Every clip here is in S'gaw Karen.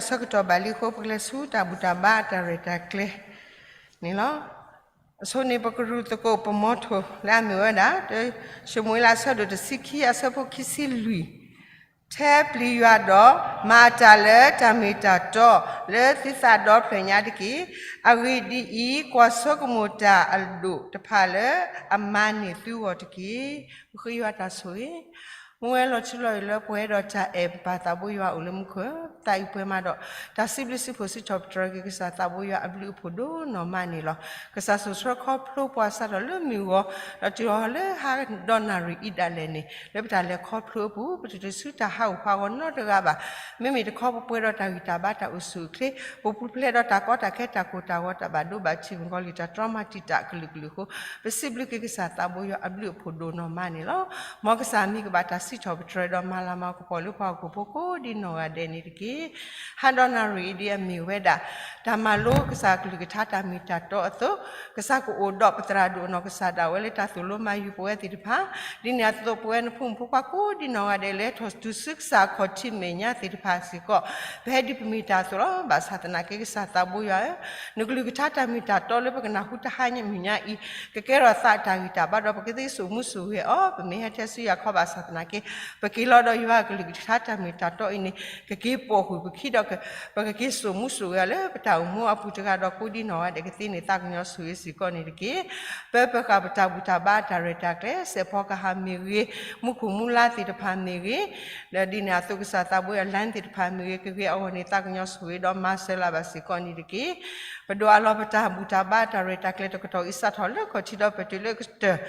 ဆၢကတီၢ်ဘၣ်လံအဃိ ပကလဲၤဆူတၢ်ဘူၣ်တၢ်ဘါအတၢ်ရဲၣ်တၢ်ကျဲၤန့ၣ်လီၤ. အဆိန့ၣ် ပကရူၢ်သကိးပမီထိၣ်လၢအမ့ၢ်ဝဲဒၣ် ၡမူၤအ့လးအဆၢဒိၣ်တဆံခံအဆၢဖိခံဆံလွံၢ်, ထဲပျံၤယွၤဒီး မၤအတၢ်လၢတၢ်မ့ၢ်တၢ်တီလၢသုသးဒီဖျၢၣ်ညါတက့ၢ်. အဂ့ၢ်ဒ်အံၤ, ကွၢ်ဆိကမိၣ်တၢ်အဒိၣ်တဖၣ်လၢအမၤန့ၢ်သုဂီၢ်တက့ၢ်. ပဃ့ယွၤတၢ်ဆိၣ်ဂ့ၤ မူဝဲလီၤထူလီၤယိာ်လၢပှဲၤဒီးတၢ်အဲၣ်ပပၢ်သးဘိယွၤအိၣ်လၢမူခိၣ်, သးအုးပှဲၤမးဒီး တၢ်စံးဘျုးစံးဖှိၣ်စံးထီၣ်ပတြၢၤက့ၤကစၢ်သးဘိယွၤအဘျုးအဖှိၣ်ဒိၣ်နီၢ်မးန့ၣ်လီၤ. ကစၢ်စိာ်ဆှၢခီဖျိပှၤစးထီၣ်လၢမုၢ်ဂီၤ ဒီးတုၤအီၤလၢဟါဒီနၣ်ရံၣ်အံၤဒၣ်လဲာ်န့ၣ် လၢပတၢ်လဲၤခီဖျိအပူၤ ပတတုၤဆူတၢ်ဟးဂူာ်ဟးဂီၤနီတဂၤဘၣ်. မ့မ့ၢ်တခီပှဲၤဒီးတၢ်ဂံၢ်တၢ်ဘါတၢ်အိၣ်ဆူၣ်အိၣ်ချ့, ပပူၤဖျဲးဒီးတၢ်ကီတၢ်ခဲတၢ်ကိၢ်တၢ်ဂီၤတၢ်ဘၣ်ဒိဘၣ်ထံး မုၣ်ကီၤလံၢ်တၢ်တြီမၤတံာ်တာ်ကလုာ်ကလုာ်အဃိ ပစံးဘျုးက့ၤကစၢ်သးဘိယွၤအဘျုးအဖှိၣ်ဒိၣ်နီၢ်မးန့ၣ်လီၤ. မ်ကစၢ်မံၤကဘၣ်တၢ်စံးထီၣ်ပတြၢၤဒီးမၤလၤမၤကပီၤလၢပှၤဟီၣ်ခိၣ်ဖိကိးဒ်နီၢ်ဂၤဒဲးန့ၣ်တက့ၢ်. ဟါဒီနၣ်ရံၣ်အံၤဒ်အမ့ၢ်ဝဲဒၣ် တၢ်မၤလိကစၢ်ကလုၢ်ကထါတၢ်မ့ၢ်တၢ်တီအသိး, ကစၢ်ကအိၣ်ဒီးပသရၣ်ဒိၣ်အနီၢ်ကစၢ်ဒၣ်ဝဲလၢတၢ်သိၣ်လိမၤယုၤပဝဲသ့ၣ်တဖၣ်, ဒ်န့ၣ်အသိး ပဝဲနဖိမုၣ်ဖိခွါကိးဒ်နီၢ်ဂၤဒဲးလၢထီၣ်တုၤဆူကစၢ်ခီၣ်ထံးမဲာ်ညါသ့ၣ်တဖၣ်စ့ၢ်ကီး ပဟဲဒ်ပမ့ၢ်တၢ်အသိးလီၤ. ဘၣ်ဆၣ်သနာ်က့ကစၢ်သးဘိယွၤဧၢ, နကလုၢ်ကထါတၢ်မ့ၢ်တၢ်တီလၢပကနၢ်ဟူတဟါညါမုၢ်ညါအံၤ ကကဲထီၣ်သးတၢ်ဂံၢ်တၢ်ဘါဒီး ပကသ့စိာ်မူစိာ်ဂဲၤအီၤ, ပမ့ၢ်ဟဲထဲဆူယၤခီဘၣ်ဆၣ်သနာ်က့ ပက့ၤလီၤဒီးယွၤကလုၢ်ကထါတၢ်မ့ၢ်တၢ်တီအံၤန့ၣ် ကက့ၤပိာ်ဃုာ်ပခံဒီး ပကက့ၤစိာ်မူစိာ်ဂဲၤအီၤလၢပတၢ်အိၣ်မူအပူၤတဂၤဒီးကိးဒ်နီၢ်ဂၤဒဲးကသ့န့ၣ် သးကညီၤဆိၣ်ဂ့ၤစ့ၢ်ကီးန့ၣ်တက့ၢ်. ပၢပဃာ်ပတၢ်ဘူၣ်တၢ်ဘါအတၢ်ရဲၣ်တၢ်ကျဲၤ စဲးဖီကဟၣ်မ့ၢ်ဂ့ၤ, မူခိၣ်မူလါသ့ၣ်တဖၣ်မ့ၢ်ဂ့ၤ, ဒီးဒ်န့ၣ်အသိးကစၢ်သးဘိယွၤ line သ့ၣ်တဖၣ်မ့ၢ်ဂ့ၤ ကဂ့ၤအဂီၢ်န့ၣ် သးကညီၤဆိၣ်ဂ့ၤဒီးမၤစၢၤလၢၤဘၣ်စ့ၢ်ကီးန့ၣ်တက့ၢ်. ပဒိးအးလီၤပတၢ်ဘူၣ်တၢ်ဘါအတၢ်ရဲၣ်တၢ်ကျဲၤတကတီၢ်အံၤစးထီၣ်လၢခီၣ်ထံးဒီးပတုၤလၢကတၢၢ်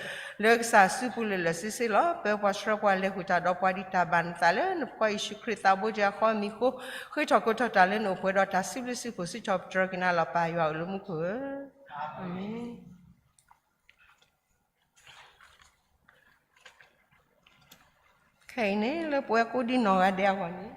လၢကစၢ်စုပူၤလၢာ်လၢာ်ဆ့ဆ့လီၤ. ပၢပှၤဆှၢပှၤလဲၤဃုာ်တၢ်ဒီးပှၤဒ်တၢ်ဘၣ်နသးလၢနဖိခွါယ့ၣ်ၡူးခရံာ်သးဘိတၢ်ဃီအမံၤအဃိ ဃ့ထီၣ်ကိးထီၣ်တၢ်လၢနအိၣ်ပှဲၤဒီးတၢ်စံးဘျုးစံးဖှိၣ်စံးထီၣ်ပတြၢၤက့ၤနၤလီၤ ပၢ်ယွၤအိၣ်လၢမူခိၣ်ဧၢ, အၤမ့ၣ်. ခဲအံၤန့ၣ် လၢပဝဲကိးဒ်နီၢ်ဂၤဒဲးအဂီၢ်န့ၣ်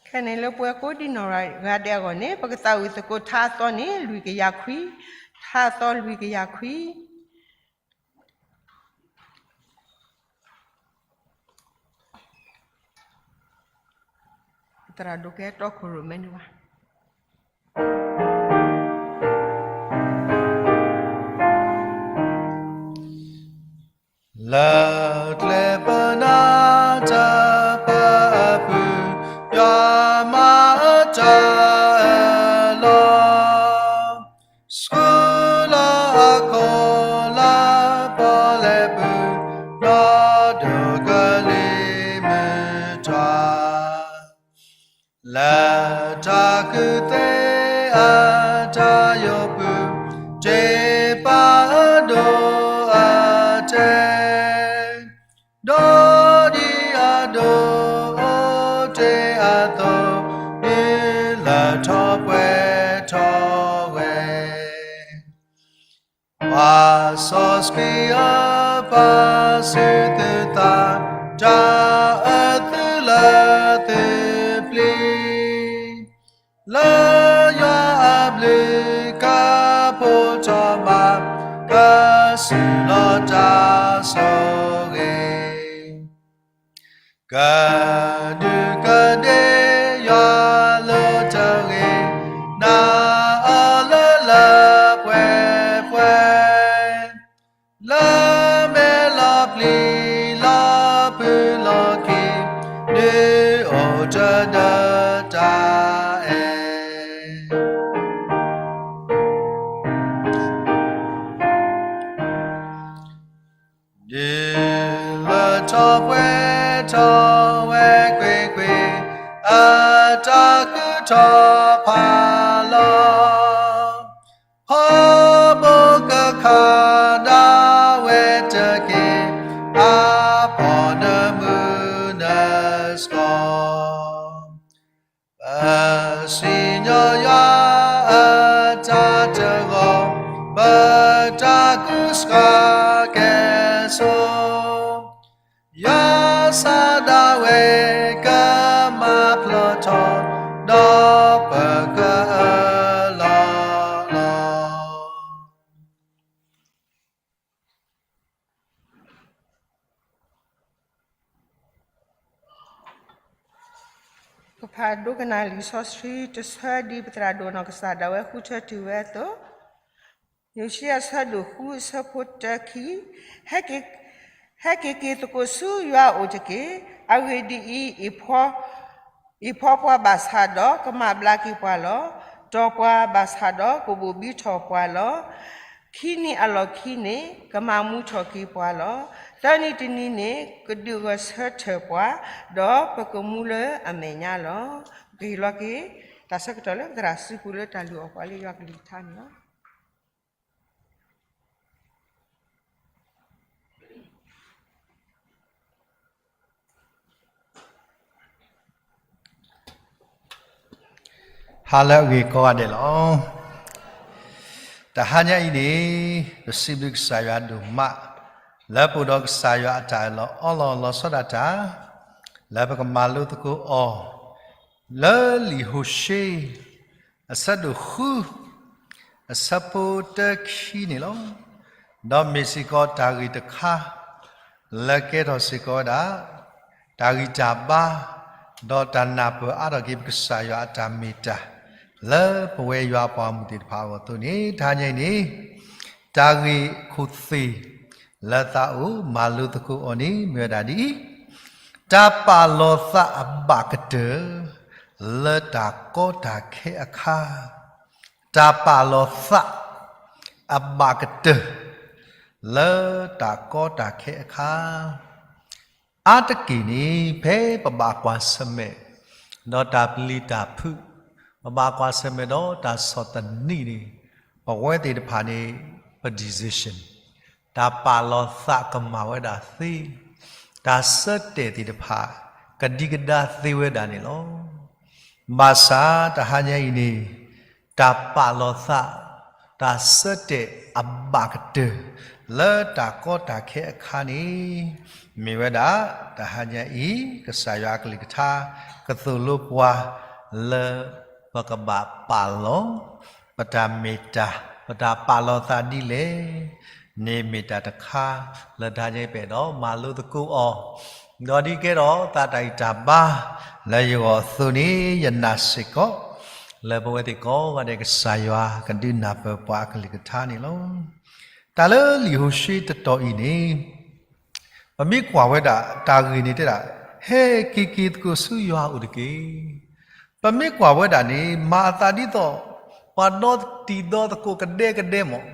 ခဲန့ၣ်လၢပဝဲကိးဒ်နီၢ်ဂၤဒဲးအဂီၢ်န့ၣ် ပကသးဝံၣ်သကိးထါအသီန့ၣ် လွံၢ်ကယၤခွံ, ထါအသီလွံၢ်ကယၤခွံ. သရၣ်ဒိၣ်ကဲတီခိၣ်ရိၣ်မဲန့ၣ်ဝဲ လၢကျဲပနၢ်တၢ်ပၢအပူၤ ယွၤမၤအတၢ်အၢၣ်လီၤ, ဆှူလီၤအခိၣ်လၢပီၣ်လဲၣ်ပူၤ, ဒီးဒိးကလံၤမုၢ်တွၤ လၢတၢ်ကူၣ်သ့အတၢ်ယိာ်ပူၤ, တ့ပာ်အဒိၣ်အတဲာ်, ဒီးဒ်အဒိၣ်အိၣ်တ့ၢ်အသိး, မုၢ်လၢထီၣ်ပှဲၤထီၣ်ဝဲ ပှၤစီဆှံအပၢ်ဆူသုသး, တၢ်အၢသုလၢသုပျံၤ, လၢယွၤအဘျုးကဖိးထီၣ်မး, ကစူၢ်လီၤတၢ်ဆိၣ်ဂ့ၤ ကဒူးကဒ့ယွၤလၢတဂ့ၤ, နၤအီၤလၢလၢပှဲၤပှဲၤ, လၢမဲာ်လီၤပျံၤလီၤဖုးလီၤက့ၤ, ဒုးအိၣ်တဒၢတၢ်အဲၣ် ဒ်လၢထီၣ်ပှဲၤထီၣ်ဝဲကွ့ၢ်ကွ့ၢ်, အတၢ်ကူၣ်ထီၣ်ဖးလီၤ, ဖီဘိကခးဒၣ်ဝဲတက့ၢ်, အပီၢ်နမုၢ်နစှီၤ ပစံၣ်ညီၣ်ယွၤအတၢ်တဂီၤ, ပတၢ်ကူစှၤကဲဆိ, ယွၤစံးဒၣ်ဝဲကမၤဖျီၣ်ထီၣ်, ဒီးပကအၢၣ်လီၤလီၤ. ပဖးဒိကနၣ်လံာ်စီဆှံတဆၢဒ်ပသရၣ်ဒိၣ်နီၢ်ကစၢ်ဒၣ်ဝဲဃုထၢတုၤဝဲအသိး, ယိၤၡံယၤအဆၢဒိၣ်ဃုအဆၢဖိတၢခံ, ဟဲက့ၤ, ဟဲက့ၤက့ၤသကိးဆူယွၤအအိၣ်တက့ၢ်. အဂ့ၢ်ဒ်အံၤ, အ့ၣ်ဖီပှၤဘၣ်ဆၣ်ဒီးကမၤဘျါက့ၤပှၤလီၤ. တီၢ်ပှၤဘၣ်ဆၣ်ဒီးကဘိၣ်ဘံထီၣ်ပှၤလီၤ. ခံနံၤအလီၢ်ခံန့ၣ် ကမၤမူထီၣ်က့ၤပှၤလီၤ. သၢနံၤတနံၤန့ၣ် ကဒုးဂဲၤဆၢထၢၣ်ပှၤ, ဒီးပကမူလၢအမဲာ်ညါလီၤ. ပကဟ့ၣ်လီၤက့ၤ တၢ်ဆၢကတီၢ်လၢပသရၣ်စုပူၤလၢတၢ်လုၢ်အီၣ်ပှၤလၢယွၤကလုၢ်ကထါန့ၣ်လီၤ. ဟါလၢအဂ့ၤကိးဂၤဒဲးလီၤ. တဟါညါအံၤန့ၣ် ပစံးဘျုးကစၢ်ယွၤဒိၣ်မး လၢပအိၣ်ဒီးကစၢ်ယွၤအတၢ်အၢၣ်လီၤအီလီၤလီၤဆီဒၣ်တၢ် လၢပကမၤလိသကိးအီၤ လၢလံာ်ဟိၤၡ့ အဆၢဒိၣ်ဃု အဆၢဖိတၢခံန့ၣ်လီၤ. ဒီးမ့ၢ်စ့ၢ်ကီးတၢ်ဂ့ၢ်တခါ လၢကဲထီၣ်စ့ၢ်ကီးဝဲဒၣ် တၢ်ဂံၢ်တၢ်ဘါ ဒီးတၢ်နၢ်ပၢၢ်အါထီၣ်က့ၤပကစၢ်ယွၤအတၢ်မ့ၢ်တၢ် လၢပဝဲယွၤအပှၤမုၢ်သ့ၣ်တဖၣ်အဂီၢ်အသိးန့ၣ် တဟါညါအံၤန့ၣ် တၢ်ဂ့ၢ်ခိၣ်သ့ၣ် လၢသးအိၣ်မၤလိသကိးအီၤန့ၣ် မ့ၢ်ဝဲဒၣ်ဒ်အံၤ, တၢ်ပာ်လီၤသးအဘၣ်ကတၢၢ် လၢတၢ်ကီတၢ်ခဲအခါ, တၢ်ပာ်လီၤသး အဘၣ်ကတၢၢ် လၢတၢ်ကီတၢ်ခဲအခါ အါတက့ၢ်န့ၣ် ဖဲပဘၣ်ကွၢ်ဆၢၣ်မဲာ် ဒီးတၢ်ပျံၤတၢ်ဖုး, ပဘၣ်ကွၢ်ဆၢၣ်မဲာ်ဒီးတၢ်ဆီၣ်သနံးန့ၣ် ပဝဲသ့ၣ်တဖၣ်န့ၣ် ပ decision တၢ်ပာ်လီၤသးကမၤဝဲဒၣ်သ့, တၢ်ဆၢတဲာ်သ့ၣ်တဖၣ် ကဒံကဒါသ့ဝဲဒၣ်န့ၣ်လီၤ. ဘၣ်ဆၣ်တဟါညါအံၤန့ၣ် တၢ်ပာ်လီၤသး, တၢ်ဆၢတဲာ်အဘၣ်ကတၢၢ် လၢတၢ်ကီတၢ်ခဲအခါန့ၣ် မ့ၢ်ဝဲဒၣ် တဟါညါအံၤ ကစၢ်ယွၤအကလုၢ်ကထါ ကသိၣ်လိပှၤ လၢပကဘၣ်ပာ်လီၤ ပတၢ်မ့ၢ်တၢ် ပတၢ်ပာ်လီၤသးဒ်လဲၣ်န့ၣ် မ့ၢ်တၢ်တခါ လၢတဟါညါအံၤပအဲၣ်ဒိးမၤလိသကိးအီၤ ဒီးဒ်ကဲထီၣ်သးတၢ်ဂံၢ်တၢ်ဘါ လၢယဂီၢ်အသိးန့ၣ် ယနာ်စ့ၢ်ကီး လၢပဝဲသ့ၣ်ကိးဂၤဒဲး ကစၢ်ယွၤကဒုးနၢ်ပၢၢ်ပှၤအကလုၢ်ကထါန့ၣ်လီၤ. တၢ်လၢလံာ်ဟိၤၡ့တတီၤအံၤန့ၣ် ပမ့ၢ်ကွၢ်ဝဲဒၣ်တၢ်ဂ့ၢ်န့ၣ်တဲဒၣ် ဟဲက့ၤက့ၤသကိးဆူယွၤအအိၣ်တက့ၢ်. ပမ့ၢ်ကွၢ်ဝဲဒၣ်န့ၣ် မၤအသးဒ်သိး ပှၤဒီတံၤဒီသကိးကဒဲကဒဲမး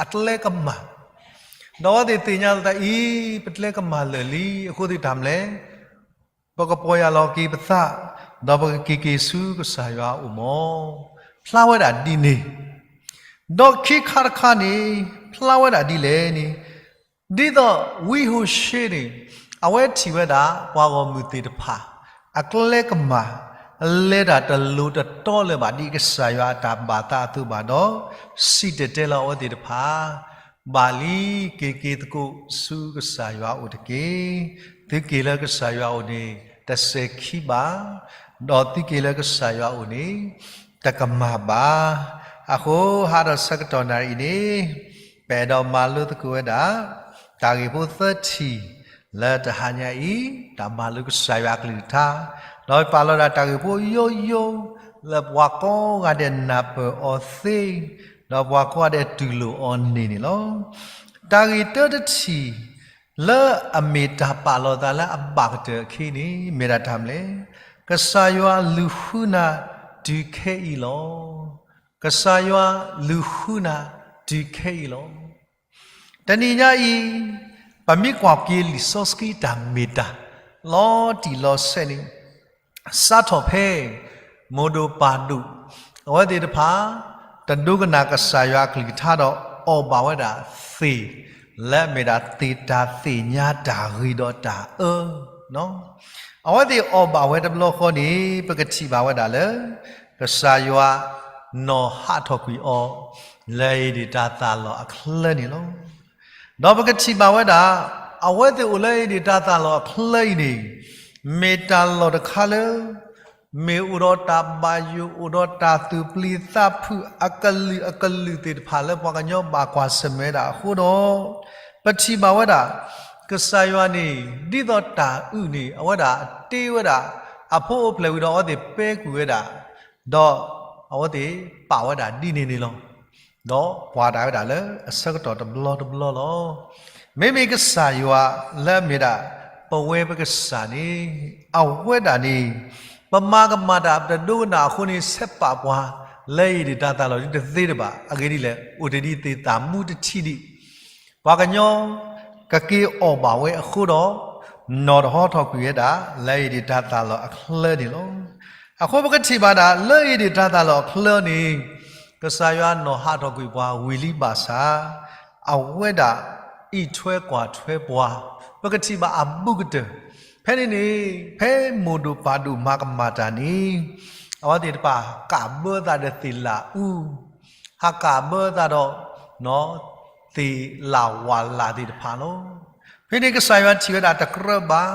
အကျဲကမၤ ဒီးအဝဲသ့ၣ်သ့ၣ်ညါလီၤသးအံၤ ပကျဲကမၤလၢာ်လံ အဃိသ့ၣ်တၢ်မနုၤလဲၣ် ပကပီၢ်ယၢ်လီၤက့ၤပသး ဒီးပကက့ၤက့ၤဆူကစၢ်ယွၤအအိၣ်မး ဖျါဝဲဒၣ်ဒ်န့ၣ် ဒီးခံခါတခါန့ၣ် ဖျါဝဲဒၣ်ဒ်လဲၣ်န့ၣ် ဒ်သိးဝံဟိၤၡ့န့ၣ် အဝဲထံၣ်ဝဲဒၣ် ပှၤဂီၢ်မုၢ်သ့ၣ်တဖၣ် အကျဲကမၤ လဲၤတၢ်တလိၤတတီလၢၤဘၣ်ဒ်ကစၢ်ယွၤအတၢ်ဘၣ်သးအသိးဘၣ်ဒီး စံၣ်တဲၤတဲလီၤအဝဲသ့ၣ်တဖၣ် ဘၣ်လံ က့ၤက့ၤသကိးဆူကစၢ်ယွၤအအိၣ်တက့ၢ်. သုက့ၤလၢကစၢ်ယွၤအအိၣ်န့ၣ် တစဲၤခံဘၣ်, ဒီးသုက့ၤလၢကစၢ်ယွၤအအိၣ်န့ၣ် တကမၤဘၣ်. အဃိ ဟါဒီးဆၢကတီၢ်နၣ်ရံၣ်အံၤန့ၣ် ပအဲၣ်ဒိးမၤလိသကိးဝဲဒၣ် တၢ်ဂ့ၢ်ဖိသၢထံၣ် လၢတဟါညါအံၤ တၢ်မၤလိကစၢ်ယွၤအကလုၢ်ကထါ, ဒီးပာ်လီၤဒၣ်တၢ်ဂ့ၢ်ဖိယိယိ လၢပှၤကိးဂၤဒဲးနၢ်ပၢၢ်အီၤသ့, ဒီးပှၤကိးဂၤဒဲးတူၢ်လိာ်အီၤန့ၣ်န့ၣ်လီၤ. တၢ်ဂ့ၢ်တၢတထံၣ် လၢအမ့ၢ်တၢ်ပာ်လီၤသးလၢအဘၣ်ကတၢၢ်အခံန့ၣ် မ့ၢ်ဒၣ်တၢ်မနုၤလဲၣ်. ကစၢ်ယွၤလူၤဃုနၤတုၤခဲအံၤလီၤ. ကစၢ်ယွၤလူၤဃုနၤတုၤခဲအံၤလီၤ. တနံၤညါအံၤ ပမ့ၢ်ကွၢ်က့ၤလံာ်စီဆှံတၢ်မ့ၢ်တၢ် လီၤတံၢ်လီၤဆဲးန့ၣ် စးထီၣ်ဖဲ မိၢ်ဒိၣ်ပၢ်ဒိၣ် အဝဲသ့ၣ်တဖၣ် တဒိကနၣ်ကစၢ်ယွၤအကလုၢ်ကထါဒီး အီၣ်ဘၣ်ဝဲဒၣ်သ့ၣ် လၢအမ့ၢ်ဒၣ်သ့ၣ်တၢ်သ့ၣ်ညါတၢ်ဂ့ၤဒီးတၢ်အၢ အဝဲသ့ၣ်အီၣ်ဘၣ်ဝဲတဘျီဃီန့ၣ် ပကထံၣ်ဘၣ်ဝဲဒၣ်လၢ ကစၢ်ယွၤ နီၢ်ဟးထီၣ်ကွံာ်အီၤ လၢဧ့ၣ်ဒ့ၣ်တၢ်သၣ်လီၢ်အချၢန့ၣ်လီၤ. ဒီးပကထံၣ်ဘၣ်ဝဲဒၣ် အဝဲသ့ၣ်အိၣ်လၢဧ့ၣ်ဒ့ၣ်တၢ်သၣ်လီၢ်အချၢအံၤန့ၣ် မ့ၢ်တၢ်လီၢ်တခါလၢ မ့ၢ်အိၣ်ဒီးတၢ်ဘၣ်ယိၣ် အိၣ်ဒီးတၢ်သူၣ်ပျံၤသးဖုးအကလုာ်အကလုာ်သ့ၣ်တဖၣ်လၢပှၤကညီဘၣ်ကွၢ်ဆၢၣ်မဲာ်ဝဲဒၣ်အဃိဒီး ပထံၣ်ဘၣ်ဝဲဒၣ် ကစၢ်ယွၤန့ၣ် ဒ်သိးတၢ်အုၣ်န့ၣ် အဝဲဒၣ်တ့ဝဲဒၣ် အဖိအိၣ်ဖျဲၣ်ဝံၤဒီးအဝဲသ့ၣ်ပဲကွံာ်ဝဲဒၣ်, ဒီးအဝဲသ့ၣ်ပာ်ဝဲဒၣ်ဒ်န့ၣ်န့ၣ်လီၤ. ဒီးပှၤတၢ်ဝဲဒၣ်လၢအဆၢကတီၢ်တဘျီတဘျီလီၤ. မ့မ့ၢ်ကစၢ်ယွၤလၢအမ့ၢ်ဒၣ် ပဝဲပကစၢ်န့ၣ်, အဝဲဒၣ်န့ၣ် ပမၤကမၣ်တၢ်ပတဒိကနၣ်အဃိန့ၣ် ဆဲးပာ်ပှၤလၢအံၤဒံးတၢ်သးလီၤဒ်တသ့တဘၣ်. အဂ့ၢ်ဒ်လဲၣ်, အိၣ်တ့ၢ်ဒ်သ့ၣ်သၣ်မူတထံးဒံး ပှၤကညီကက့ၤအီၣ်ဘၣ်ဝဲအဃိဒီး, နီၢ်တဟီထီၣ်ကွံာ်ဝဲဒၣ်လၢအံၤဒံးတၢ်သးလီၤအချၢန့ၣ်လီၤ. အဃိပကထံၣ်ဘၣ်ဒၣ်လၢအံၤဒံးတၢ်သးလီၤအချၢန့ၣ်, ကစၢ်ယွၤနီၢ်ဟးထီၣ်ကွံာ်ပှၤဝံၤလံဘၣ်ဆၣ်, အဝဲဒၣ်အံးထွဲကွၢ်ထွဲပှၤ, ပကထံၣ်ဘၣ်အဘူးကတၢၢ်. ဖဲန့ၣ်န့ၣ် ဖဲမိၢ်ဒိၣ်ပၢ်ဒိၣ်မၤကမၣ်တၢ်န့ၣ်, အဝဲသ့ၣ်တဖၣ်ကးဘၢသးဒီးသ့ၣ်လးအူ, ဟးကးဘၢသးဒီး သ့ၣ်လးဝးလးသ့ၣ်တဖၣ်လီၤ. ဖဲန့ၣ်ကစၢ်ယွၤထံၣ်ဝဲဒၣ်တကြၢးဘၣ်,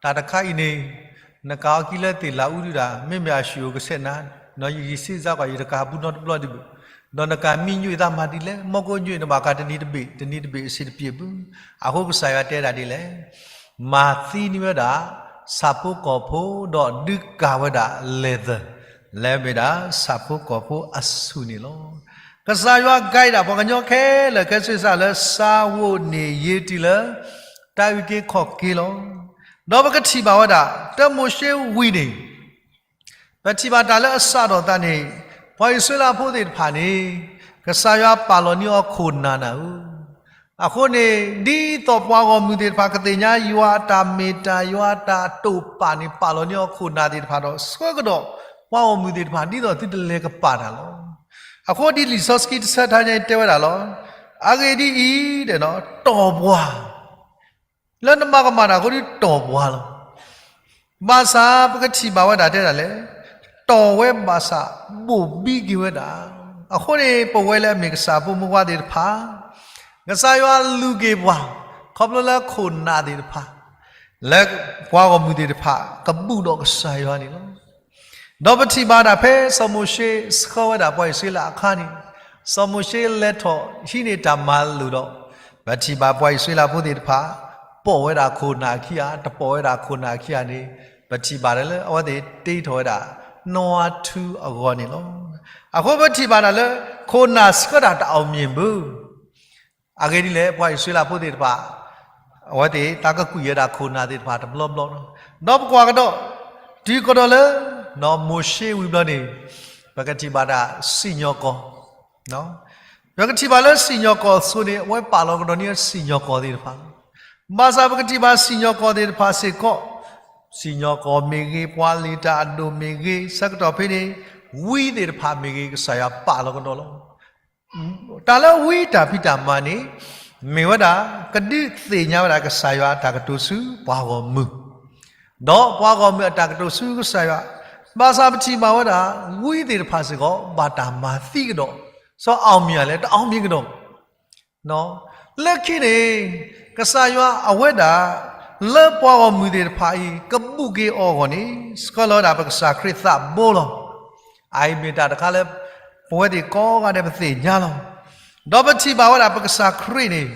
တၢ်တခါအံၤန့ၣ်, နကးအီၤခံလၢသ့ၣ်လးအူဒုဒၣ်, မ့မ့ၢ်အဆူၣ်အိၣ်ကဆဲးနၤ, ယစံးစါကွၢ် ယတကးပူနီတဘျီဒံးဘၣ်, ဒီးနကးမံညွံးသးမၤဒ်လဲၣ်, မီၢ်ကိးညွံးနဘၣ်ကးတနံၤတဘ့ၣ်, တနံၤတဘ့ၣ်အဆံးတပျ့ၤဘၣ်. အဃိကစၢ်ယွၤတဲဒၣ်ဒ်လဲၣ်, မၤသံန့ၢ်ဝဲဒၣ် ဆၣ်ဖိကီၢ်ဖိဒီးဒုးကၤဝဲဒၣ် leather လၢအမ့ၢ်ဒၣ်ဆၣ်ဖိကီၢ်ဖိအဆူၣ်န့ၣ်လီၤ. ကစၢ်ယွၤကၤဒၣ်ပှၤကညီခဲလၢာ်ခဲဆ့စ့ၢ်လၢ ဆၣ်ဝိၣ်န့ၣ်ယ့ၤတံၢ်လၢ တၢ်အုၣ်က့ၤခီၣ်က့ၤလီၤ. ဒီးပကထံၣ်ဘၣ်ဝဲဒၣ် တၢမိၤၡ့ဝံၤန့ၣ် ပထံၣ်ဘၣ်တၢ်လၢအစးထီၣ်သးန့ၣ်, ပှၤအံၣ်စရ့လးဖိသ့ၣ်တဖၣ်န့ၣ်, ကစၢ်ယွၤပာ်လီၤန့ၢ်အီၤခိၣ်နၢ်နၢ်ဧၢ. အဃိန့ၣ် ဒ်သိးပှၤဂီၢ်မုၢ်သ့ၣ်တဖၣ်ကသ့ၣ်ညါယွၤအတၢ်မ့ၢ်တၢ် ယွၤအတၢ်တိာ်ပာ်န့ၣ် ပာ်လီၤန့ၢ်အီၤခိၣ်နၢ်သ့ၣ်တဖၣ်ဒီး ဆှၢကဒီးပှၤဂီၢ်မုၢ်သ့ၣ်တဖၣ် ဒ်သိးသုတလဲၤကပာ်တၢ်လီၤ. အဃိဒ်လံာ်စီဆှံတဆၢတခါညါအံၤတဲဝဲဒၣ်လီၤ. အဂ့ၢ်ဒ်အံၤ, တီၢ်ပှၤ လၢနမၤကမၣ်တၢ်အဃိဒီးတီၢ်ပှၤလီၤ. ဘၣ်ဆၣ်ပကထံၣ်ဘၣ်ဝဲဒၣ်တဲဒၣ်လဲၣ်, တီၢ်ဝဲဘၣ်ဆၣ်ဘိၣ်ဘံက့ၤဝဲဒၣ်. အဃိန့ၣ် ပဝဲလၢအမ့ၢ်ကစၢ်ဖိမုၣ်ဖိခွါသ့ၣ်တဖၣ်, ကစၢ်ယွၤလူၤက့ၤပှၤ ခီဖျိလၢခိၣ်နၢ်သ့ၣ်တဖၣ်, လၢပှၤဂီၢ်မုၢ်သ့ၣ်တဖၣ် ကဘူၣ်ဒီးကစၢ်ယွၤန့ၣ်လီၤ. ဒီးပထံၣ်ဘၣ်ဒၣ်ဖဲစီၤမိၤၡ့ဆှၢဝဲဒၣ်ပှၤအံၣ်စရ့လးအခါန့ၣ်, စီၤမိၤၡ့လဲၤထီၣ်ဟံးန့ၢ်တၢ်မၤလိာ်ဒီး, ပထံၣ်ဘၣ်ပှၤအံၣ်စရ့လးဖိသ့ၣ်တဖၣ် ပိာ်ဝဲဒၣ်ခိၣ်နၢ်အခံဧါ, တပိာ်ဝဲဒၣ်ခိၣ်နၢ်အခံဧါန့ၣ်, ပထံၣ်ဘၣ်ဒၣ်လၢအဝဲသ့ၣ်တ့ထီၣ်ဝဲဒၣ် နွါထူအဂီၢ်န့ၣ်လီၤ. အဃိပထံၣ်ဘၣ်ဒၣ်လၢ ခိၣ်နၢ်ဆှၢတၢ်တၢ်အိၣ်မံၤဘၣ်. အဂ့ၢ်ဒ်လဲၣ်, ပှၤအံၣ်စရ့လးဖိသ့ၣ်တဖၣ် အဝဲသ့ၣ်တၢ်ကကွံာ်ဝဲဒၣ်ခိၣ်နၢ်သ့ၣ်တဖၣ်တဘျီဘျီလီၤ. ဒီးပကွၢ်ကဒီး, တုၤကဒီးလၢ မိၤၡ့ဝံၤဘျီန့ၣ်, ပကထံၣ်ဘၣ်ဒၣ်စံၣ်ညီၣ်ကွီၢ်, ပကထံၣ်ဘၣ်လၢစံၣ်ညီၣ်ကွီၢ်အစိၤန့ၣ် အဝဲပာ်လီၤကဒီးန့ၢ်စံၣ်ညီၣ်ကွီၢ်သ့ၣ်တဖၣ်လီၤ. ဘၣ်ဆၣ်ပကထံၣ်ဘၣ်စံၣ်ညီၣ်ကွီၢ်သ့ၣ်တဖၣ်စ့ၢ်ကီး, စံၣ်ညီၣ်ကွီၢ်မ့ၢ်ဂ့ၤ, ပှၤလံာ်တၢ်အဒိၣ်မ့ၢ်ဂ့ၤ, ဆၢကတီၢ်ဖဲန့ၣ် ဝံသ့ၣ်တဖၣ်မ့ၢ်ဂ့ၤ, ကစၢ်ယွၤပာ်လီၤကဒီးလီၤ. တၢ်လၢဝံတၢ်ဖံးတၢ်မၤန့ၣ် မ့ၢ်ဝဲဒၣ် ကဒုးသ့ၣ်ညါဝဲဒၣ်ကစၢ်ယွၤအတၢ်ကတိၤဆူပှၤဂီၢ်မုၢ်, ဒီးပှၤဂီၢ်မုၢ်အတၢ်ကတိၤဆူကစၢ်ယွၤ, ဘၣ်ဆၣ်ပထံၣ်ဘၣ်ဝဲဒၣ် ဝံသ့ၣ်တဖၣ်စ့ၢ်ကီး ဘၣ်တၢ်မၤသံကဒီး, စီၤအီၣ်မံၤလဲၣ် တအီၣ်မံၤကဒီး လၢခံန့ၣ် ကစၢ်ယွၤအဝဲဒၣ် လၢပှၤဂီၢ်မုၢ်သ့ၣ်တဖၣ်အံၤ ကဘူၣ်က့ၤအီၣ်အဂီၢ်န့ၣ် ဆှၢလီၤဝဲဒၣ်ပကစၢ်ခရံာ်သးဘိလီၤ. အအံၤမ့ၢ်တၢ်တခါလၢ ပဝဲသ့ၣ်ကိးဂၤဒဲးပသ့ၣ်ညါလီၤ. ဒီးပထံၣ်ဘၣ်ဝဲဒၣ်ပကစၢ်ခရံာ်န့ၣ်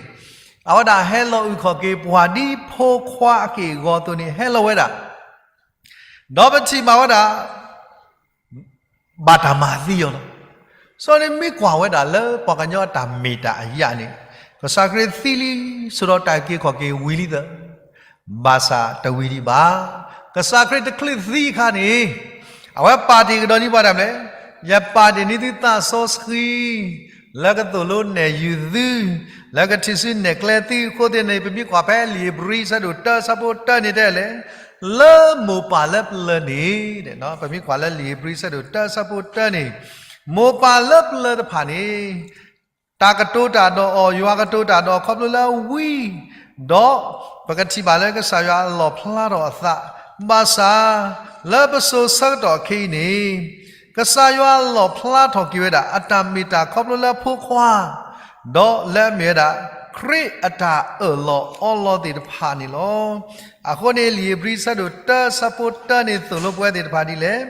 အဝဲဒၣ်ဟဲလီၤအုၣ်ခီၣ်က့ၤပှၤဒ်ဖိခွါအက့ၢ်အဂီၤအသိးန့ၣ် ဟဲလီၤဝဲဒၣ် ဒီးပထံၣ်ဘၣ်ဝဲဒၣ် ဘၣ်တၢ်မၤသံအီၤလီၤ. စီၤန့ၣ်မ့ၢ်ကွၢ်ဝဲဒၣ်လၢပှၤကညီအတၢ်မ့ၢ်တၢ်အယၣ်န့ၣ်, ကစၢ်ခရံာ်သံလံ ဆိးဒီးတၢ်အုၣ်က့ၤခီၣ်က့ၤဝံၤလံသၢ, ဘၣ်ဆၣ်တဝံၤဒံးဘၣ်. ကစၢ်ခရံာ်တချုးသံအခါန့ၣ်, အဝဲပာ်တ့ၢ်ကဒီးန့ၢ်ပှၤတၢ်မနုၤလဲၣ်, ယပာ်တ့ၢ်န့ၢ်သုသးစီဆှံ လၢကသိၣ်လိနဲၣ်ယုာ်သု, လၢကထံၣ်ဆူနဲၣ်ကျဲသု, အဃိသတးန့ၣ် ပမ့ၢ်ကွၢ်ဖဲလံာ်ဧ့ၤဘြံၤဆၢဒိၣ်တၢဆၢဖိတၢန့ၣ်တဲလဲၣ်, လၢမိၢ်ပၢ်လၢပျၢၤန့ၣ်, ပမ့ၢ်ကွၢ်လၢလံာ်ဧ့ၤဘြံၤဆၢဒိၣ်တၢဆၢဖိတၢန့ၣ်, မိၢ်ပၢ်လၢပျၢၤတဖၣ်န့ၣ် တၢ်ကတိၤတၢ်ဒီးအီၤ, ယွၤကတိၤတၢ်ဒီးအီၤခီဖျိလၢဝံ, ဒီးပကထံၣ်ဘၣ်လၢကစၢ်ယွၤအလီၣ်ဖျါထီၣ်အသး, ဘၣ်ဆၣ် လၢပစိၤဆၢကတီၢ်ခဲအံၤန့ၣ်, ကစၢ်ယွၤလီၣ်ဖျါထီၣ်က့ၤဝဲဒၣ် အတၢ်မ့ၢ်တၢ်ခီဖျိလၢဖိခွါ, ဒီးလၢအမ့ၢ်ဝဲဒၣ် ခရံာ်အတၢ်အၢၣ်လီၤအီလီၤသ့ၣ်တဖၣ်န့ၣ်လီၤ. အဃိန့ၣ် လံာ်ဧ့ၤဘြံၤဆၢဒိၣ်တၢဆၢဖိတၢန့ၣ်သိၣ်လိပဝဲသ့ၣ်တဖၣ်ဒ်လဲၣ်,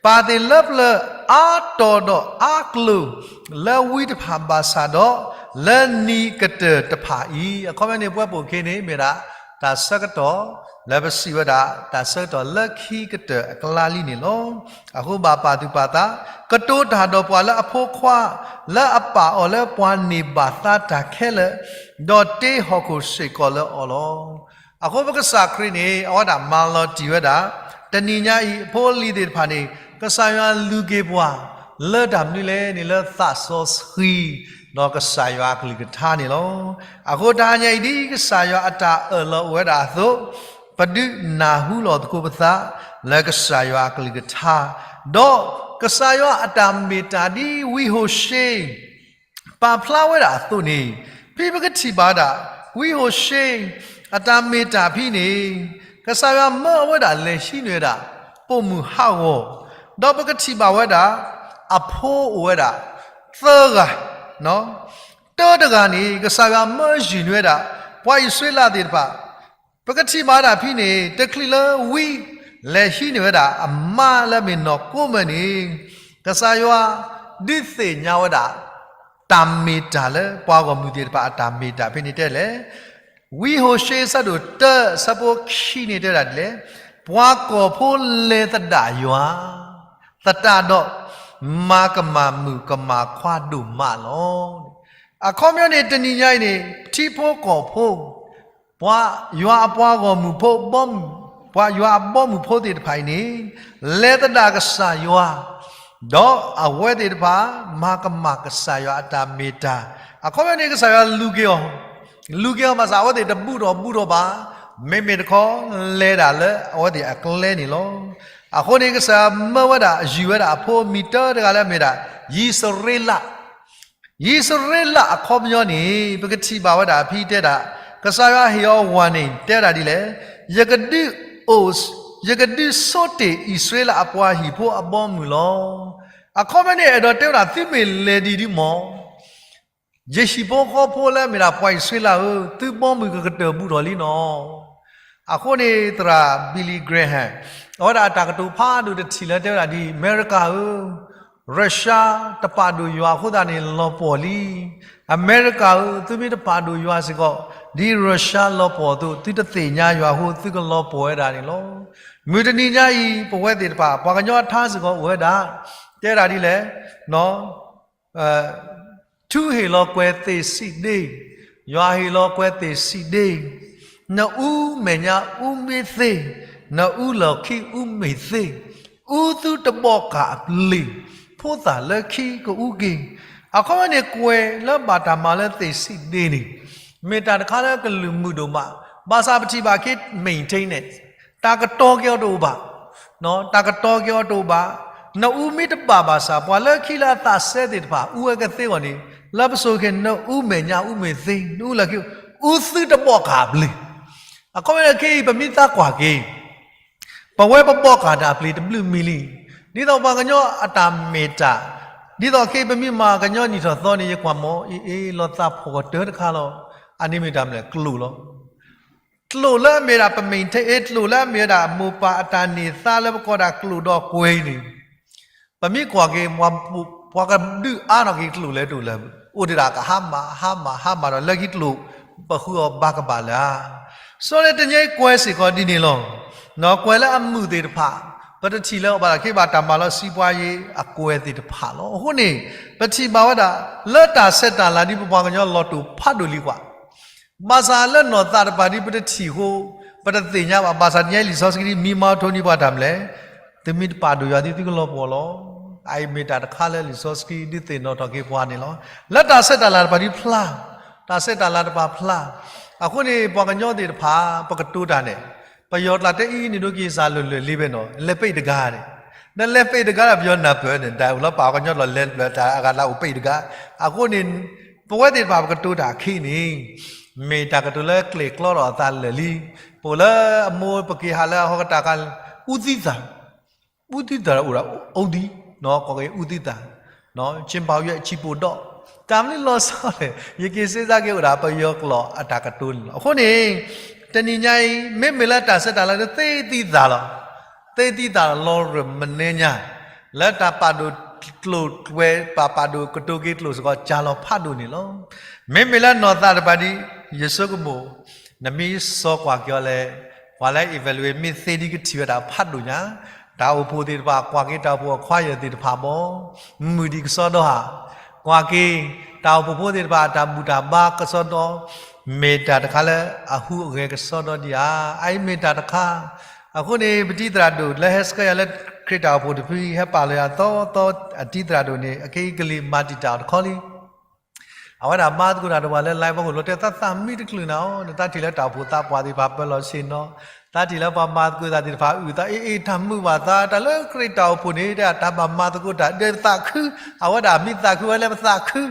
ပာ်သ့ၣ်လၢပျၢၤအါတီၤဒီးအါကျိၤ လၢဝံတဖၣ်ဘၣ်ဆၣ်ဒီး လၢနံၤကတၢၢ်တဖၣ်အံၤ, အခီပညီန့ၣ် ပဝဲပအိၣ်ခဲအံၤန့ၣ် မ့ၢ်ဒၣ်တၢ်ဆၢကတီၢ် လၢပစံးဝဲဒၣ် တၢ်ဆၢကတီၢ်လၢခံကတၢၢ်အကျါလံန့ၣ်လီၤ. အဃိဘၣ်ပာ်သူၣ်ပာ်သး, ကတိၤတၢ်ဒီးပှၤလၢအဖိခွါ, လၢအပာ်အီၤလၢပှၤန့ၢ်ဘၣ်သါတၢ်ခဲလၢာ်, ဒီးတ့ဟီၣ်ခိၣ်စ့ၢ်ကီးလၢအီၤလီၤ. အဃိပကစၢ်ခရံာ်န့ၣ် အဝဲဒၣ်မၤလီၤတံၢ်ဝဲဒၣ်, တနံၤညါအံၤ အဖိအလံၤသ့ၣ်တဖၣ်န့ၣ် ကစၢ်ယွၤလူၤက့ၤပှၤ လၢတၢ်မနုၤလဲၣ်န့ၣ် လၢသးစီဆှံ ဒီးကစၢ်ယွၤအကလုၢ်ကထါန့ၣ်လီၤ. အဃိတဟါညါအံၤ ဒ်ကစၢ်ယွၤအတၢ်အၢၣ်လီၤအိၣ်ဝဲဒၣ်အသိး, ပဒုးနၢ်ဟူလီၤသကိးပသး လၢကစၢ်ယွၤအကလုၢ်ကထါ, ဒီးကစၢ်ယွၤအတၢ်မ့ၢ်တၢ်ဒ်ဝံဟိၤၡ့ ပာ်ဖျါဝဲဒၣ်အသိးန့ၣ်, ဖဲပကထံၣ်ဘၣ်ဒၣ် ဝံဟိၤၡ့ အတၢ်မ့ၢ်တၢ်ဖဲန့ၣ်, ကစၢ်ယွၤမၢအဝဲဒၣ်လဲၤဟံးန့ၢ်ဝဲဒၣ် ပိာ်မုၣ်ဟးဂီၤ, ဒီးပကထံၣ်ဘၣ်ဝဲဒၣ် အဖိအိၣ်ဝဲဒၣ် သၢဂၤ, တၢတဂၤန့ၣ် ကစၢ်ယွၤမၢယုၢ်န့ၢ်ဝဲဒၣ် ပှၤအံၣ်စရ့လးသ့ၣ်တဖၣ်, ပကထံၣ်ဘၣ်ဒၣ်ဖဲန့ၣ် တချုးလၢဝံ လဲၤဟံးန့ၢ်ဝဲဒၣ်အမါလၢအမ့ၢ်နီၢ်ကိမၢ်န့ၣ်, ကစၢ်ယွၤဒုးသ့ၣ်ညါဝဲဒၣ် တၢ်မ့ၢ်တၢ်လၢပှၤဂီၢ်မုၢ်သ့ၣ်တဖၣ်အတၢ်မ့ၢ်တၢ်ဖဲန့ၣ်တဲလဲၣ်. ဝံဟိၤၡ့အဆၢဒိၣ်တၢအဆၢဖိခံန့ၣ်တဲဒၣ်ဒ်လဲၣ်, ပှၤကီၢ်ဖိလဲၤသဒၣ်ယွၤ သတးဒီး မၤကမၣ်မုၣ်ကမၣ်ခွါဒိၣ်မးလီၤ. အခီပညီန့ၣ် တနံၤညါအံၤန့ၣ် ထံဖိကီၢ်ဖိ, ပှၤယွၤအပှၤဂီၢ်မုၢ်ဖိဘီမုၢ်, ပှၤယွၤအဘီမုၢ်ဖိသ့ၣ်တဖၣ်အံၤန့ၣ် လဲၤသဒၣ်ကစၢ်ယွၤ, ဒီးအဝဲသ့ၣ်တဖၣ် မၤကမၣ်ကစၢ်ယွၤအတၢ်မ့ၢ်တၢ်, အခီပညီန့ၣ် ကစၢ်ယွၤလူၤက့ၤအီၤ, လူၤက့ၤအီၤဘၣ်ဆၣ် အဝဲသ့ၣ်တဘူၣ်ထီၣ်ဘူၣ်ထီၣ်ဘၣ်, မ့မ့ၢ်တခီ လဲၤဒၣ်လၢအဝဲသ့ၣ်အကျဲန့ၣ်လီၤ. အဃိန့ၣ် ကစၢ်ယွၤမၢဝဲဒၣ် ယုၢ်ဝဲဒၣ်အဖိအမံၤတၢတဂၤလၢအမ့ၢ်ဒၣ် ယံၣ်စရ့လး ယံၣ်စရ့လးအခီပညီန့ၣ် ပကထံၣ်ဘၣ်ဝဲဒၣ်ဖဲတဲဒၣ်, ကစၢ်ယွၤဟ့ၣ်အီၤဝၤန့ၣ် တဲဒၣ်ဒ်လဲၣ်, ယကဒုးအိၣ်, ယကဒုးဆိတ့ၢ်အံၣ်စရ့လးအပှၤဟံၣ်ဖိအဘီအမုၢ်လီၤ. အခီပညီန့ၣ် အဲၣ်ဒိးတဲဝဲဒၣ် သုမ့ၢ်လဲၤဒ်ဒ်မီၢ် ယဟံၣ်ဖိဃီဖိလၢအမ့ၢ်ဒၣ်ပှၤအံၣ်စရ့လးဧၢ, သုဘီမုၢ်ကကတၢၢ်ဘူးထီၣ်လံနီၤ. အဃိန့ၣ် သရၣ် Billy Graham အဝဲဒၣ်အတၢ်ကတိၤဖးဒိၣ်တထံၣ်လၢတဲဝဲဒၣ်ဒ်အံၤ, အမဲရကၤဧၢ, Russia တပာ်ဒိၣ်ယွၤအဃိသတးန့ၣ် လီၤပှီၢ်လံ. အမဲရကၤဧၢ, သုမ့ၢ်တပာ်ဒိၣ်ယွၤစ့ၢ်ကီး, ဒ် Russia လီၤပှီၢ်အသိး သုတသ့ၣ်ညါယွၤအဃိ သုကလီၤပှီၢ်ဝဲဒၣ်န့ၣ်လီၤ. မုၢ်တနံၤညါအံၤ ပဝဲသ့ၣ်တဖၣ် ပှၤကညီအထါစ့ၢ်ကီးအိၣ်ဝဲဒၣ်, တဲဒၣ်ဒ်လဲၣ် ထူဟ့ၣ်လီၤကွဲၤသ့ၣ်စံးဒ့, ယွၤဟ့ၣ်လီၤကွဲၤသ့ၣ်စံးဒ့, နအူမဲာ်ညါအူမ့ၢ်သ့, နအူလီၢ်ခံအူမ့ၢ်သ့, အူသုတဘီၣ်ကၢ်အပျ့ၤ, ဖိသၣ်လၢခံကအူက့ၤ. အခီပညီန့ၣ် ကွဲၤလၢဘၣ်တၢ်မၤလၢသ့ၣ်စံးဒ့န့ၣ် မ့ၢ်တၢ်တခါလၢကလုၢ်မုာ်ဒိၣ်မး, ဘၣ်ဆၣ်ပထံၣ်ဘၣ်က့ၤ maintenance တၢ်ကတီၤက့ၤအီၤတအိၣ်ဘၣ် တၢ်ကတီၤက့ၤအီၤတအိၣ်ဘၣ်. နအူမ့ၢ်တဘၣ်ဘၣ်ဆၣ် ပှၤလၢခံလၢအသးစဲသ့ၣ်တဖၣ် အူဝဲကသ့အဂီၢ်န့ၣ် လၢပစိၤက့ၤ နအူမဲာ်ညါအူမ့ၢ်သ့, နအူလီၢ်ခံ, အူသုတဘီၣ်ကၢ်အပျ့ၤ. အခီပညီခဲအံၤ ပမ့ၢ်သးကွၢ်က့ၤ ပဝဲပဘီၣ်ကၢ်တၢ်အပျ့ၤတဘျုးမံၤလံ. ဒ်သိးပှၤကညီအတၢ်မ့ၢ်တၢ်, ဒ်သိးခဲအံၤပမ့ၢ်မၤကညီနံၣ်ထီၣ်သီန့ၣ် ယကွၢ်မ့ၢ်အ့ၣ်အ့ၣ် လီၤသးဖှီၣ်ကတၢၢ်တခါလီၤ. အန့ၣ်မ့ၢ်တၢ်မနုၤလဲၣ် ကျိာ်လီၤ. ကျိာ်လၢအမ့ၢ်ဒၣ်ပ maintain ကျိာ်လၢအမ့ၢ်ဝဲဒၣ် မိၢ်ပၢ်အတၢ်န့ၢ်သါလၢပကိးဒၣ်ကျိာ်ဒီးကွဲၤအံၤန့ၣ်, ပမ့ၢ်ကွၢ်က့ၤ ပှၤကဒုးအါထီၣ်က့ၤကျိာ်လဲၣ်တအိၣ်လဲၣ်, အိၣ်ဒံးဒၣ်ကဟါမၢ် ဟါမၢ် ဟါမၢ်ဒီး လၢခံကျိာ် ပဃုအီၤဘၣ်ကဘၣ်လၢၤဧါ. စီၤလ့တညဲကွဲၤစ့ၢ်ကီးဒ်န့ၣ်လီၤ. ကွဲၤလၢအမုာ်သ့ၣ်တဖၣ် ပတထံၣ်လၢအဘၣ်လီၢ်ခံဘၣ် တၢ်မၤလီၤစံးပှၤယ့အကွဲၤသ့ၣ်တဖၣ်လီၤ. အဃိန့ၣ် ပထံၣ်ဘၣ်ဝဲဒၣ် လၢတၢ်ဆဲးတၢ်လၤဒ်ပပှၤကညီလီၤတိာ်ဖးဒိၣ်လံကွၢ် ဘၣ်ဆၣ်လၢနီၢ်သးတပၤဒ်ပတထံၣ်အဃိ ပတသ့ၣ်ညါဘၣ်. ဘၣ်ဆၣ်တနံၤအံၤလံာ်စီဆှံဒ်မံမီထိနံၤပှၤတၢ်မနုၤလဲၣ်, သုမ့ၢ်တပာ်ဒိၣ်ယွၤသုသုကလီၤပှီၢ်လီၤ. အအံၤမ့ၢ်တၢ်တခါလၢလံာ်စီဆှံဒ်သ့ၣ်နီၣ်ထီၣ်က့ၤပှၤန့ၣ်လီၤ. လၢတၢ်ဆဲးတၢ်လၤတပၤဒ်ဖျါ, တၢ်ဆဲးတၢ်လၤတပၤဖျါ, အဃိန့ၣ် ပှၤကညီသ့ၣ်တဖၣ် ပကတိၤတၢ်န့ၣ် ပယီၤကျါတဲအံၤန့ၣ်ဒိက့ၤစၢ်လၢာ်လၢာ်လံဘဲနီၤ လဲၤပ့းတဂၤန့ၣ်, နလဲၤပ့းတဂၤဒီး ပယီၤနၢ်ပၢၢ်န့ၣ် တၢ်အိၣ်လၢပှၤကညီလီၤလဲၤပျၢၤတၢ်အဂၤလၢအိၣ်ပ့းတဂၤ. အဃိန့ၣ် ပဝဲသ့ၣ်တဖၣ်ပကတိၤတၢ်အခံန့ၣ် မ့ၢ်တၢ်ကတိၤလၢကျဲၤကျီဒီးအသးလၢာ်လံ. ပအိၣ်လၢအမိၢ်ပက့ၤဟးလၢအဟီကတၢ်ခါ အူသံသၣ် အူသံသၣ်အိၣ်ဒီးအူသံ, ကိးက့ၤအူသံသၣ်, ကၠ့ပၤယွဲၣ်ဆံးပိၢ်ဒီး, တၢ်မနုၤလီၤဆီလဲၣ်, ယက့ၤစ့စ့က့ၤအိၣ်ဒၣ်ပယီၤကျိာ်အတၢ်ကတိၤန့ၣ်လီၤ. အဃိန့ၣ် တနံၤညါအံၤ မ့မ့ၢ်လၢတၢ်ဆဲးတၢ်လၤန့ၣ် သ့သံသးလီၤ. သ့သံသးလီၤရၢၢ်မနဲညါ လၢတၢ်ပာ်ဒိၣ်ကျိာ်ကွဲၤ ပာ်ပာ်ဒိၣ်ကတိၤက့ၤကျိာ်စ့ၢ်ကီး ကၢ်လီၤဖးဒိၣ်န့ၣ်လီၤ. မ့မ့ၢ်လၢနီၢ်သးတပၤဒ် ယဆိကမိၣ် နမ့ၢ်စီကွၢ်က့ၤအီၤလဲၣ် ပှၤလၢ evaluate မ့ၢ်သ့ဒ်ကထံၣ်ဝဲဒၣ်ဖးဒိၣ်ညါ, တၢ်အိၣ်ဖှိၣ်သ့ၣ်တဖၣ် ကွၢ်က့ၤတၢ်အိၣ်ဖှိၣ်အခီယၢၢ်သ့ၣ်တဖၣ်ဘီ, မုာ်ဒံးကစီဒီဧါ, ကွၢ်က့ၤ တၢ်အိၣ်ဖှိၣ်ဖိသ့ၣ်တဖၣ် အတၢ်ဘူၣ်တၢ်ဘါကစီဒီ, မ့ၢ်တၢ်တခါလၢအဟူးအဂဲၤကစီဒီဒံးဧါ, အအံၤမ့ၢ်တၢ်တခါ. အဃိန့ၣ် ပတံၤသရၣ်ဒိၣ်လၢဟဲဆှၢယၤလၢခရံာ်တၢ်အိၣ်ဖှိၣ်တဖု ဟဲပာ်လီၤယၤသီသီ အတံၤသရၣ်ဒိၣ်န့ၣ် အခဲအံၤကလံၤမၤတံာ်တာ်အီၤတခီလံ အဝဲဒၣ်မၤသကိးတၢ်ဒီးပှၤလၢ live ပူၤလီၤတဲာ် သးသးမံတချုးနၤအီၤ, နတၢ်ထံၣ်လၢတၢ်အိၣ်ဖှိၣ်သးပှၢ်သ့ၣ်တဖၣ် ပၢလီၤဆ့ၣ်နီၤ, တၢ်ထံၣ်လၢပှၤမၤသကိးသးသ့ၣ်တဖၣ် အုၣ်သးအ့ၣ်အ့ၣ် တၢ်မုာ်ဘၣ်သး တၢ်လၢခရံာ်တၢ်အိၣ်ဖှိၣ်န့ၣ် တၢ်ဘၣ်မၤသကိးတၢ်ဒီးသးခု, အဝဲဒၣ်မ့ၢ်သးခုဝဲလၢပသးခု.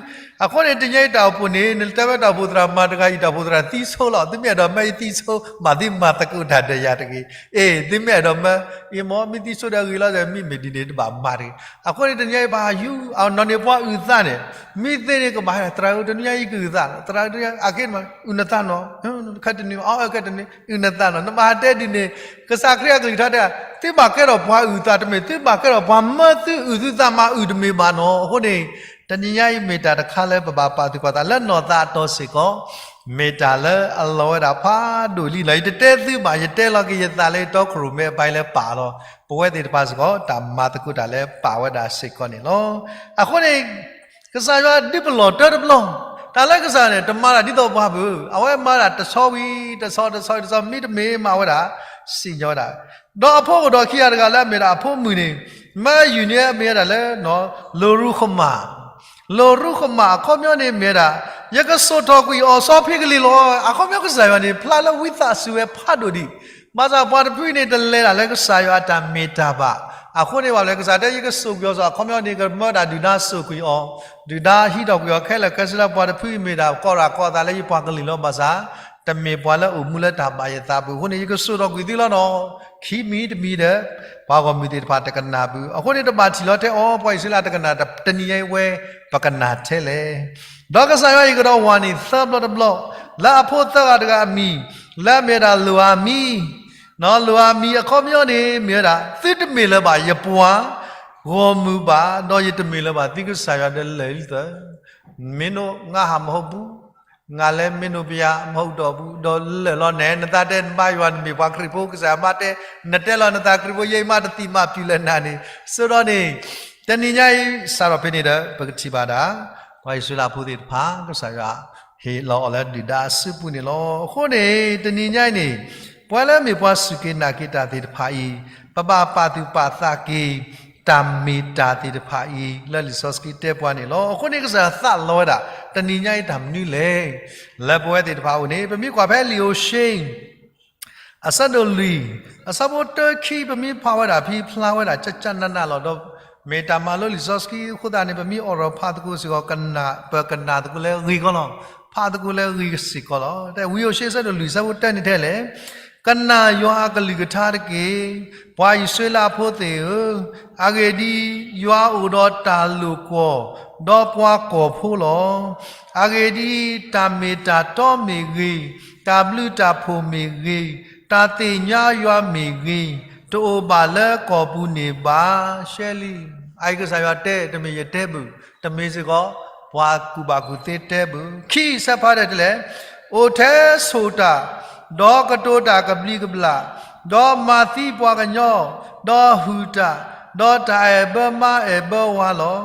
အဃိန့ၣ် တနံၤအံၤတၢ်အိၣ်ဖှိၣ်န့ၣ် နတဲဝဲတၢ်အိၣ်ဖှိၣ်သရၣ်မၤတဂၤအံၤ တၢ်အိၣ်ဖှိၣ်သရၣ်သံဆိလီၤ, သုမ့ၢ်အဲၣ်ဒိးမၢယသံဆိ ဘၣ်သုမၤသကိးတၢ်ဒီးယၤတဂ့ၤ. အ့ၣ် သုမ့ၢ်အဲၣ်ဒိးမၢ အ့ၣ်မ့ၢ် မ့ၢ်သံဆိဒီးဂ့ၤလီၤ မ့မ့ၢ်ဒ်န့ၣ် တဘၣ်မၤတဂ့ၤ. အဃိန့ၣ် တနံၤအံၤပဟးယူၤ အနီၢ်န့ၣ်ပှၤအုၣ်သးန့ၣ်, မ့ၢ်သ့န့ၣ်ကဘၣ်ဟဲ သရၣ်ဧၢ တနံၤညါအံၤကအုၣ်သး, သရၣ်ဧၢ တနံၤညါအက့န့ၣ် အုၣ်နသးနီၤ, ခဲတနံၤ အခဲတနံၤ အုၣ်နသးနီၤ, နဘၣ်ဟးတဲဒ်န့ၣ်, ကစၢ်ခရံာ်အကလုၢ်ကထါတဲ, သုဘၣ်ကဲထီၣ်ပှၤအုၣ်သးတမ့ၢ်, သုဘၣ်ကဲထီၣ်ပှၤမၢသုအုၣ်သုသးမၤအုၣ်တမ့ၢ်ဘၣ်နီၤ. အဃိန့ၣ် တနံၤညါအံၤမ့ၢ်တၢ်တခါလၢပဘၣ်ပာ်သူၣ်ပာ်သးလၢနီၢ်သးအတီၤစ့ၢ်ကီး, မ့ၢ်တၢ်လၢအလီၤဝဲဒၣ်ဖးဒိၣ်လံနီၤ. ယတတဲသုဘၣ်, ယတဲလီၤက့ၤယသးလၢယတီခိၣ်ရိၣ်မဲအပၢ်လၢပာ်လီၤ, ပဝဲသ့ၣ်တဖၣ်စ့ၢ်ကီး တၢ်မၤသကိးတၢ်လၢပာ်ဝဲဒၣ်စ့ၢ်ကီးန့ၣ်လီၤ. အဃိန့ၣ် ကစၢ်ယွၤဒုးပလီၢ်တၢတဘျီ, တၢ်လၢကစၢ်ယွၤန့ၣ် တမၤတၢ်ဒ်သိးပှၤဘၣ်, အဝဲမၤတၢ်တဆီဝံၤတဆီ တဆီဝံၤတဆီ မ့တမ့ၢ်မၤဝဲဒၣ်, စံၣ်ညီၣ်ဝဲဒၣ်. ဒီးအဖိကဒီးခံဂၤတဂၤလၢအမ့ၢ်ဒၣ်အဖိမုၣ်န့ၣ်, မၢယုၢ်န့ၣ်မ့ၢ်ဝဲဒၣ်လၢ လိၤရူဃမၢ်, လိၤရူဃမၢ်အခီပညီန့ၣ်မ့ၢ်ဝဲဒၣ်, ယကစိာ်ထီၣ်ကွံာ်အီၤဆီဖံကလံၤလီၤ. အခီပညီကစၢ်ယွၤန့ၣ် ဖျါလၢဝံသးစူၤဝဲဖးဒိၣ်ဒံး, ဘၣ်ဆၣ်ပှၤတဖုန့ၣ် တလဲၤတၢ်လၢကစၢ်ယွၤအတၢ်မ့ၢ်တၢ်ဘၣ်. အဃိန့ၣ် ဘၣ်လဲၣ်ကစၢ်တဲ ယကစိာ်ကွံာ်အီၤဆီ, အခီပညီန့ၣ် ကမၢဒၣ်ဒုၣ်ဒါစိာ်ကွံာ်အီၤ, ဒုၣ်ဒါဟံးထီၣ်ကွံာ်အီၤခဲလၢာ်ခဲဆ့လၢပှၤတဖုအံၤမ့ၢ်ဒၣ် ကီၢ်ရၣ်ကီၢ်သးလၢယပှၤကလုာ်လီၤ. ဘၣ်ဆၣ် တမ့ၢ်ပှၤလၢအိၣ်မူလၢတၢ်ဘၣ်ယသးပူၤ, အဃိန့ၣ် ယကစိာ်ထီၣ်ကွံာ်သုလီၤနီၤ. ခံမံၤတမံၤဒီး ပှၤဂီၢ်မုၢ်သ့ၣ်တဖၣ်တကနၣ်ဘၣ်. အဃိန့ၣ် တဘၣ်ထံၣ်လီၤထဲအီၤ ပှၤအံၣ်စရ့လးတကနၣ်, တနံၤညါအံၤဝဲ ပကနၣ်ထဲလဲၣ်. ဒီးကစၢ်ယွၤအံၤကဒီးဝၤန့ၣ်သၢဘျီတဘျီ, လၢအဖိသၢဂၤတဂၤအမံၤ, လၢအမ့ၢ်ဝဲဒၣ်လိၣ်ဧမံ, လိၣ်ဧမံအခီပညီန့ၣ် မ့ၢ်ဝဲဒၣ် သုတမ့ၢ်လၢၤဘၣ်ယပှၤ, ဂီၢ်မုၢ်ဘၣ်, ဒီးယတမ့ၢ်လၢၤဘၣ်သုကစၢ်ယွၤဒီးလၢာ်လံသၢ, မ့ၢ်နိၣ်ငါဟးမဟူပူၤ, ငါလဲၤမ့ၢ်နိၣ်ပယၤမဟူဒီးပူၤ, ဒီးလၢာ်လီၤနဲ, နသးတဲနဘါယွၤနမ့ၢ်ပှၤခရံာ်ဖိ, ကစၢ်ယွၤမးတဲ, နတဲလီၤနသးခရံာ်ဖိ ယဲအံၤမးတသံၣ်မးပျုၤလၢနၤန့ၣ်, ဆိဒီးန့ၣ် တနံၤညါအံၤ စးထီၣ်ဖဲန့ၣ်ဒီး ပကထံၣ်ဘၣ်ဒၣ် ပှၤအံၣ်စရ့လးဖိသ့ၣ်တဖၣ် ကစၢ်ယွၤ ဟ့ၣ်လီၤအီၤလၢဒုၣ်ဒါအစုပူၤန့ၣ်လီၤ. အဃိန့ၣ် တနံၤညါအံၤန့ၣ် ပဝဲလၢမ့ၢ်ပှၤစူၢ်က့ၤနာ်က့ၤတၢ်သ့ၣ်တဖၣ်အံၤ ပဘၣ်ပာ်သူၣ်ပာ်သးက့ၤ တၢ်မ့ၢ်တၢ်သ့ၣ်တဖၣ်အံၤ လၢလံာ်စီဆှံတဲပှၤန့ၣ်လီၤ. အဃိန့ၣ် ကစၢ်ယွၤသးလီဝဲဒၣ် တနံၤညါအံၤတၢ်မနုၤလဲၣ် လၢပဝဲသ့ၣ်တဖၣ်အအိၣ်န့ၣ် ပမ့ၢ်ကွၢ်ဖဲလံာ်ဟိၤၡ့ အဆၢဒိၣ်လွံၢ်, အဆၢဖိတၢခံ ပမ့ၢ်ဖးဝဲဒၣ်ဖဲဖျါဝဲဒၣ် ကၠၢ်ကၠၢ်နးနးလီၤ. ဒီးမ့ၢ်တၢ်မၤလိလံာ်စီဆှံအဃိသတးန့ၣ် ပမ့ၢ်အိးထီၣ်ဖးသကိးစ့ၢ်ကီး ပကနၣ်သကိးလၢဂ့ၤကီလီၤ. ဖးသကိးလၢဂ့ၤစ့ၢ်ကီးလီၤ. တၢ်ဝံဧိၤၡ့ အဆၢဒိၣ်လွံၢ် အဆၢဖိတၢန့ၣ်ထဲလဲၣ်, ကနၣ်ယွၤအကလုၢ်ကထါတက့ၢ်, ပှၤအံၣ်စရ့လးဖိသ့ၣ်ဧၢ, အဂ့ၢ်ဒ်အံၤ, ယွၤအိၣ်ဒီးတၢ်လိာ်ကွီၢ်, ဒီးပှၤကီၢ်ဖိလီၤ. အဂ့ၢ်ဒ်အံၤ, တၢ်မ့ၢ်တၢ်တီမ့ၢ်ဂ့ၤ, တၢ်ဘျုးတၢ်ဖှိၣ်မ့ၢ်ဂ့ၤ, တၢ်သ့ၣ်ညါယွၤမ့ၢ်ဂ့ၤ, တအိၣ်ဘၣ်လၢကီၢ်ပူၤန့ၣ်ဘၣ်. ရှဲလံ, အအံၤကစၢ်ယွၤတဲ တမ့ၢ်ယတဲဘၣ်, တမ့ၢ်စ့ၢ်ကီး ပှၤကူၣ်ဘၣ်ကူၣ်သ့တဲဘၣ်. ခံ ဆၢဖးဒဲးတလဲၣ်, အိၣ်ထဲဆိၣ်တၢ်, ဒီးကတိၤတၢ်ကဘျံးကဘျၣ်, ဒီးမၤသံပှၤကညီ, ဒီးဟုၣ်တၢ်, ဒီးတၢ်အဲၣ်ဘၢမါအဲၣ်ဘၢဝၤလီၤ.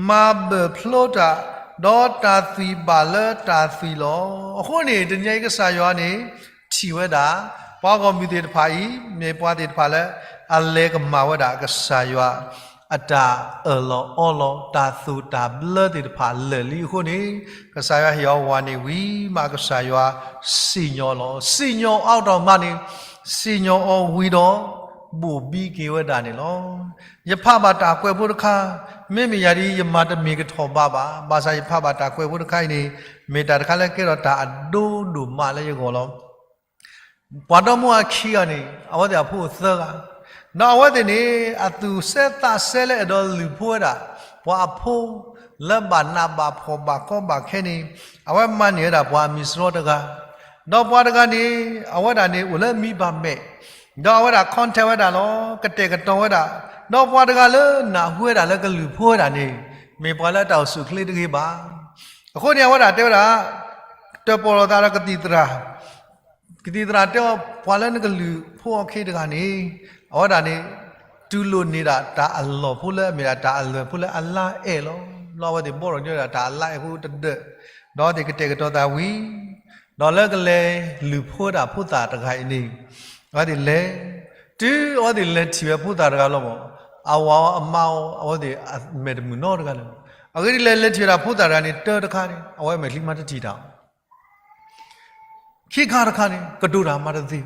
မၤဘၢၣ်ဖျိတၢ်, ဒီးတၢ်သွံၣ်ဘၣ်လၢတၢ်သွံၣ်လီၤ. အဃိန့ၣ် တနံၤအံၤကစၢ်ယွၤန့ၣ် ထံၣ်ဝဲဒၣ် ပှၤဂီၢ်မုၢ်သ့ၣ်တဖၣ်အံၤ မ့ၢ်ပှၤသ့ၣ်တဖၣ်လၢ အလဲၤကမၣ်ဝဲဒၣ်ကစၢ်ယွၤ အတၢ်အၢၣ်လီၤအီလီၤ တၢ်သိၣ်တၢ်ဘျၢသ့ၣ်တဖၣ်လၢာ်လံအဃိန့ၣ်, ကစၢ်ယွၤဟ့ၣ်အီၤဝၤန့ၣ်ဝံၤမး ကစၢ်ယွၤစံၣ်ညီၣ်လီၤ. စံၣ်ညီၣ်အါထီၣ်မးန့ၣ်, စံၣ်ညီၣ်အီၤဝံၤဒီး ဘိၣ်ဘံက့ၤဝဲဒၣ်န့ၣ်လီၤ. ယဖးဘၣ်တၢ်ကွဲးဖိတခါ, မ့မ့ၢ်ယၤဒ်အံၤ ယမၤတမ့ၢ်ကထီၣ်ဘးဘၣ်. ဘၣ်ဆၣ်ယဖးဘၣ်တၢ်ကွဲးဖိတခါအံၤန့ၣ် မ့ၢ်တၢ်တခါလၢကဲထီၣ်တၢ်အဒိဒိၣ်မးလၢယဂီၢ်လီၤ. ပှၤဒီမါဝၤခံဂၤန့ၣ် အဝဲသ့ၣ်အဖိအိၣ်သၢဂၤ, ဒီးအဝဲသ့ၣ်န့ၣ် အသူၣ်စဲသးစဲလၢအဲၣ်ဒိးလုၢ်ဖိဝဲဒၣ် ပှၤအဖိ လၢဘၣ်နးဘၣ်ဖှီၣ်ဘၣ်ကီဘၣ်ခဲန့ၣ် အဝဲမၤန့ၢ်ဝဲဒၣ်ပှၤအမံၤစရီတဂၤ, ဒီးပှၤတဂၤန့ၣ် အဝဲဒၣ်န့ၣ်အိၣ်လၢမံဘၣ်မဲာ်, ဒီးအဝဲဒၣ် contact ဝဲဒၣ်လီၤ, ကတဲာ်ကတီၤဝဲဒၣ်, ဒီးပှၤတဂၤလၢနၢ်ဟူဝဲဒၣ်လၢကလုၢ်ဖိဝဲဒၣ်န့ၣ် မ့ၢ်ပှၤလၢတၢ်အိၣ်ဆူၣ်အိၣ်ချ့တဂ့ၤဘၣ်. အဃိန့ၣ် အဝဲဒၣ်တဲဝဲဒၣ် တၢၣ်ပီၣ်လိာ်သးဒီးကသံၣ်သရၣ် ကသံၣ်သရၣ်တဲအီၤ ပှၤလၢနကလုၢ်ဖိအီၤခ့တဂၤန့ၣ် အဝဲဒၣ်န့ၣ် တူၢ်လိာ်န့ၢ်ဒၣ်တၢ်အလီၢ်ဖိလၢအမ့ၢ်ဒၣ်တၢ်အလွဲၢ်ဖိလၢအလါအဲၣ်လီၤ. လၢအဝဲသ့ၣ်ဘီၣ်ထီၣ်ညီဒၣ်တၢ်အလါအဲၣ်ဖိတဒၢး, ဒီးအဝဲသ့ၣ်ကတဲာ်ကတီၤသးဝံၤ, ဒီးလၢကလဲၤလုၢ်ဖိဝဲဒၣ်ဖိသၣ်တဂၤအံၤန့ၣ်, အဝဲသ့ၣ်လဲၤ, တုၤအဝဲသ့ၣ်လဲၤထံၣ်ဝဲဖိသၣ်တဂၤလီၤမး, အဝၤအီၤအမါအီၤ အဝဲသ့ၣ်မဲာ်တမုာ်နီတဂၤလၢၤ. အဂ့ၢ်ဒ်လဲၣ် လဲၤထံၣ်ဝဲဒၣ်ဖိသၣ်တဂၤန့ၣ် တၢတခါန့ၣ် အဝဲမဲာ်ချံမးတထံၣ်တၢ် ခံခါတခါန့ၣ် ကတိၤတၢ်မၤတသ့,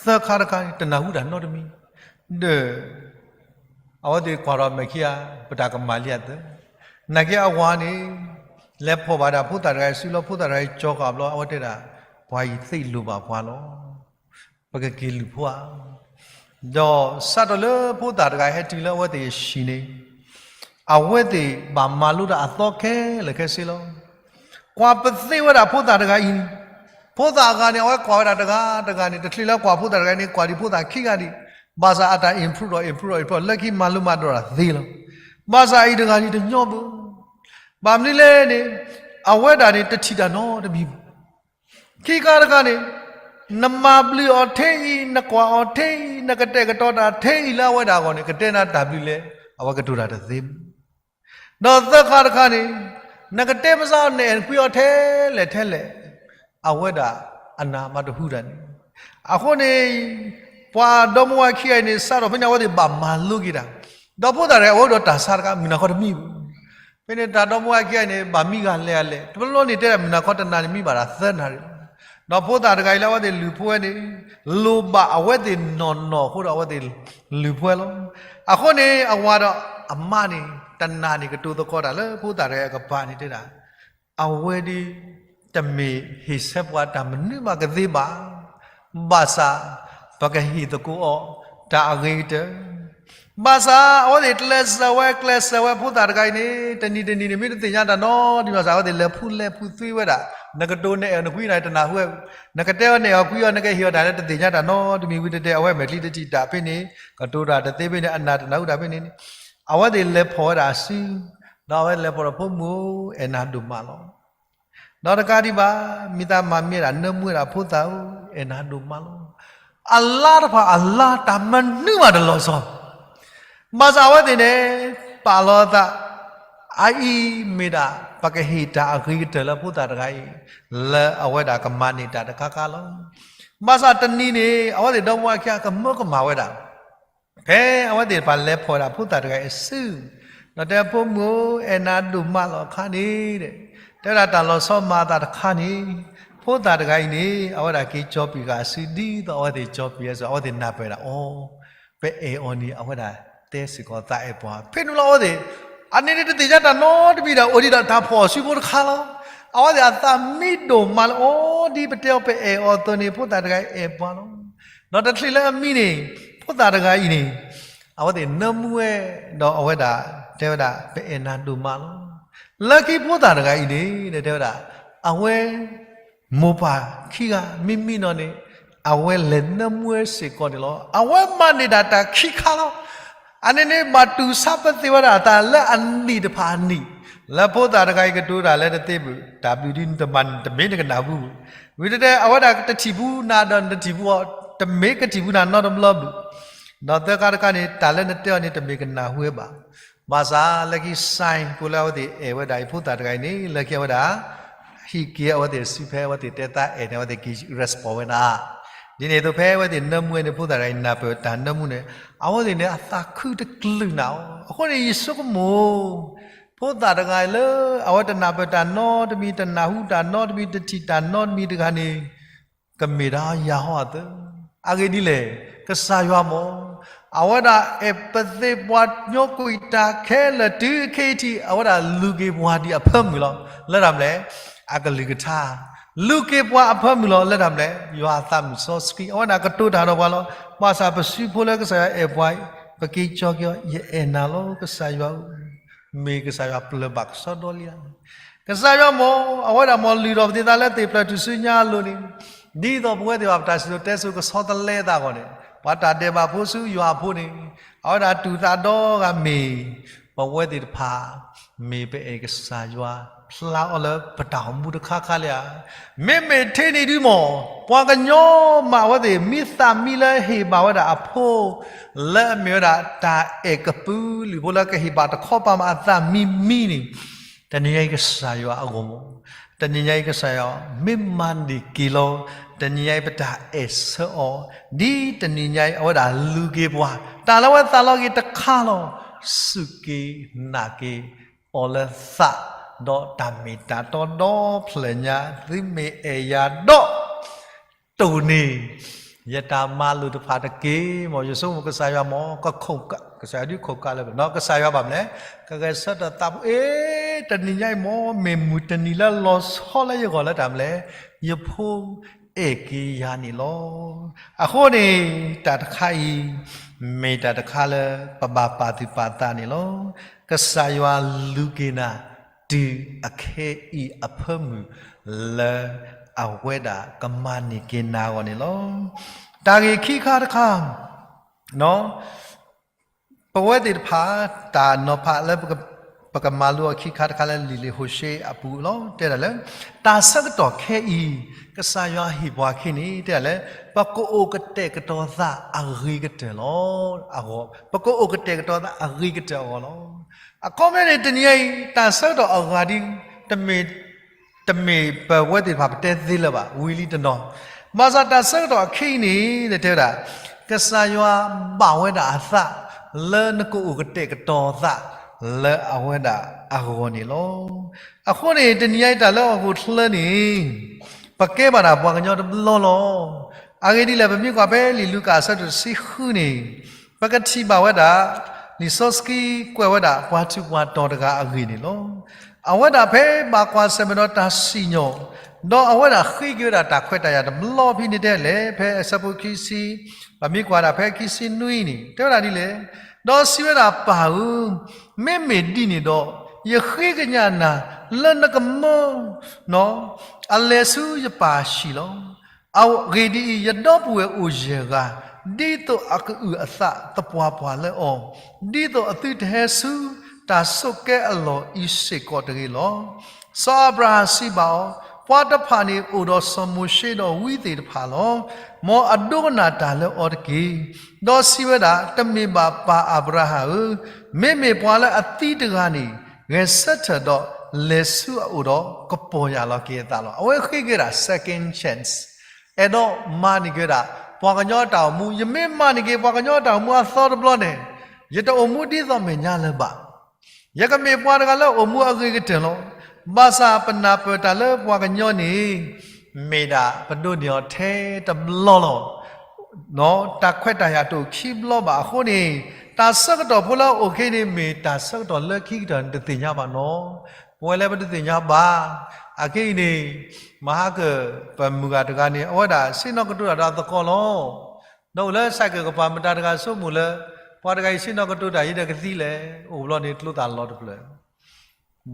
သၢခါတခါန့ၣ် တနၢ်ဟူတၢ်နီတမံၤ, ဒီး အဝဲသ့ၣ်ကွၢ်ထီၣ်မဲာ်ခံဂၤ ပတၢ်ကမၤလံအသး, နာ်က့အဝၤန့ၣ် လဲၤဖီၣ်ဘၣ်ဒၣ်ဖိသၣ်တဂၤအံၤစုလီၤ. ဖိသၣ်တဂၤအံၤကၠီၤဃာ်ဘျီ အဝဲတဲဒၣ် ပှၤအံၤသ့ၣ်လိၣ်ဘၣ်ပှၤလီၤ. ပကက့ၤလုၢ်ဖိဧါ. ဒီးစးထီၣ်လၢဖိသၣ်တဂၤဟဲတုၤလၢအဝဲသ့ၣ်အဟံၣ်န့ၣ် အဝဲသ့ၣ်ဘၣ်မၤလိတၢ်အသီခဲလၢာ်ခဲဆ့လီၤ. ကွၢ်ပသ့ဝဲဒၣ်ဖိသၣ်တဂၤအံၤ, ဖိသၣ်အဂၤန့ၣ် အဝဲကွၢ်ဝဲဒၣ်တဂၤတဂၤန့ၣ် တချုးလၢကွၢ်ဖိသၣ်တဂၤန့ၣ် ကွၢ်ဒံးဖိသၣ်ခံဂၤဒံး, ဘၣ်ဆၣ်အတၢ် improve ဒီး improve ဒီး improve လၢခံမၤလိမၤဒိးတၢ်သ့လီၤ. ဘၣ်ဆၣ်အံၤတဂၤဒံးတညီဘၣ်. ဘၣ်မနုၤလဲၣ်န့ၣ် အဝဲဒၣ်န့ၣ် တထံၣ်တၢ်နီတမံၤဘၣ်. ခံခါတခါန့ၣ် နမၤဘျုးအီၤထဲအံၤ, နကွၢ်အီၤထဲအံၤ, နကတဲာ်ကတီၤတၢ်ထဲအံၤလၢအဝဲဒၣ်အဂီၢ်န့ၣ် ကတဲနၤတၢ်ဘျုးလဲၣ်, အဝဲကတိၤတၢ်တသ့ဘၣ်. ဒီးသၢခါတခါန့ၣ် နကတဲပစးအီၤ နအဲၣ်နကွံအီၤထဲလဲၣ်ထဲလဲၣ်, အဝဲဒၣ်အနၢ်မၤတဟူတၢ်န့ၣ်. အဃိန့ၣ် ပှၤဒီမါဝၤခံဂၤအံၤန့ၣ် စးထီၣ်ဖဲန့ၣ် အဝဲသ့ၣ်ဘၣ်မၤလိက့ၤတၢ်, ဒီးဖိသၣ်တဂၤအံၤ အဝဲအိၣ်ဒီးတၢ်ဆါတခါ မုၢ်နၤခီတမံဘၣ်. ဖဲန့ၣ်တၢ်ဒီမါဝၤခံဂၤအံၤန့ၣ် ဘၣ်မံဂၤလဲၤဂၤလဲၣ်, တဘျီဘျီန့ၣ်တဲဒၣ် မုၢ်နၤခီတနၤန့ၣ်မံဘၣ်ဒၣ်သၢနၤရံၣ်လီၤ. ဒီးဖိသၣ်တဂၤအံၤလၢအဝဲသ့ၣ်လုၢ်ဖိဝဲန့ၣ် လိၣ်ဘၣ်အဝဲသ့ၣ်နီၢ်နီၢ်အဃိဒီး အဝဲသ့ၣ်လုၢ်ဖိဝဲလီၤ. အဃိန့ၣ် အဝၤဒီးအမါန့ၣ် တနၤန့ၣ်ကတိၤသကိးတၢ်လၢဖိသၣ်တဂၤအံၤအကပၤန့ၣ်တဲဒၣ် အဝဲဒ် တမ့ၢ်ဟ့ၣ်ဆၢပှၤတၢ်မနုၤမးကသ့ဘၣ်. ဘၣ်ဆၣ် ပကဟ့ၣ်သကိးအီၤတၢ်အဂ့ၤကတၢၢ်. ဘၣ်ဆၣ်အဝဲသ့ၣ်ကျဲးစၢးဝဲ ကျဲးစၢးဝဲ ဖိသၣ်တဂၤအံၤန့ၣ် တနံၤတနံၤန့ၣ် မ့ၢ်တသ့ၣ်ညါတၢ်နီတမံၤဘၣ်ဆၣ် အဝဲသ့ၣ်လဲၤဖှူလဲၤဖှူသွံဝဲဒၣ်, နကတိၤနအဲၣ်အီၤနကွံအီၤန့ၣ် တနၢ်ဟူဝဲ, နကတဲအီၤနအဲၣ်အီၤကွံအီၤ နကဟ့ၣ်အီၤတၢ်န့ၣ် တသ့ၣ်ညါတၢ်နီတမံၤဝံၤတဲတဲ အဝဲမဲာ်ချံတထံၣ်တၢ်ဖဲန့ၣ် ကတိၤတၢ်တသ့ဖဲန့ၣ် အနၢ်တနၢ်ဟူတၢ်ဖဲန့ၣ်န့ၣ် အဝဲသ့ၣ်လဲၤဖီၣ်ဝဲဒၣ်အစု, ဒီးအဝဲလဲၤဖီၣ်ဒီး ဖိမုၣ်ဧၢ အဲၣ်နၤဒိၣ်မးလီၤ. ဒီးတကးဒံးဘၣ် မ့ၢ်သးမၤမ့ၢ်ဒၣ် နၢမူဝဲဒၣ် ဖိသၣ်ဧၢ, အဲၣ်နၤဒိၣ်မးလီၤ. အလါတဖၣ်အလါ တၢ်မနုၤမးတလီၤဆီ, ဘၣ်ဆၣ်အဝဲသ့ၣ်န့ၣ် ပာ်လီၤအသး, အအံၤမ့ၢ်ဒၣ် ပကဟ့ၣ်တၢ်အဂ့ၤကတၢၢ်လၢဖိသၣ်တဂၤအံၤ လၢအဝဲဒၣ်ကမၤန့ၢ်တၢ်တခါခါလီၤ. ဘၣ်ဆၣ်တနံၤန့ၣ် အဝဲသ့ၣ်ဒီမါဝၤခံဂၤကမၢကမၣ်ဝဲဒၣ် ဖဲအဝဲသ့ၣ်တဖၣ်လဲၤဖီၣ်ဝဲဒၣ်ဖိသၣ်တဂၤအံၤအစု, ဒီးတဲ ဖိမုၣ်ဧၢ အဲၣ်နၤဒိၣ်မးလီၤအခါန့ၣ်, တဲဝဲဒၣ်တၢ်လီၤဆီမၤအသးတခါန့ၣ်, ဖိသၣ်တဂၤအံၤန့ၣ် အဝဲဒၣ်က့ၤကၠီၤပံာ်ဃာ်အစု ဒ်သိးအဝဲသ့ၣ်ကၠီၤပံာ်ဝဲအသိး အဝဲသ့ၣ်နၢ်ပၢၢ်ဝဲဒၣ်အီၤ, ပအဲၣ်အီၤန့ၣ် အဝဲဒၣ်တဲစ့ၢ်ကီးသးအဲၣ်ပှၤ, ဖဲန့ၣ်လီၤအဝဲသ့ၣ် အန့ၣ်န့ၣ်တသ့ၣ်ညါတၢ်နီတမံၤဒီး အိၣ်ဒံးဒီးတၢ်ဖီၣ်စုဖိတခါလီၤ. အဝဲသ့ၣ်အသးမံဒိၣ်မးလၢအီၤ ဒ်ပတဲအီၤပအဲၣ်အီၤအသိးန့ၣ် ဖိသၣ်တဂၤအဲၣ်ပှၤလီၤ. ဒီးတချုးလၢအမံန့ၣ် ဖိသၣ်တဂၤအံၤန့ၣ် အဝဲသ့ၣ်နၢမူဝဲ, ဒီးအဝဲဒၣ်တဲဝဲဒၣ် ပအဲၣ်နၤဒိၣ်မးလီၤ. လၢခံဖိသၣ်တဂၤအံၤန့ၣ် တဲဝဲဒၣ် အဝဲ မိၢ်ပၢ်ခံဂၤမ့မ့ၢ်နီၢ်န့ၣ် အဝဲလဲၤနၢမူဝဲစ့ၢ်ကီးန့ၣ်လီၤ. အဝဲမၤန့ၢ်ဒၣ်တၢ်ခံခါလီၤ. အန့ၣ်န့ၣ် ဘၣ်တူၢ်ဆါပသ့ၣ်ဝဲဒၣ်အသးလၢအနံၣ်တဖၣ်အနံၣ်, လၢဖိသၣ်တဂၤအံၤကတိၤတၢ်လၢတသ့ဘၣ်, တၢ်ဘျုးဒ်နတမၤန့ၣ် တမ့ၢ်နကနၢ်ဟူဘၣ်. ဝံၤတဲတဲ အဝဲဒၣ်တထံၣ်ပူၤနၤဒီးနတထံၣ်ပူၤအီၤ, တမ့ၢ်ကထံၣ်ပူၤနၤနီတဘျီဘၣ်. ဒီးသၢခါတခါန့ၣ် တၢ်လၢနတဲအီၤန့ၣ် တမ့ၢ်ကနၢ်ဟူဝဲဘၣ်. ဘၣ်ဆၣ်လၢခံ sign ဖိလၢအဝဲသ့ၣ်အဲၣ်ဝဲဒၣ်အံၤ ဖိသၣ်တဂၤအံၤန့ၣ် လၢခံအဝဲဒၣ် ဟံးက့ၤအဝဲသ့ၣ်စုဖဲအဝဲသ့ၣ်တဲသးအဲၣ်န့ၣ် အဝဲသ့ၣ်က့ၤ respond ဝဲဒၣ်. ဒ်န့ၣ်အသိးဖဲအဝဲသ့ၣ်နၢမူဝဲန့ၣ် ဖိသၣ်တဂၤအံၤနၢ်ပၢၢ်တၢ်နၢမူန့ၣ် အဝဲသ့ၣ်န့ၣ် အသးခုတကလုာ်နၤအီၤ. အဃိန့ၣ် ယဆိကမိၣ် ဖိသၣ်တဂၤအံၤလၢ အဝဲတနၢ်ပၢၢ်တၢ်နီတမံၤ တနၢ်ဟူတၢ်နီတမံၤ တထံၣ်တၢ်နီတမံၤတဂၤန့ၣ် ကမ့ၢ်ဒၣ်ယၤဟီအသိး, အဂ့ၢ်ဒ်လဲၣ်, ကစၢ်ယွၤမ့ၢ် အဝဲဒၣ်အဲၣ်ပသ့ပှၤ ညိကွံာ်တၢ်ခဲလၢာ်တုၤခဲအံၤထံး အဝဲဒၣ်လူၤက့ၤပှၤဒ်အဖၢမုၢ်လီၤ. လၢတၢ်မနုၤလဲၣ်, အကလုၢ်ကထါ လူၤက့ၤပှၤအဖၢမုၢ်လီၤ. လၢတၢ်မနုၤလဲၣ်, ယွၤအသးမုၢ်စီဆှံ အဝဲဒၣ်ကတိၤတၢ်ဒီးပှၤလီၤ. ဘၣ်ဆၣ်ပစုဖိလၢကစၢ်ယွၤအဲၣ်ပှၤအံၤ ပက့ၤကၠီက့ၤအီၤ, ယအဲၣ်နၤလီၤ ကစၢ်ယွၤဧၢ, မ့ၢ်ကစၢ်ယွၤပျၢၤဘၣ်ကဆှီဒီလံဧါ. ကစၢ်ယွၤမ့ၢ် အဝဲဒၣ်မ့ၢ်လုၢ်ထီၣ်ပသ့ၣ်သးလၢသ့ၣ်ဖျၢၣ်ထူၣ်စုညါအလိၤန့ၣ်, ဒ်သိးပဝဲသ့ၣ်ဘၣ်ပတၢ်စံၣ်စိၤတဲစိၤကဆီတလဲအသးအဂီၢ်န့ၣ်, ပှၤတၢ်ဒဲးဘးဖိဆူယွၤအဖိန့ၣ်, အဝဲဒၣ်တူၢ်သးဒီဂၤမ့ၢ် ပဝဲသ့ၣ်တဖၣ် မ့ၢ်ပအဲၣ်ကစၢ်ယွၤ ဖျါအီၤလၢပတၢ်အိၣ်မူတခါခါလံဧါ. မ့မ့ၢ်ထဲန့ၣ်ဒုမ့ၢ် ပှၤကညီမးအဝဲသ့ၣ် မံသးမံလၢဟ့ၣ်ဘၣ်ဝဲဒၣ်အဖိ လၢအမ့ၢ်ဝဲဒၣ်တၢ်အဲၣ်ကပုာ်လုာ်ဖိလၢကဟ့ၣ်ဘၣ်တခီပၤမးအသးမံမံန့ၣ်, တနံၤညါအံၤကစၢ်ယွၤအဂီၢ်မ့ၢ်, တနံၤညါအံၤကစၢ်ယွၤမ့ၢ်မၤန့ၢ်က့ၤလီၤ, တနံၤညါအံၤပတၢ်အဲၣ်ဆၢအီၤ, ဒ်တနံၤညါအံၤအဝဲဒၣ်လူၤက့ၤပှၤ, တၢ်လၢအဝဲသးလီက့ၤတခါလီၤ, စူၢ်က့ၤနာ်က့ၤ အီၤလၢသး, ဒီးတၢ်မ့ၢ်တၢ်တီဒီဖျၢၣ်ညါ, သုမ့ၢ်အဲၣ်ယၤဒီး တိၢ်န့ၢ် ယတၢ်မၤလိာ်တဖၣ်တက့ၢ်. မ့ၢ်ယဆိကမိၣ်ကစၢ်ယွၤမ့ၢ် ကခိၣ်ကး, ကစၢ်ယွၤဒုးခိၣ်ကးလၢပနီၢ်, ကစၢ်ယွၤဘၣ်မနုၤလဲၣ်, ကဂဲၤဆၢထၢၣ်သးဖိ, အ့ တနံၤညါအံၤမ့ၢ် မ့ၢ်မုၢ်တနံၤလၢလီၤဆီလၢယဂီၢ်လၢတၢ်မနုၤလဲၣ်, ယဖိအဲၣ်က့ၤယၤန့ၣ်လီၤ. အဃိန့ၣ် တၢ်တခါအံၤ မ့ၢ်တၢ်တခါလၢပဘၣ်ပာ်သူၣ်ပာ်သးန့ၣ်လီၤ. ကစၢ်ယွၤလူၤက့ၤနၤ တုၤအခဲအံၤအဖၢမုၢ်လၢအဝဲဒၣ်ကမၤန့ၢ်က့ၤနၤအဂီၢ်န့ၣ်လီၤ. တၢ်ဂ့ၢ်ခံခါတခါ, ပဝဲသ့ၣ်တဖၣ် တၢ်နီၤဖးလၢ ပကမၤလိအီၤခံခါတခါလၢလံာ်လံာ်ဟိၤၡ့အပူၤလီၤ. တဲဒၣ်လၢ တၢ်ဆၢကတီၢ်ခဲအံၤ ကစၢ်ယွၤဟ့ၣ်ပှၤခဲအံၤန့ၣ် တဲဒၣ်လၢ ပကအိၣ်ကတဲာ်ကတီၤသးအဂ့ၤကတၢၢ်လီၤ. အဂီၢ်, ပကအိၣ်ကတဲာ်ကတီၤသးအဂ့ၤကတၢၢ်အဂီၢ်လီၤ. အခီပညီန့ၣ် တနံၤညါအံၤ တၢ်ဆၢကတီၢ်အဂၤဒ် တမ့ၢ် တမ့ၢ်ပဝဲသ့ၣ်တဖၣ်ပတဲသ့လၢၤဘၣ်, ဝံၤလံတနီၤ, ဘၣ်ဆၣ်တၢ်ဆၢကတီၢ်အခဲအံၤန့ၣ် တဲဝဲဒၣ် ကစၢ်ယွၤဘၣ်ဝဲဒၣ်အသး လၢနကအိၣ်ကတဲာ်ကတီၤသး လၢအဝဲဒၣ်အဂီၢ်န့ၣ်လီၤ. အဃိန့ၣ် တနံၤညါအံၤတၢ်လၢအဂီၢ်ချၢန့ၣ် ပကဲဘၣ်ဒၣ်ပှၤကညီတဘျီလီၤ. အဂ့ၢ်ဒ်လဲၣ် ပမ့ၢ်ကွၢ်ဖဲလံာ်လူၤကၣ်အဆၢဒိၣ်တဆံဃုန့ၣ် ပကထံၣ်ဘၣ်ဝဲဒၣ် လံာ်စီဆှံကွဲးဝဲဒၣ်ပှၤထူးပှၤတီၤတဂၤအဂ့ၢ်န့ၣ်လီၤ. အဝဲဒၣ်ဖဲဘၣ်ကွၢ်ဆၢၣ်မဲာ်ဒီးတၢ်စံၣ်ညီၣ်, ဒီးအဝဲဒၣ်ဃ့က့ၤဝဲဒၣ်တၢ်ခွဲးတၢ်ယာ်တဘျီဖဲန့ၣ်တဲလဲၣ်, ဖဲအဆၢဖိခံဆံ, ပမ့ၢ်ကွၢ်ဒၣ်ဖဲခံဆံနွံန့ၣ် တဲဝဲဒၣ်ဒ်လဲၣ်, ဒီးစံးဝဲဒၣ် ပၢ်ဧၢ, မ့မ့ၢ်ဒ်န့ၣ်ဒီး ယဃ့ကညးနၤလၢနကမၢ အလဲၤဆူယပၢ်ဟံၣ်လီၤ. အဂ့ၢ်ဒ်အံၤ, ယဒီပုၢ်ဝဲၢ်အိၣ်ယဲၢ်ဂၤ, ဒ်သိးအကအုၣ်အသးသပှၢ်ပှၢ်လၢအီၤ, ဒ်သိးအသုတဟဲဆူတၢ်ဆိးကဲအလီၢ်အံၤစ့ၢ်ကီးတဂ့ၤလီၤ. စီၤအၤဘြၤဟၣ်စံးဘၣ်အီၤ, ပှၤတဖၣ်န့ၣ်အိၣ်ဒီးစီၤမိၤၡ့ဒီးဝံသ့ၣ်တဖၣ်လီၤ. မ်အဒိကနၣ်တၢ်လၢအီၤတက့ၢ်. ဒီးစံးဝဲဒၣ်, တမ့ၢ်ဘၣ်ပၢ်အၤဘြၤဟၣ်ဧၢ, မ့မ့ၢ်ပှၤလၢအသံတဂၤန့ၣ် ဂဲၤဆၢထၢၣ်ဒီးလဲၤဆူအအိၣ်ဒီးကပီၢ်ယၢ်လီၤက့ၤအသးလီၤ. အဝဲဃ့က့ၤဝဲဒၣ် second chance, အဲၣ်ဒိးမၤန့ၢ်က့ၤဝဲဒၣ် ပှၤကညီတၢ်အိၣ်မူ, ယမ့ၢ်မၤန့ၢ်က့ၤပှၤကညီတၢ်အိၣ်မူအသီတဘျီန့ၣ် ယတအိၣ်မူဒ်သိးမဲာ်ညါလၢၤဘၣ်. ယကမ့ၢ်ပှၤတဂၤလၢအိၣ်မူအဂ့ၤကတၢၢ်လီၤ. ဘၣ်ဆၣ်ပနၢ်ပၢၢ်တၢ်လၢပှၤကညီန့ၣ် မ့ၢ်ဒၣ်ပဒိးန့ၢ်အီၤထဲတဘျီလီၤ. တၢ်ခွဲးတၢ်ယာ်တအိၣ်ခံဘျီဘၣ်အဃိန့ၣ် တၢ်ဆၢကတီၢ်ဖိလၢအအိၣ်ခဲအံၤန့ၣ် မ့ၢ်တၢ်ဆၢကတီၢ်လၢခံကတၢၢ်န့ၣ် တသ့ၣ်ညါဘၣ်နီၤ. ပဝဲလၢပတသ့ၣ်ညါဘၣ်. အခဲအံၤန့ၣ် မဟါကၢၣ် ပမုၢ်ဂၤတဂၤန့ၣ် အဝဲဒၣ်ဆ့ၣ်နီၤကတိၤတၢ်ဒီးအသကိးလီၤ. ဒီးအိၣ်လၢ cycle ကပၤ မတၤတဂၤဆိကမိၣ်လၢ ပှၤတဂၤအံၤဆ့ၣ်နီၤကတိၤတၢ်အံၤဒီးကသံလဲၣ်, အိၣ်ဘျီန့ၣ်ကျိသၣ်လီၤတဖျၢၣ်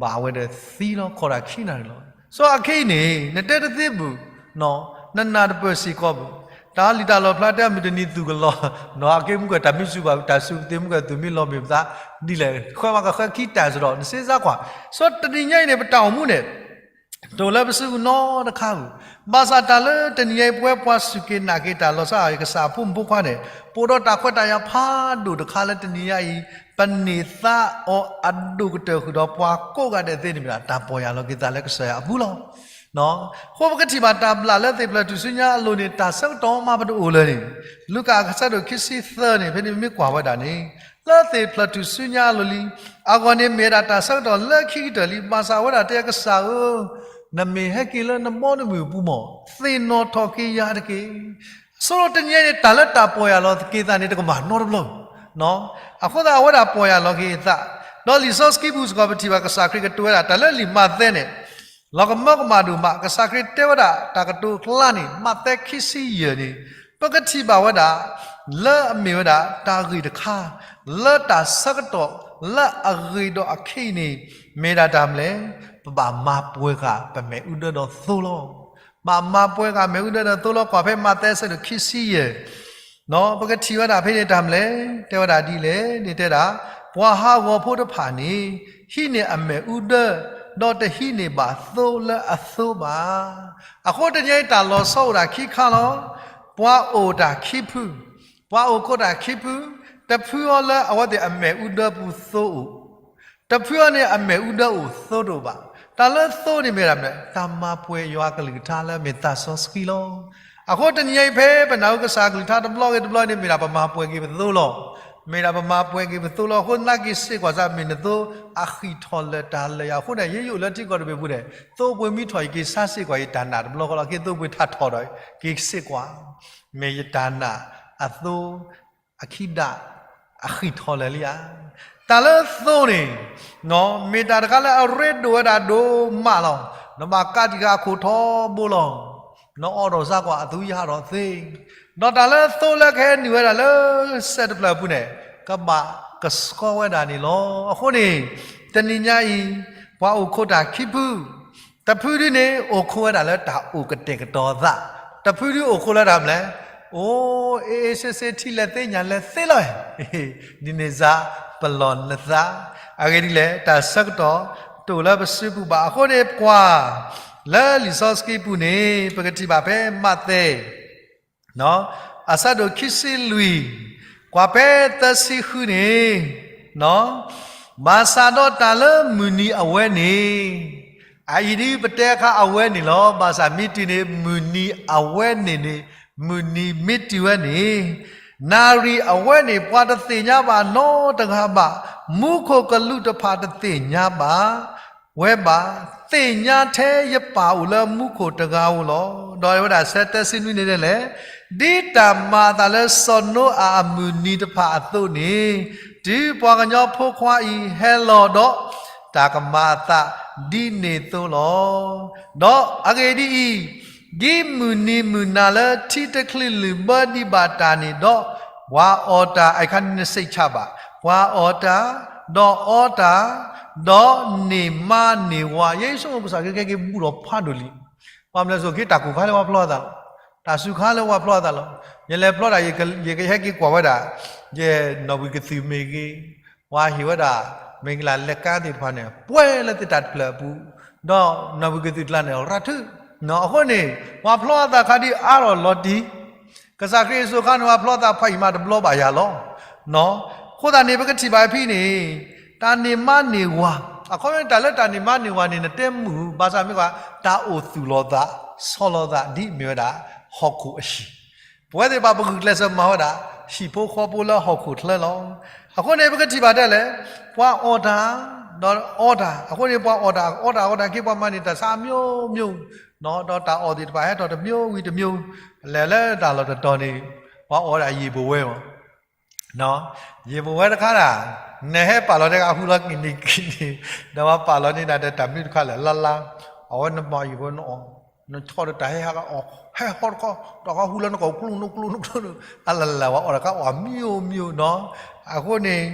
ဘၣ်ဝဲဒီးသံလီၤ ခိးတၢ်ခံနၣ်ရံၣ်လီၤ. စီၤအခဲအံၤန့ၣ် နတဲတသ့ဘူး, နနၢ်တပၢၢ်စ့ၢ်ကီးဘူး, တၢ်လံၣ်တၢ်လီၣ်ဖျါတဲအမုၢ်တနံၤသူၣ်ကလီၤ, နီၤ အက့မူကတၢ်မံစူၤဘၣ် တၢ်စူၤကသ့မူကသူၣ်မံလီၤမ့ၢ်ပသးဒ်လဲၣ်, ဃၢမၤကဃၢခံတၢ်စ့ၢ်ဒီး နစ့စါကွၢ်. စီၤတနံၤညါအံၤန့ၣ် ပတၢ်အိၣ်မူန့ၣ် တအိၣ်လၢပစုကနီတခါဘူး. ဘၣ်ဆၣ်တၢ်လၢတနံၤညါအံၤ ပဝဲပှၤစူၢ်က့ၤနာ်က့ၤတၢ်လီၤဆီအကစၢ်အဖိမုၣ်ဖိခွါန့ၣ် ပအိၣ်ဒီးတၢ်ခွဲးတၢ်ယာ်ဖးဒိၣ်တခါလၢတနံၤညါအံၤ ပန့ၢ်သါအီၤအဒိၣ်ကတၢၢ်ဃုာ်ဒီးပှၤကိးဂၤဒဲးသ့န့ၣ်မ့ၢ်ဒၣ် တၢ်ပီၢ်ယၢ်လီၤက့ၤသးလၢကစၢ်ယွၤအပူၤလီၤ. အဃိပကထံၣ်ဘၣ်တၢ်ဘျၣ်လၢသ့ၣ်ဖျၢၣ်ထူၣ်စုညါအလိၤန့ၣ် တၢ်ဆၢကတီၢ်မးပတအိၣ်လၢၤန့ၣ်, လူၤကၣ်အဆၢဒိၣ်ခံဆံသၢန့ၣ် ဖဲန့ၣ်မ့ၢ်ကွၢ်ဝဲဒၣ်န့ၣ် လၢသ့ၣ်ဖျၢၣ်ထူၣ်စုညါအလိၤလံ, အဂီၢ်န့ၣ်မ့ၢ်ဝဲဒၣ်တၢ်ဆၢကတီၢ်လၢခံကတၢၢ်လံ. ဘၣ်ဆၣ်အဝဲဒၣ်တဲကစၢ်ဧၢ, နမ့ၢ်ဟဲက့ၤလၢနဘီနမုၢ်အပူၤမး သ့ၣ်နီၣ်ထီၣ်က့ၤယၤတက့ၢ်. အဆိကတနံၤအံၤန့ၣ် တၢ်လၢတၢ်ပီၢ်ယၢ်လီၤက့ၤသးန့ၣ် တကမၣ်နီတဘျီ, အဃိသတးအဝဲဒၣ်ပီၢ်ယၢ်လီၤက့ၤအသး, ဒီးလံာ်စီဆှံပူၤစ့ၢ်ကီး ပထံၣ်ဘၣ်ကစၢ်ခရံာ်ကတိၤဝဲဒၣ် တၢ်လၢလံာ်မးသဲန့ၣ် လီၤကမၢကမၣ်ဒိၣ်မး, ကစၢ်ခရံာ်တဲဝဲဒၣ်တၢ်ကတိၤကျါန့ၣ် မးသဲခံဆံယဲၢ်န့ၣ် ပကထံၣ်ဘၣ်ဝဲဒၣ် လၢအမ့ၢ်ဝဲဒၣ်တၢ်ဂ့ၢ်တခါ လၢတၢ်ဆၢကတီၢ်လၢအဂ့ၤဒီးအခဲအံၤန့ၣ် မ့ၢ်ဒၣ်တၢ်မနုၤလဲၣ်, ပဘၣ်မၤပှဲၤဃာ်ပမဲာ်အူဒၢဒီးသိလီၤ. ဘၣ်မၤပှဲၤဃာ်မဲာ်အူဒၢဒီးသိလီၤ. ကွၢ်ဖဲမးသဲအဆၢဒိၣ်ခံဆံယဲၢ် ပကထံၣ်ဝဲဒၣ်ဖဲန့ၣ်တၢ်မနုၤလဲၣ်, တဲဝဲဒၣ်ဒ်လဲၣ်န့ၣ် တဲဒၣ် ပှၤဟးဂီၤဖိတဖၣ်န့ၣ် ဟံးန့ၢ်အမဲာ်အူဒၢ ဒီးတဟံးန့ၢ်ဘၣ်သိလၢအသိဘၣ်. အဃိတနံၤအံၤတၢ်လီၤဆီအိၣ်ဒၣ်ခံခါလီၤ. ပှၤအိၣ်တၢ်ခံဖု, ပှၤအိၣ်ခိးတၢ်ခံဖု, တဖုအီၤလၢအဝဲသ့ၣ်အမဲာ်အူဒၢပူၤသိအိၣ် တဖုအီၤန့ၣ်အမဲာ်အူဒၢအိၣ်သိတအိၣ်ဘၣ်. တၢ်လၢသိန့ၣ်မ့ၢ်ဒၣ်မနုၤလဲၣ်, တၢ်မၤပှဲၤယွၤအကလုၢ်ကထါလၢအမ့ၢ်သးစီဆှံလီၤ. အဃိတနံၤအံၤဖဲပနၢ်ဟူကစၢ်အကလုၢ်ကထါတဘျီဂ့ၤတဘျီန့ၣ် မ့ၢ်ဒၣ်ပမၤပှဲၤက့ၤပသိလီၤ. မ့ၢ်ဒၣ်ပမၤပှဲၤက့ၤပသိလီၤ. အဃိသနာ်က့ၤစ့ၢ်ကီးစ့ၢ် မ့ၢ်နသိအဃံထီၣ်လၢတၢ်လၢာ်ယၤအဃိန့ၣ် ယဲယအိၣ်လၢထံကီၢ်တဘ့ၣ်ပူၤန့ၣ် သိပှ့ၤမံထီၣ် ယက့ၤဆါစ့ၢ်ကီးယတၢ်နာ်တဘျီဃီလီၤ. က့သိပှ့ၤထးထီၣ်ဒီး က့ၤစ့ၢ်ကီး မ့ၢ်ယတၢ်နာ်အသိ အခံဒၣ် အဃံထီၣ်လၢာ်လံဧါ. တၢ်လၢသိန့ၣ် မ့ၢ်တၢ်တခါလၢအရ့ဒိၣ်ဝဲဒၣ်ဒိၣ်မးလီၤ. နဘၣ်ကးတံာ်ဃာ်အခိၣ်ထီဘိလီၤ. နအီၣ်ဒီးစါကွၢ်အသူယဟးထီၣ်သ့ ဒီးတၢ်လၢသိလၢကဟဲနုာ်ဝဲဒၣ်လၢစဲးတဖျၢၣ်အပူၤန့ၣ် ကဘၣ်ကဆှီဝဲဒၣ်န့ၣ်လီၤ. အဃိန့ၣ် တနံၤညါအံၤ ပှၤအိၣ်ခိးတၢ်ခံဖု တဖုဒုန့ၣ် အိၣ်ခိးဝဲဒၣ်လၢတၢ်အိၣ်ကတဲာ်ကတီၤအသး, တဖုဒုအိၣ်ခိးလၢတၢ်မနုၤလဲၣ်, အိၣ်အ့ၣ်အ့ၣ်စ့စ့ ထံၣ်လဲၤသ့ညါလဲၤသ့လီၤ, ဒ်န့ၣ်စ့ၢ် ပလီၢ်နသး, အဂ့ၢ်ဒ်လဲၣ် တၢ်ဆၢကတီၢ်တအိၣ်လၢပစုပူၤဘၣ်. အဃိန့ၣ် ပကွၢ်လၢလံာ်စီဆှံပူၤန့ၣ် ပကထံၣ်ဘၣ်ဖဲမးသဲ အဆၢဒိၣ်ခံဆံလွံၢ်, ကွၢ်ဖဲသၢဆံဃုန့ၣ်, ဘၣ်ဆၣ်ဒီးတၢ်လၢမုၢ်နံၤအဝဲန့ၣ်, အအံၤဒ်ပတဲအခါအဝဲန့ၣ်လီၤ. ဘၣ်ဆၣ်မ့ၢ်တုၤန့ၣ် မုၢ်နံၤအဝဲန့ၣ်န့ၣ်, မုၢ်နံၤမ့ၢ်တုၤဝဲန့ၣ်, နၣ်ရံၣ်အဝဲန့ၣ် ပှၤတသ့ၣ်ညါဘၣ်နီတဂၤဘၣ်, မူခိၣ်ကလူးတဖၣ်တသ့ၣ်ညါဘၣ် ဝဲဘၣ်, သ့ၣ်ညါထဲယပၢ်အိၣ်လၢမူခိၣ်တဂၤဧိၤလီၤ. ဒီးဝဲဒၣ်ဆၢသၢဆံနွံန့ၣ်ဒ်လဲၣ်, ဒ်တၢ်မၤအသးလၢစီၤနိအၤအမုၢ်နံၤတဖၣ်အသိးန့ၣ်, တုၤပှၤကညီဖိခွါအံၤဟဲလီၤဒီး တၢ်ကမၤအသးဒ်န့ၣ်အသိးလီၤ. ဒီးအဂ့ၢ်ဒ်အံၤ, ဒ်မုၢ်နံၤမုၢ်နၤလၢထံတချုးလုၢ်ဘၢဒံးဘၣ်တၢ်န့ၣ်ဒီး, ပှၤအီၣ်တၢ် အခါန့ၣ် နစိတ်ချပါ, ပှၤအီၣ်တၢ်, ဒီးအီတၢ်, ဒီးန့ၢ်မါန့ၢ်ဝၤ, ယဲယဆိကမိၣ်ကစၢ်ခရံာ်ကဟဲက့ၤဘူးဒီးဖးဒိၣ်လံ. ဘၣ်မနုၤလဲၣ် ဆိကမိၣ်တၢ်ကူၣ်ခါလၢပှၤဖျီအသးလီၤ. တၢ်စူၤခါလၢပှၤဖျီအသးလီၤ. ယလဲၤဖျီဒၣ် ယကဟဲက့ၤကွၢ်ဝဲဒၣ် ယနီၣ်ဘှံးကသုးမ့ၢ်ဂ့ၤ, ပှၤဟ့ၣ်ဝဲဒၣ် မ့ၢ်ကလၢ်လဲၤကါသ့ၣ်တဖၣ်န့ၣ် ပှဲၤလၢသ့ၣ်တၢ်တဖျၢၣ်အပူၤ, ဒီးနီၣ်ဘှံးကသုးကျါန့ၣ် ရၤထုး, အဃိန့ၣ် ပှၤဖျီအသးခါဒ်အါထီၣ်လီၤတံၢ် ကစၢ်ခရံာ်အစိၤခါန့ၣ် ပှၤဖျီသးဖးယံာ်မးတဘျီဘၣ်ယၤလီၤ. အဃိသတးန့ၣ် ပကထံၣ်ဘၣ်ဖဲန့ၣ် တၢ်န့ၢ်မါန့ၢ်ဝၤ, အခီပညီတၢ်လၢတၢ်န့ၢ်မါန့ၢ်ဝၤန့ၣ် နတဲမုာ်, ဘၣ်ဆၣ်မ့ၢ်ကွၢ် တၢ်အိၣ်သူၣ်လီၤသး ဆီလီၤသး ဒ်မ့ၢ်ဝဲဒၣ် ဟီၣ်ခိၣ်အဟံၣ်, ပဝဲသ့ၣ်တဖၣ်ပဂုာ်ကျဲးစၢးမၤဝဲဒၣ် ဟံၣ်ဖိဃီဖိလၢဟီၣ်ခိၣ်ချၢလီၤ. အဃိန့ၣ် ပကထံၣ်ဘၣ်ဒ်လဲၣ်, ပှၤအီၣ်တၢ် ဒီးအီတၢ်, အဃိန့ၣ် ပှၤအီၣ်တၢ် အီတၢ်အီတၢ်ခ့ ပှၤမၤန့ၢ်တၢ်ဆါအမျိုးမျိုး, ဒီးတၢ်အီၣ်သ့ၣ်တဖၣ်ဟဲထီၣ်တမျိုးဝံၤတမျိုး, လဲၤလၢတၢ်လီၢ်တတီၤန့ၣ် ပှၤအီၣ်ဝဲဒၣ်ယံာ်ပဝဲမး, ယံာ်ပဝဲတခါဒၣ်, နဟဲပာ်လီၤတဲကဟူလီၤက့ၤန့ၣ်က့ၤန့ၣ်, ဒီးပှၤပာ်လီၤန့ၢ်ဒၣ်ဒီးတၢ်မနုၤတခါလဲၣ် လါလါ, အဝဲနမၤယံာ်ပဝဲနအီၣ်, နဆီဒီးတၢ်ဟဲဟးအီၣ် ဟဲဟီတခီ, တၢ်ခီဟူလၢနကီၢ်ကျိနကျိနကျိ, အလၢလၢပှၤအီၣ်တၢ်ခါအီၣ်အမျိုးမျိုးနီၤ, အဃိန့ၣ်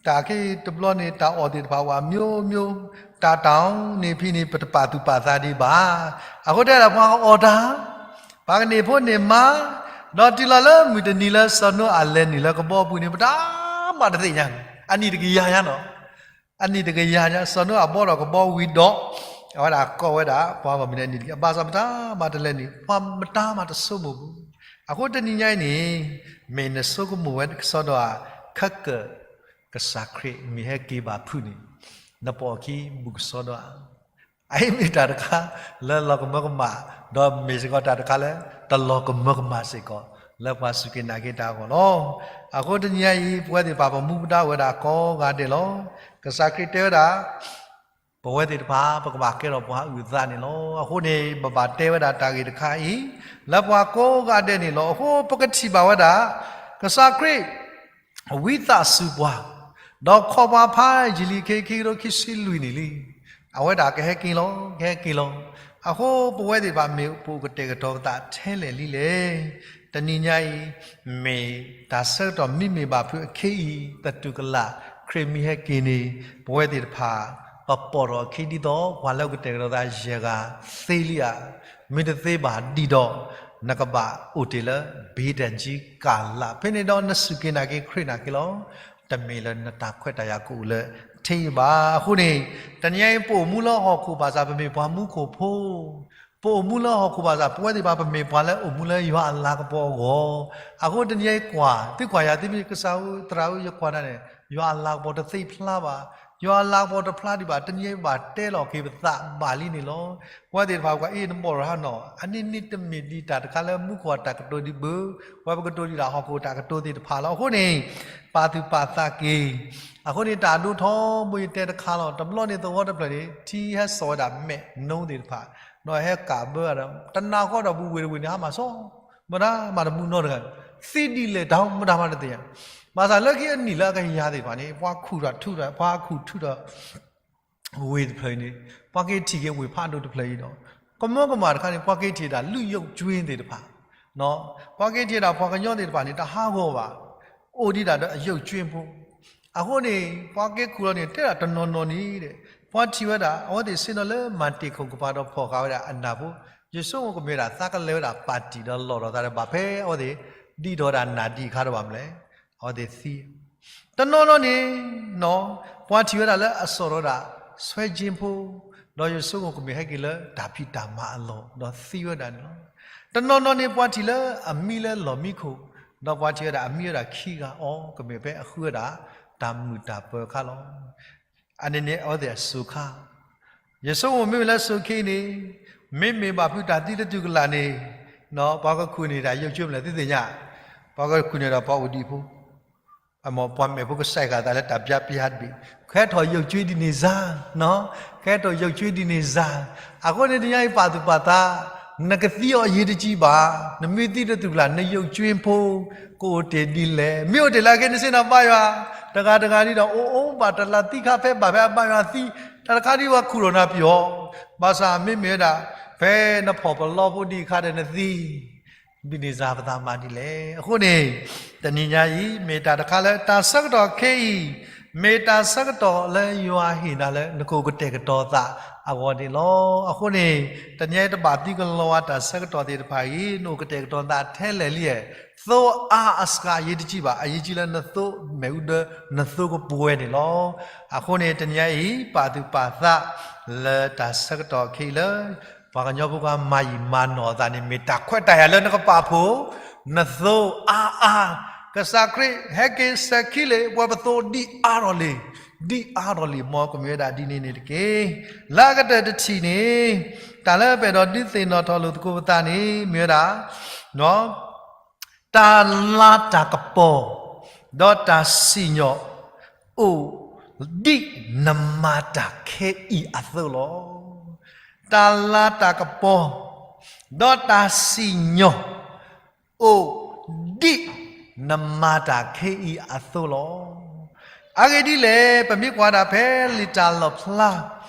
တၢ်ခ့တဘျီန့ၣ် တၢ်အီၣ်သ့ၣ်တဖၣ်ဝဲအမျိုးမျိုး, တၢ်တၢ်အီၣ်န့ၣ်ဖဲန့ၣ် ပတပာ်သူၣ်ပာ်သးဒံးဘၣ်. အဃိတဲဒၣ်ပှၤကအီၣ်တၢ်, ပှၤကန့ၢ်ဖိန့ၢ်မါ, ဒီးတုၤလီၤလၢမုၢ်တနံၤလၢစီၤနိအၤလဲၤနုာ်လၢကဘီပူၤန့ၣ် ပတၢ်မၤတသ့ၣ်ညါ, အနံၣ်တကယၤညါနီၤ, အနံၣ်တကယၤညါ စီၤနိအၤဘီထီၣ်ကဘီဝံၤဒီး အဝဲဒၣ်ကိးဝဲဒၣ် ပှၤဂီၢ်မုၢ်န့ၣ်နံၣ်တကယၤ, ဘၣ်ဆၣ်ပတၢ်မၤတလဲၤနုာ်, ပှၤမတၤမၤတဆိကမိၣ်ဘူး. အဃိတနံၤညါအံၤန့ၣ် မ့ၢ်နဆိကမိၣ်ဝဲကစီဒီဧါ, ခဲကၢၣ် ကစၢ်ခရံာ်မ့ၢ်ဟဲက့ၤဘၣ်ဖုးန့ၣ် နပိာ်အခံဘူးကစီဒီဧါ. အအံၤမ့ၢ်တၢ်တခါလၢလီၤကမၢကမၣ်, ဒီးမ့ၢ်စ့ၢ်ကီးတၢ်တခါလၢ တလီၤကမၢကမၣ်စ့ၢ်ကီး လၢပှၤစူၢ်က့ၤနာ်က့ၤတၢ်အဂီၢ်လီၤ. အဃိတနံၤညါအံၤ ပဝဲသ့ၣ်တဖၣ်ပမူပဒါအိၣ်ဝဲဒၣ်ကိးဂၤဒဲးလီၤ. ကစၢ်ခရံာ်တဲဝဲဒၣ် ပဝဲသ့ၣ်တဖၣ် ပကဘၣ်ကဲထီၣ်ပှၤအုၣ်သးန့ၣ်လီၤ. အဃိန့ၣ် ပဘၣ်တဲဝဲဒၣ်တၢ်ဂ့ၢ်တခါအံၤ လၢပှၤကိးဂၤဒဲးန့ၣ်လီၤ. အဃိပကထံၣ်ဘၣ်ဝဲဒၣ် ကစၢ်ခရံာ် ဝံသးစူၤပှၤ, ဒီးခီပှၤဖးယံာ်လံ ခံကထိခံဆံလွံၢ်နံၣ်လံ. အဝဲဒၣ်ကဟဲက့ၤလီၤ, ကဟဲက့ၤလီၤ. အဃိပဝဲသ့ၣ်တဖၣ်မ့ၢ်ပအိၣ်ကတဲာ်ကတီၤပသးထဲလဲၣ်လံလဲၣ်. တနံၤညါအံၤ မ့ၢ်တၢ်ဆၢကတီၢ်မ့မ့ၢ်ဘၣ်ဖုးအခံအံၤ သတူၢ်ကလာ် ခရံာ်မ့ၢ်ဟဲက့ၤန့ၣ် ပဝဲသ့ၣ်တဖၣ် ပပိာ်ထီၣ်အခံဒ်သိး ပှၤလၢကတဲာ်ကတီၤသးယဲၢ်ဂၤသ့လံဧါ. မ့ၢ်တသ့ဘၣ်ဒံးဒီး နကဘၣ်အိၣ်တ့ၢ်လၢ ဘ့ဒၣ်ကံကၢ်လၢ် ဖဲန့ၣ်ဒီးနစူၢ်က့ၤနာ်က့ၤခရံာ်နာ်က့ၤလီၤ. တမ့ၢ်လၢနတၢ်ခွဲးတၢ်ယာ်ကအိၣ်လၢ ထံၣ်ဘၣ်. အဃိန့ၣ် တနံၤအံၤ ပအိၣ်မူလၢဟီၣ်ခိၣ်ဘၣ်ဆၣ် ပမ့ၢ်ပှၤမူခိၣ်ဖိ, ပအိၣ်မူလၢဟီၣ်ခိၣ်ဘၣ်ဆၣ် ပဝဲသ့ၣ်တဖၣ် ပမ့ၢ်ပှၤလၢအိၣ်မူလၢယွၤအလၤကပီၤအဂီၢ်. အဃိတနံၤအံၤကွၢ်, သုကွၢ်ယၤ သုမ့ၢ်ကစၢ်ဧၢ သရၣ်ဧၢ ယကွၢ်နၤန့ၣ် ယွၤအလၤကပီၤတသ့ဖျါဘၣ်. ယွၤအလၤကပီၤတဖျါဒံးဘၣ်. တနံၤအံၤဘၣ်တဲလီၤက့ၤပသးဘၣ်လံန့ၣ်လီၤ. ပဝဲသ့ၣ်တဖၣ် ပှၤအ့ၣ်နဘီၣ်ရဟၣ်နီၤ အနံၣ်နံၣ်တမ့ၢ်ဒံးတၢ်တခါလၢမူခိၣ်အတၢ်ကတိၤဒံးဘၣ်, ပဝဲပကတိၤဒံးဒၣ်ဟီၣ်ခိၣ်တၢ်ကတိၤသ့ၣ်တဖၣ်လီၤ. အဃိန့ၣ် ပာ်သူၣ်ပာ်သးက့ၤ အဃိန့ၣ် တၢ်ဒိထီဘိယတဲတခါလီၤ. တဘျီန့ၣ်သဝီတဖျၢၣ်န့ၣ် ထံဟဲစိာ်ဝဲဒၣ်မဲာ်နိသ့ၣ်တဖၣ်, ဒီးဟဲကးဘၢဒီး တနၤဃီဒီးပူၤဝ့ၢ်တဝ့ၢ်န့ၣ် ဟါမၢ်စီ မတၤမၤတမူနီတဂၤ, သံဒ်လဲၣ်တၢ်မတၤမၤတသ့ၣ်ညါ. ဘၣ်ဆၣ်လၢခံအနံၣ်လၢအကယၤသ့ၣ်တဖၣ်န့ၣ် ပှၤခူၣ်ထီၣ်ထူထီၣ် ပှၤခူၣ်ထူထီၣ် ဝ့ၢ်တဖျၢၣ်အံၤန့ၣ် ပှၤက့ၤထံၣ်က့ၤဝ့ၢ်ဖးဒိၣ်တဖျၢၣ်အံၤဒီး ကမၢကမၣ်တခါန့ၣ် ပှၤက့ၤထံၣ်ဒၣ်လုၢ်ယုၢ်ကွ့သ့ၣ်တဖၣ်, ပှၤက့ၤထံၣ်ဒၣ်ပှၤကညီသ့ၣ်တဖၣ်န့ၣ် တဟးဂီၤဘၣ်, အိၣ်ဒံးဒၣ်ဒီးအယုၢ်ကွ့ဖိ. အဃိန့ၣ် ပှၤက့ၤခူၣ်လီၤန့ၣ် တဲဒၣ်တနီၤနီၤန့ၣ်ဒီး ပှၤထံၣ်ဝဲဒၣ် အဝဲသ့ၣ်ဆ့ၣ်နီၤလၢမၤတ့ၢ်ခိၣ်ကပၤဒီးဖီၣ်ဃာ်ဝဲဒၣ်အနၢ်ဖိ, ယဆိကမိၣ်ကမ့ၢ်ဒၣ်သးကလဲၤဝဲဒၣ်ပာ်တံၢ်ဒီးလီၢ်ဒီးသးဒီးဘၣ်ဖဲအဝဲသ့ၣ် ဒ်ထီၣ်ဝဲဒၣ်နၢ်ဒံးအခါဒီးဘၣ်မနုၤလဲၣ်, အဝဲသ့ၣ်သံ တနီၤနီၤန့ၣ် ပှၤထံၣ်ဝဲဒၣ်လၢအစိာ်ထီၣ်ဝဲဒၣ် ဆွဲခြင်းဖိ, ဒီးယဆိကမိၣ်ကမ့ၢ်ဟဲက့ၤလၢတၢ်ဖံးတၢ်မၤအလီၢ် ဒီးသံဝဲဒၣ်န့ၣ်လီၤ. တနီၤနီၤန့ၣ် ပှၤထံၣ်လၢအမံလၢလီၢ်မံခိၣ်, ဒီးပှၤထံၣ်ဝဲဒၣ်အမံဝဲဒၣ်ခံဂၤအီၤ ကမ့ၢ်ဖဲအဃုဝဲဒၣ်တၢ်မုာ်တၢ်ပၢၤအခါလီၤ. အန့ၣ်န့ၣ် အဝဲသ့ၣ်အစိၤခါ ယဆိကမိၣ်မ့မ့ၢ်လၢစိၤခံန့ၣ် မ့မ့ၢ်ဘၣ်ဖုးတၢ်သံတတုၤကလာ်န့ၣ် ပှၤကခူၣ်န့ၢ်တၢ်ယုၢ်ကွ့မနုၤလဲၣ် သုသ့ၣ်ညါ, ပှၤကခူၣ်န့ၢ်ဒီးပှၤအိၣ်ဒံးဖိ, အမ့ၢ်ပှၤမဲာ်ဖိကစဲးဃာ်သးလၢတၢ်ပျါပျါတဘ့ၣ်, ကဟဲထီၣ်ယုၢ်ကွ့ဒ်န့ၣ်စ့ၢ်, ကဟဲထီၣ်ယုၢ်ကွ့ဒ်န့ၣ်စ့ၢ်. အဃိန့ၣ်တနံၤအံၤ ပာ်သူၣ်ပာ်သး, နကသံအီၤအရေးတကြီးဘၣ်, နမ့ၢ်သံတတုၤကလာ် နယုၢ်ကွ့ဖိ ကအိၣ်တ့ၢ်ဒ်လဲၣ်. မ့ၢ်အိၣ်တ့ၢ်လၢအခဲ နစ့ၢ်နီၤဘါယွၤ တဂၤတဂၤဒ်ဒီး အိၣ်အိၣ်ဘၣ်တလါသံခါဖဲဘၣ်ဖဲအဘါယွၤသံ, တၢ်တခါဒ်ပှၤခူၣ်ထီၣ်နၤပယီၤ, ဘၣ်ဆၣ်မ့မ့ၢ်ဝဲဒၣ် ဖဲနဖီၣ်ပလီဖိဒံးအခါဒီးနသံ ဒ်န့ၣ်စ့ၢ် ပသးမၤဒ်လဲၣ်. အဃိန့ၣ် တနံၤညါအံၤ မ့ၢ်တၢ်တခါလၢတၢ်ဆၢကတီၢ်ခဲအံၤ မ့ၢ်တၢ်ဆၢကတီၢ်လၢယွၤဟ့ၣ်နၤလၢ နကအိၣ်ကတဲာ်ကတီၤသးအဂီၢ်န့ၣ်လီၤ. အဃိန့ၣ် တနံၤအံၤတဘၣ်သံကလီၤဝဲတၢ်ဆၢကတီၢ်သ့ၣ်တဖၣ်အံၤ နအိၣ်ကတဲာ်ကတီၤသးထဲလဲၣ်လံ, သိအါအစှၤအရေးတကြီးဘၣ်, အရေးကြီးလၢနသိမဲာ်အူဒၢ နသိကပှဲၤန့ၣ်လီၤ. အဃိန့ၣ် တနံၤအံၤ ပာ်သူၣ်ပာ်သး လၢတၢ်ဆၢကတီၢ်ခဲအံၤလၢ ပှၤကညီဖိခွါမၤယံာ်မၤနီၢ်အသးန့ၣ် မ့ၢ်တၢ်ခွဲးတၢ်ယာ်လၢနကပာ်ဖှိၣ် နသိအါအါ, ကစၢ်ခရံာ်ဟဲက့ၤစဲၤခံလံ ပဝဲပသိဒံးအါထီၣ်လံ, ဒံးအါထီၣ်လံ မ်ကမ့ၢ်ဝဲဒၣ်ဒ်န့ၣ်န့ၣ်တက့ၢ်. လၢအကတၢၢ်တထံၣ်န့ၣ် တၢ်လၢပအဲၣ်ဒိးဒုးသ့ၣ်နီၣ်ထီၣ်လိာ်သကိးပသးန့ၣ် မ့ၢ်ဝဲဒၣ် တၢ်လၤတၢ်ကပီၤ ဒီးတၢ်စံၣ်ညီၣ် အိၣ်ဒ်နမၤတၢ်ခဲအံၤအသိးလီၤ. တၢ်လၤတၢ်ကပီၤ ဒီးတၢ်စံၣ်ညီၣ် အိၣ်ဒ်နမၤတၢ်ခဲအံၤအသိးလီၤ. အဂ့ၢ်ဒ်လဲၣ် ပမ့ၢ်ကွၢ်ဒၣ်ဖဲလံာ်တၢ်လီၣ်ဖျါ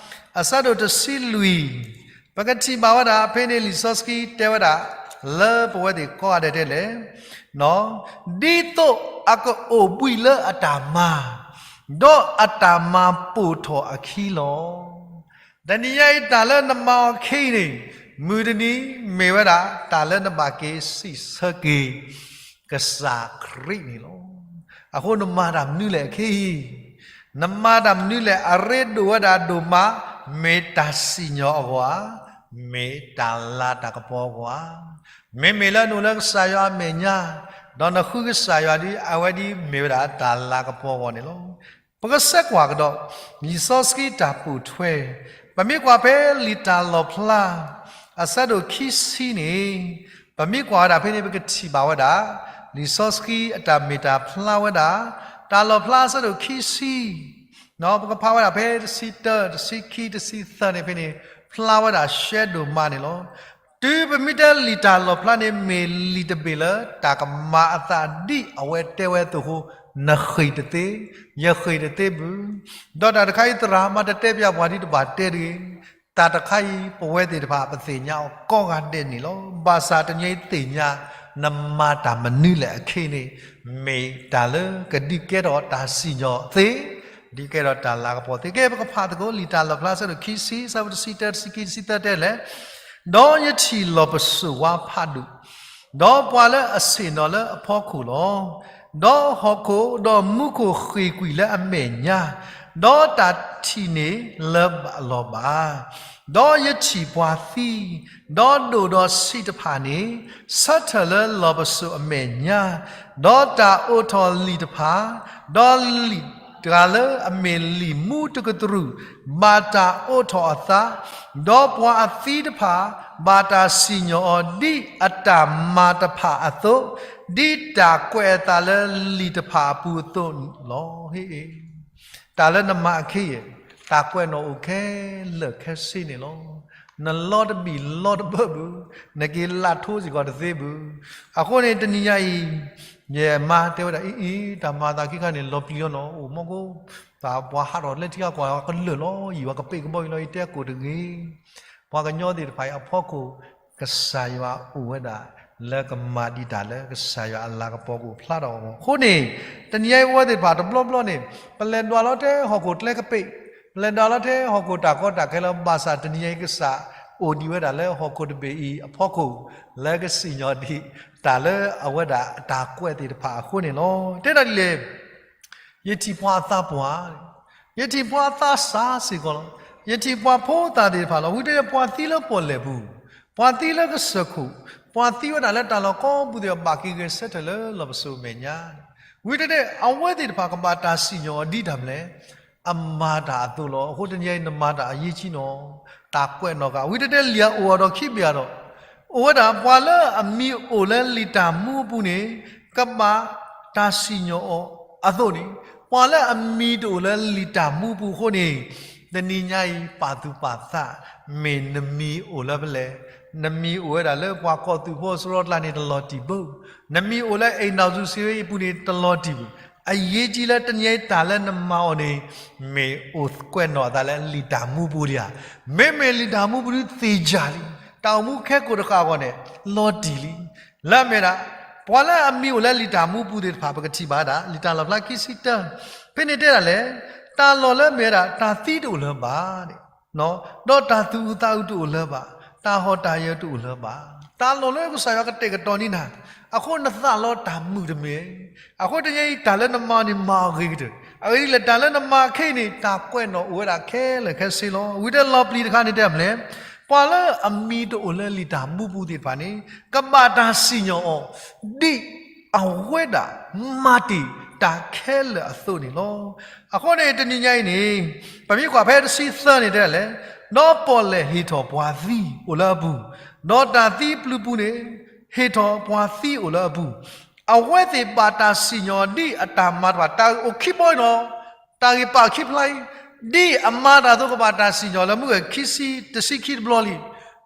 အဆၢဒိၣ်တဆံလွံၢ် ပကထံၣ်ဘၣ်ဝဲဒၣ်ဖဲန့ၣ် လံာ်စီဆှံတဲဝဲဒၣ် လၢပဝဲသ့ၣ်ကိးဂၤဒဲးဒ်လဲၣ်, ဒ်သိးအကအိၣ်ဘှံးလၢအတၢ်မၤ ဒီးအတၢ်မၤပိာ်ထီၣ်အခံလီၤ. တနံၤညါအံၤ တၢ်လၢနမၤအီၤခဲအံၤန့ၣ် မုၢ်တနံၤမ့ၢ်ဝဲဒၣ် တၢ်လၢနဘၣ်က့ၤစံးဆၢက့ၤ ကစၢ်ခရံာ်န့ၣ်လီၤ. အဃိနမၤတၢ်မနုၤလဲၣ်အခဲအံၤ, နမၤတၢ်မနုၤလဲၣ် အရ့ဒိၣ်ဝဲဒၣ်ဒိၣ်မး, မ့ၢ်တၢ်စံၣ်ညီၣ်အဂီၢ်ဧါ, မ့ၢ်တၢ်လၤတၢ်ကပီၤအဂီၢ်ဧါ. မ့မ့ၢ်လၢနအိၣ်လၢကစၢ်ယွၤအမဲာ်ညါ, ဒီးနဃုကစၢ်ယွၤဒီး အဝဲဒ်မ့ၢ်ဝဲဒၣ်တၢ်လၤကပီၤအဂီၢ်န့ၣ်လီၤ. ပကဆဲးကွၢ်ကဒီး လံာ်စီဆှံတၢ်ပိာ်ထွဲ, ပမ့ၢ်ကွၢ်ဖဲလံာ်တၢ်လီၣ်ဖျါ အဆၢဒိၣ်ခံဆံန့ၣ်, ပမ့ၢ်ကွၢ်ဝဲဒၣ်ဖဲန့ၣ် ပကထံၣ်ဘၣ်ဝဲဒၣ် လံာ်စီဆှံအတၢ်မ့ၢ်တၢ်ဖျါဝဲဒၣ် တၢ်လီၣ်ဖျါအဆၢဒိၣ်ခံဆံ ပကဖးဝဲဒၣ်ဖဲတဆံတၢ, တဆံခံ, တဆံသၢန့ၣ် ဖဲန့ၣ် ဖျါဝဲဒၣ်ရှဲဒိၣ်မးန့ၣ်လီၤ. တုၤပမ့ၢ်တဲလံာ်တၢ်လီၣ်ဖျါန့ၣ် မ့ၢ်လံာ်တဘ့ၣ်လၢတၢ်ကမၤအသးဒ်အဝဲတဲဝဲအသိးအဃိ, နဃ့ၢ်တသ့, ယဃ့ၢ်တသ့ဘၣ်. ဒီးတၢ်တခါအံၤသရၣ်မၤတတဲပျးပှၤဒ်တဘၣ်တဲတဂ့ၤ. တၢ်တခါအံၤ ပဝဲသ့ၣ်တဖၣ်ပသ့ၣ်ညါအီၤကိးဂၤဒဲးန့ၣ်လီၤ. ဘၣ်ဆၣ်တနံၤအံၤသ့ၣ်ညါ နမၤတၢ်မနုၤလဲၣ်အခဲအံၤန့ၣ် မ့ၢ်တၢ်လၢကဒုးကဲထီၣ်တၢ်စံၣ်ညီၣ်သ့, ဒုးကဲထီၣ်တၢ်လၤကပီၤသ့. ကဲ ပကဖးသကိး လံာ်တၢ်လီၣ်ဖျါ အဆၢဒိၣ်ခံဆံ အဆၢဖိတဆံတၢ, တဆံခံ, တဆံသၢတဲလဲၣ်, ဒီးယထံၣ်လီၢ်ပစိာ်ဝါဖးဒိၣ်, ဒီးပှၤလၢအဆ့ၣ်နီၤလၢအဖီခိၣ်လီၤ. ဒီးဟီၣ်ခိၣ်ဒီးမူခိၣ်ဃ့ၢ်ကွံာ်လၢအမဲာ်ညါ, ဒီးတၢ်ထံၣ်န့ၣ်လၢၤဘၣ်လီၤဘၣ်. ဒီးယထံၣ်ပှၤသံ, ဒီးဒိၣ်ဒီးဆံးတဖၣ်န့ၣ် ဆၢထၢၣ်လၢလီၢ်ပစိာ်အမဲာ်ညါ, ဒီးတၢ်အိးထီၣ်လံာ်တဖၣ်, ဒီးလံာ်တဂၤလၢအမ့ၢ်လံာ်မူတကတြူၢ် ဘၣ်တၢ်အိးထီၣ်အသး, ဒီးပှၤအသံတဖၣ် ဘၣ်တၢ်စံၣ်ညီၣ်အီၤဒ်အတၢ်မၤတဖၣ်အသိး, ဒ်တၢ်ကွဲးအသးလၢလံာ်တဖၣ်အပူၤအသိးလီၤ. တၢ်လၢနမၤအခံယဲၢ်, တၢ်ကွဲးနီၣ်အိၣ်ခဲလၢာ်ခဲဆ့န့ၣ်လီၤ. နလီတဘံၣ်လီတဘၢဘၣ်, နက့ၤလၢ်ထိစ့ၢ်ကီးတသ့ဘၣ်. အဃိန့ၣ်တနံၤညါအံၤ ယမါတဲဝဲဒၣ်အံၤအံၤ တၢ်မၤအသးခံခါန့ၣ် လီၤပျံၤလီၤနီၤ အိၣ်မီၢ်ကိ ပှၤဟးထီၣ်လၢထံဂၤကီၢ်ဂၤကလၢာ်လီၤ ယံာ်ဝဲကပ့ၢ်ကဘီယူၤလီၤ ယတဲကိၣ်တဂ့ၤ. ပှၤကညီသ့ၣ်တဖၣ်အံၤအဖီခိၣ် ကစၢ်ယွၤအိၣ်ဝဲဒၣ် လၢကမၤဒံးတၢ်လၢကစၢ်ယွၤအလၤကပီၤကအိၣ်ဖျါထီၣ်အဂီၢ်. အဃိန့ၣ် တနံၤညါအံၤပဝဲသ့ၣ်တဖၣ်တဘျီဘျီန့ၣ် ပလဲၤဒွးလီၤထဲဟီၣ်ခိၣ်ကျဲကပ့ၢ်, ပလဲၤဒွးလီၤထဲဟီၣ်ခိၣ်တၢ်ကီတၢ်ခဲလၢ ဘၣ်ဆၣ်တနံၤညါအံၤကစၢ်အိၣ်ဒံးဝဲဒၣ်လၢဟီၣ်ခိၣ်တဘ့ၣ်အံၤအဖီခိၣ် လၢကစံၣ်ညီၣ်ဒံးတၢ်လၢအဝဲဒၣ်အတၢ်ကွဲးသ့ၣ်တဖၣ်အဃိန့ၣ်လီၤ. တဲဒၣ်ဒ်လဲၣ် ယထံၣ်ပှၤအသးပှၢ်, ယထံၣ်ပှၤအသးစှၤစ့ၢ်ကီးလီၤ. ယထံၣ်ပှၤဖိသၣ်သ့ၣ်တဖၣ်လီၤ. ဝံၤတဲပှၤသံလၢပီၣ်လဲၣ်ပူၤ, ပှၤသံလၢကစၢၢ်ခိၣ်, ပှၤသံဝဲဒၣ်လၢတၢ်လီၢ်ကိးပူၤသ့ၣ်တဖၣ် ဘၣ်က့ၤဂဲၤဆၢထၢၣ်လၢလီၢ်ပစိာ်မဲာ်ညါ. ဝံၤတဲအဝဲသ့ၣ်တဖၣ်ကဘၣ်တၢ်စံၣ်ညီၣ်အီၤဒ်တၢ်မနုၤလဲၣ်, အမၤတၢ်အသိးလီၤ. အဃိတနံၤအံၤနမၤတၢ်အရေးကြီးနီၤ, တၢ်ကွဲးနီၣ်က့ၤ ဝံၤတဲလံာ်အအိၣ်အီၤဒီးခံဘ့ၣ်အါဒီး အိၣ်ဝဲဒၣ်ပှၤလၢအမံၤအိၣ်လၢလံာ်တၢ်မူအပူၤန့ၣ် ကဘၣ်တၢ်စံၣ်ညီၣ်အီၤအသိးန့ၣ်, ပှၤလၢအမံၤတအိၣ်လၢလံာ်တၢ်မူပူၤအဃိန့ၣ်, တနံၤညါအံၤပာ်သူၣ်ပာ်သး, မ့ၢ်နမံၤအိၣ်လၢဖဲလဲၣ်, နမံၤအိၣ်ဝဲဒၣ်လၢပှၤကီၢ်သူလ့ၤဖိအစရီကျါန့ၣ်တလီၤတံၢ်ဘၣ်, နမံၤအိၣ်လၢအိမ်ထောင်စုစည်းရုံးရေးအပူၤန့ၣ်တလီၤတံၢ်ဘၣ်. အရေးကြီးလၢတနံၤညါအံၤတၢ်လၢနမၤအီၤန့ၣ် မ့ၢ်အိၣ်ကွဲးနီၣ်အသးလၢလံာ်တၢ်မူပူၤလံဧါ. မ့မ့ၢ်လံာ်တၢ်မူပူၤဒုးသ့ၣ်ယၢ်လံ, တၢ်အိၣ်မူခဲကိာ်တဃာ်အဂီၢ်န့ၣ် လီၤတံၢ်လံ. လၢအမ့ၢ်ဒၣ် ပှၤလၢအမံၤအိၣ်လၢလံာ်တၢ်မူပူၤသ့ၣ်တဖၣ် ပကထံၣ်ဘၣ်ဒၣ် လံာ်တၢ်လီၣ်ဖျါခံဆံတၢ, ဖဲန့ၣ်တဲဒၣ်လဲၣ်, တၢ်လီၢ်လၢအမ့ၢ်ဝဲဒၣ် တၢ်သံတအိၣ်လၢၤဘၣ်, ဒီးတၢ်သူၣ်အုးသးအုးတအိၣ်လၢၤဘၣ်, တၢ်ဟီၣ်တၢ်ယၢၤတအိၣ်လၢၤဘၣ်. တၢ်လီၢ်လၢကစၢ်ယွၤကတဲာ်ကတီၤန့ၢ်နၤ, အဃိနသးလီတၢ်မုာ်တမ့ၢ်. အဃိတနံၤညါအံၤတၢ်လၢနမၤန့ၣ်မၤအဂ့ၤကတၢၢ်, အဂ့ၢ်ဒ်လဲၣ် တၢ်လၢနမၤခဲအံၤန့ၣ် တၢ်ကွဲးနီၣ်အိၣ်ဝဲဒၣ်ခဲလၢာ်ခဲဆ့လီၤ. ဝံၤတဲလီၤပျံၤတခါန့ၣ်တဲမနုၤလဲၣ်, ပှၤလၢအမံၤတအိၣ်လၢလံာ်တၢ်မူပူၤသ့ၣ်တဖၣ်န့ၣ် ကဘၣ်တၢ်စံၣ်ညီၣ်အီၤ ဒ်အဝဲဒၣ်မၤတ့ၢ်တၢ်ခဲလၢာ်အသိးန့ၣ်လီၤ. အဃိန့ၣ် တနံၤညါအံၤန့ၣ် ပမ့ၢ်ကွၢ်ဖဲတဆံသၢန့ၣ်တဲဒၣ်လဲၣ်, ဒီးပီၣ်လဲၣ်ဟ့ၣ်ထီၣ်ပှၤသံအိၣ်လၢအပူၤ, ဒီးတၢ်သံပျုၤပူၤန့ၣ် ဟ့ၣ်ထီၣ်ပှၤသံအိၣ်လၢအပူၤ, အဝဲသ့ၣ်ဘၣ်တၢ်စံၣ်ညီၣ်ဒ်အတၢ်မၤတဖၣ် တၢ်အိၣ်ခံဘီအံၤနီၤ, တၢ်ဂ့ၢ်ပာ်ခံဖျါအံၤ, ဒ်အမၤတၢ်အသိးကဘၣ်တၢ်စံၣ်ညီၣ်လၢမုၢ်ဂီၤခံဆံ တဆံခံတဘျီလံ.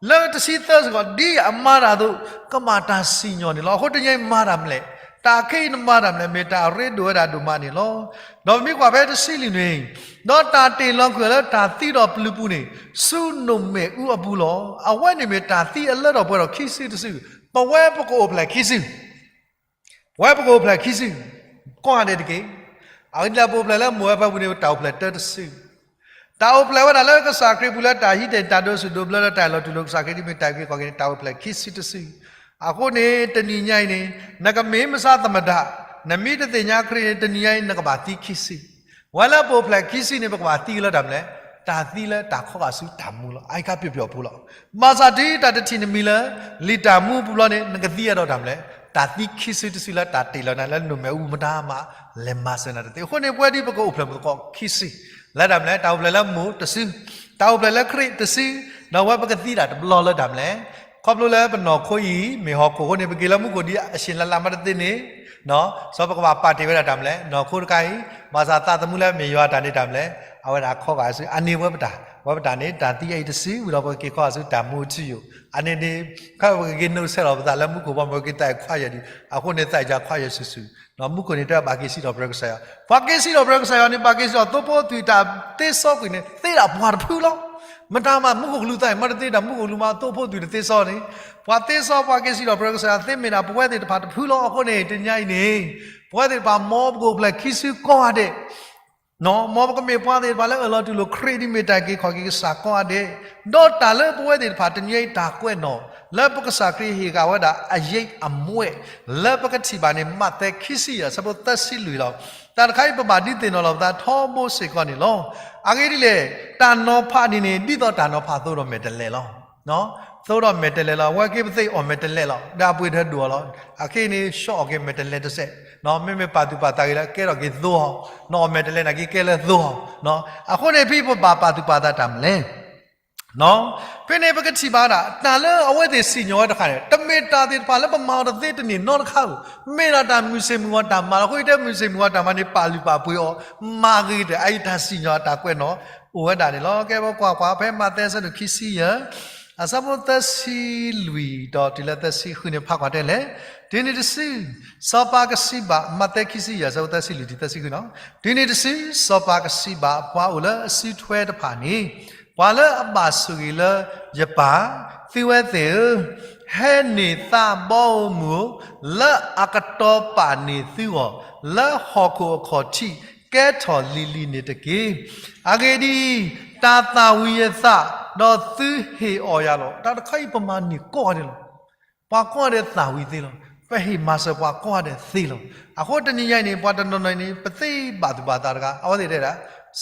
လၢတဆံသၢစ့ၢ်ကီး ဒ်အမၤတၢ်အသိး ကဘၣ်တၢ်စံၣ်ညီၣ်န့ၣ်လီၤ. အဃိတနံၤညါအံၤမၤတၢ်မနုၤလဲၣ်, တၢ်ခဲအံၤနမၤတၢ်မနုၤလဲၣ်, မ့ၢ်တၢ်အရ့ဒိၣ်ဝဲဒၣ်ဒိၣ်မးန့ၣ်လီၤ. ဒီးပမ့ၢ်ကွၢ်ဖဲတဆံလွံၢ်န့ၣ်, ဒီးတၢ်တ့ၢ်လီၤကွံာ်အီၤလၢတၢ်သံဒီးပျုၤပူၤန့ၣ် ဆူနိၣ်မဲာ်အူအပူၤလီၤ. အဝဲန့ၣ်မ့ၢ်တၢ်သံအလၢထီၣ်ပှဲၤထီၣ်ခံစုတစု, ပဝဲပကအိၣ်ဖျဲၣ်ခံစု ပဝဲပကအိၣ်ဖျဲၣ်ခံစု, ကိးဂၤဒဲးတက့ၢ်. အဂ့ၢ်ဒ်လဲၣ် ပအိၣ်ဖျဲၣ်လၢမိၢ်ဝဲဖၢပူၤန့ၣ် တၢ်အိၣ်ဖျဲၣ်တၢတစု, တၢ်အိၣ်ဖျဲၣ်ဝဲဒၣ်လၢကစၢ်ခရံာ်ပူၤလၢတၢ်ဟံးတၢ်ဒိးဆူၣ်ဒိးဘျၢလၢတၢ်လီၤတူၢ်လိာ်ကစၢ်ခရံာ်ဒ်မ့ၢ်တၢ်အုၣ်က့ၤခီၣ်က့ၤန့ၣ် တၢ်အိၣ်ဖျဲၣ်ခံစုတစု. အဃိန့ၣ် တနံၤညါအံၤန့ၣ် နကမ့ၢ်မဆါသမ္မတ, နမ့ၢ်တသ့ၣ်ညါခရံာ်န့ၣ် တနံၤညါအံၤ နကဘၣ်သံခံစု ဝဲလၢပအိၣ်ဖျဲၣ်ခံစုန့ၣ် ပကဘၣ်သံကလၢတၢ်မနုၤလဲၣ်, တၢ်သံလၢတၢ်ခီဂာ်ဆူတၢ်မူလီၤ. အအံၤခါပျီပျီဖိလီၤ. ဘၣ်ဆၣ်တုၤတၢ်တထံၣ်နမံၤလၢ လံာ်တၢ်မူပူၤဘျီန့ၣ် နကသံအဲၣ်ဒိးတၢ်မနုၤလဲၣ်, တၢ်သံခံစုတစုလၢတၢ်တ့ၢ်လီၤနၤလၢနိၣ်မဲာ်အူမတၤမး လဲၤမၤစၢၤနၤတသ့. အဃိန့ၣ် ပဝဲဒ်ပကအိၣ်ဖျဲၣ်မုၢ်သကိးခံစု လၢတၢ်မနုၤလဲၣ်, တၢ်အိၣ်ဖျဲၣ်လၢမိၢ်တစု, တၢ်အိၣ်ဖျဲၣ်လၢခရံာ်တစု, ဒီးဝဲပကသံတၢ်တဘျီလၢတၢ်မနုၤလဲၣ်. ခီဖျိလၢပနီၢ်ခိအံၤ မ့ၢ်ဟီၣ်ခိၣ်အဃိန့ၣ် ပက့ၤလၢမူခိၣ်ဒ်အဟ့ၣ်လၢ်လၢ်မးတသ့န့ၣ်, စီၤပကဘၣ်ပာ်တ့ၢ်ဝဲဒၣ်တၢ်မနုၤလဲၣ်, နီၢ်ခိတခါအံၤ, ဘၣ်ဆၣ်သးသမူလၢမ့ၢ်ယွၤအတၢ်န့ၣ်တၢ်မနုၤလဲၣ်, အဝဲဒၣ်ခီဂာ်ဆူ အန့ၣ်ဝဲပတၢ်, ဝဲပတၢ်န့ၣ် တၢ်သံအံၤတစု ဝံၤဒီးပကက့ၤခီဂာ်ဆူတၢ်မူအထူအယိာ်, အန့ၣ်န့ၣ် ခဲပကက့ၤနုဆဲးလီၤပသးလၢမူခိၣ်ဘီ ပကက့ၤသးအခွါယဲၢ်ဒံး, အဃိန့ၣ်သးအံၤယၤခွါယဲၢ်ဆူၣ်ဆူၣ်, မူခိၣ်န့ၣ်တဲဘၣ်က့ၤစံးထီၣ်ပတြၢၤကစၢ်ယွၤ, ပှၤက့ၤစံးထီၣ်ပတြၢၤကစၢ်ယွၤန့ၣ် ဘၣ်က့ၤစံးထီၣ်သိဖိသုးတၢ်သ့စီကွံာ်န့ၣ် သ့ဒၣ်ပှၤတဖုလီၤ. မတၤမး မူခိၣ်ကလူးသးအံၤ မၤတသ့တၢ်မူခိၣ်ကလူးမး သိဖိသုးတသ့စီန့ၣ်, ပှၤသ့စီပှၤက့ၤစံးထီၣ်ပတြၢၤကစၢ်ယွၤသ့မ့ၢ်ဒၣ် ပဝဲသ့ၣ်တဖၣ်တဖုလီၤ. အဃိန့ၣ် တနံၤညါအံၤန့ၣ် ပဝဲသ့ၣ်တဖၣ် မ်ပကအိၣ်ဖျဲၣ်ခံစုကိးဂၤဒဲး မ်ပကမ့ၢ်ပှၤသ့ၣ်တဖၣ်လၢအၢၣ်လီၤတူၢ်လိာ်ခရံာ်ဒ်မ့ၢ်တၢ်အုၣ်က့ၤခီၣ်က့ၤကစၢ်ကိးဂၤဒဲး, ဒီးတၢ်လၢပဝဲသ့ၣ်တဖၣ်တနံၤညါအံၤတၢ်ကွဲးနီၣ် လၢပကစၢ်ခရံာ်ဟ့ၣ်ဃာ်ဝဲဒၣ်အရိပ်အမွဲၣ်, လၢပကထံၣ်ဘၣ်န့ၣ် မးသဲခံဆံယဲၢ် အဆၢဖိသၢဆံလွံၢ်လီၤ. တၢ်တခါအံၤပဘၣ်ဒုးသ့ၣ်နီၣ်လီၤပသးထီဘိစ့ၢ်ကီးန့ၣ်လီၤ. အဂ့ၢ်ဒ်လဲၣ်, တၢ်နီၤဖးန့ၣ်န့ၣ် ဒ်သိးတၢ်နီၤဖးသိဒီးမဲာ်တဲးလဲးလီၤ. သိဒီးမဲာ်တဲးလဲးလီၤ. အဝဲက့ၤပသ့ၣ်အီၣ်မဲာ်တဲးလဲးလီၤ. ဒီးအပှ့ၤတဟဲဒိၣ်အီၤလီၤ. အခဲအံၤန့ၣ် ဆှီအီၣ်က့ၤမဲာ်တဲးလဲးတစဲး, မ့မ့ၢ်ပာ်သူၣ်ပာ်သးဂ့ၤလၢကဲထီၣ်က့ၤသိအီၤ, နအီၣ်မဲာ်တဲးလဲးနာ်က့ကဲလၢသိအီၤ. အဃိန့ၣ် ဖဲပဘၣ်ပာ်သူၣ်ပာ်သးတၢ်မနုၤလဲၣ်. ဖဲန့ၣ်ပကထံၣ်ဘၣ်ဒၣ် တၢ်လၢအဝဲသ့ၣ်စံၣ်ညီၣ်ဝဲတခါန့ၣ် တမ့ၢ်တၢ်သ့ၣ်တဖၣ်လၢပမၤအီၤတသ့တန့ၢ်နီတခါဧိၤ, မ့ၢ်ဒၣ်တၢ်မုၢ်ဆ့ၣ်မုၢ်ဂီၤတၢ်မၤလီၤ. အဃိယတဲမုၢ်ဆ့ၣ်မုၢ်ဂီၤတၢ်မၤန့ၣ် ပာ်လုၢ်ပာ်ပှ့ၤအီၤ, မၤဂ့ၤတၢ်အံၤ တၢ်စံၣ်ညီၣ်အတၢ်ကွဲးနီၣ်အိၣ်ဝဲဒၣ်န့ၣ်လီၤ. ကဲပကွၢ်ကွၢ်ဖဲမးသဲအဆၢဒိၣ်ခံဆံယဲၢ် အဆၢဖိသၢဆံလွံၢ်ဒီးတုၤလၢသၢဆံဃုန့ၣ် ဖးကွၢ်တဲလဲၣ်. တုၤနုၤတစု စီၤပၤကစံးဘၣ်, မးသဲခံဆံယဲၢ် အဆၢဖိသၢဆံလွံၢ်တုၤသၢဆံဃုနီၤ, တုၤနုၤတစု စီၤပၤကစံးဘၣ် ပှၤအိၣ်လၢအစုထွဲတဖၣ်န့ၣ်, ပှၤလၢအဘၣ်ဆိၣ်ဂ့ၤလၢယပၢ်, သုဝဲသ့ၣ်ဧၢ, ဟဲန့ၢ်သးဘီဧိၤမုၢ်ဧိၤ, လၢအကတီၤပာ်န့ၢ်သုဂီၢ် လၢဟီၣ်ခိၣ်အခီၣ်ထံး ကဲထီၣ်လံၤလံၤန့ၣ်တက့ၢ်. အဂ့ၢ်ဒ်အံၤ, တၢ်သၣ်ဝံၤယသး, ဒီးသုဟ့ၣ်အီၣ်ယၤလီၤ. တၢ်တခါအံၤပမၤန့ၢ်ကိးဂၤဒဲးလီၤ. ပှၤကိးဂၤဒဲးသၣ်ဝံၤသ့လီၤ. ပဟ့ၣ်မၤစၢၤပှၤကိးဂၤဒဲးသ့လီၤ. အဃိတနံၤညါအံၤန့ၣ် ပှၤတနီၤနီၤအံၤန့ၣ် ပသ့ဘၣ်သူၣ်ဘၣ်သးတဂၤ, အဝဲသ့ၣ်တဲဒၣ်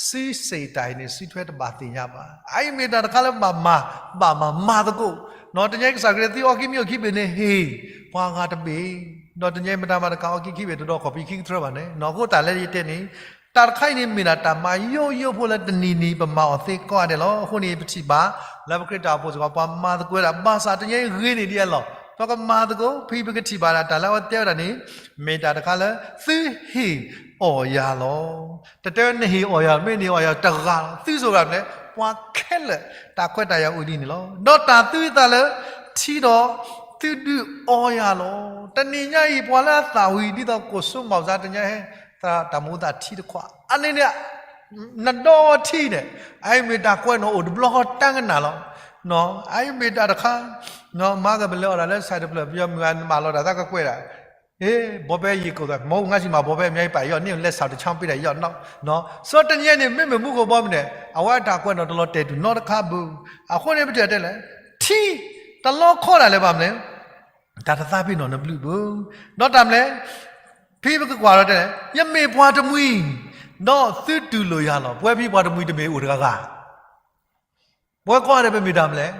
စုစ့ၣ်တၢ်အံၤန့ၣ် စုထွဲတဘၣ်သ့ၣ်ညါဘၣ်. အအံၤမ့ၢ်တၢ်တခါလၢပဘၣ်မၤ, ဘၣ်မၤမၤသကိး, နီၢ်တနံၤညါကစၢ်ခရံာ်သုအီခံမံၤအိၣ်ခံဘ့ၣ်န့ၣ် ဟ့ၣ်ပှၤဂၤတဘ့ၣ်, ဒီးတနံၤညါမတၤမၤတခါအီခံခံဘ့ၣ်တဒီးခီၣ်ဖံးခံကထြၢဘၣ်န့ၣ်, နီၢ်အဃိတၢ်လၢယတဲန့ၣ် တၢ်တခါအံၤန့ၣ် မ့ၢ်ဒၣ်တၢ်မၤယိယိဖိလၢတနံၤနံၤပမၤအီၤသ့ကိးဂၤဒဲးလီၤ. အဃိန့ၣ် ပထံၣ်ဘၣ်လၢပခရံာ်တၢ်အိၣ်ဖှိၣ်စ့ၢ်ကီး ပှၤမၤသကိးဝဲဒၣ် ဘၣ်ဆၣ်တနံၤညါအံၤဂ့ၤန့ၢ်ဒံးအလီၢ်, ပကမၤသကိး, ဖဲပကထံၣ်ဘၣ်ဒၣ်တၢ်လၢအဝဲတဲဝဲဒၣ်န့ၣ် မ့ၢ်တၢ်တခါလၢ သုဟ့ၣ်အီၣ်ယၤလီၤ. တတဲဝဲနဟ့ၣ်အီၣ်ယၤ, မ့ၢ်နဟ့ၣ်အီၣ်ယၤတဂၤလီၤ. သုစ့ၢ်ကီးဒၣ်လဲၣ်, ပှၤခဲလၢာ်တၢ်ခွဲးတၢ်ယာ်အိၣ်ဒ်န့ၣ်လီၤ. ဒီးတၢ်သူအသးလၢထံဒီး သုဒုးအီယၤလီၤ. တနံၤညါအံၤ ပှၤလၢအသၣ်ဝံၤ ဒ်သိးကိၣ်စိမီၣ်စါတနံၤညါဟဲ သရၣ်တၢ်မူသးထံတခွး အန့ၣ်န့ၣ် နဒီထံန့ၣ် အအံၤမ့ၢ်တၢ်ကွဲးနီၣ်အိၣ်တဘျီဃီတၢ်ကနၣ်လီၤ. အအံၤမ့ၢ်တၢ်တခါ မၤကပလၢအီၣ်ဒၣ်လၢစဲးတဖျၢၣ် ပယီၤမုၢ်ဂၤနမၤလီၤတၢ်သးကကွဲးဒၣ် ဘီဘဲယံာ်ကိၣ်သး မ့ၢ်ငါစံးမး ဘီဘဲမ့ၢ်ယပာ်ယီၣ်န့ၣ် လဲၤစးတဆါပ့ၤဒၣ်ယီၣ်နီၣ်. စီတနံၤညါန့ၣ် မ့မ့ၢ်မူခိၣ်ဘီမုၢ်န့ၣ် အဝဲတၢ်ကွဲးနီၣ်တလီၤတဲာ်တုၤနီတခါဘၣ်. အဃိန့ၣ် ပတဲတဲလဲၣ် ထံတလီခီဒၣ်လဲာ်ဘၣ်မနုၤလဲၣ် တၢ်တသးပ့ၤနီၣ်နဘျုးဘၣ်. ဒီးတၢ်မနုၤလဲၣ် ဖဲပကကွၢ်ဒီးတဲလဲၣ် ယမ့ၢ်ပှၤတမှံၤ ဒီးသုတူၢ်လိာ်ယၤလီၤ. ပဝဲဖဲပှၤတမှံၤတမ့ၢ်အိၣ်တဂၤဂၤ ပဝဲကိးဂၤဒဲးပမ့ၢ်တၢ်မနုၤလဲၣ်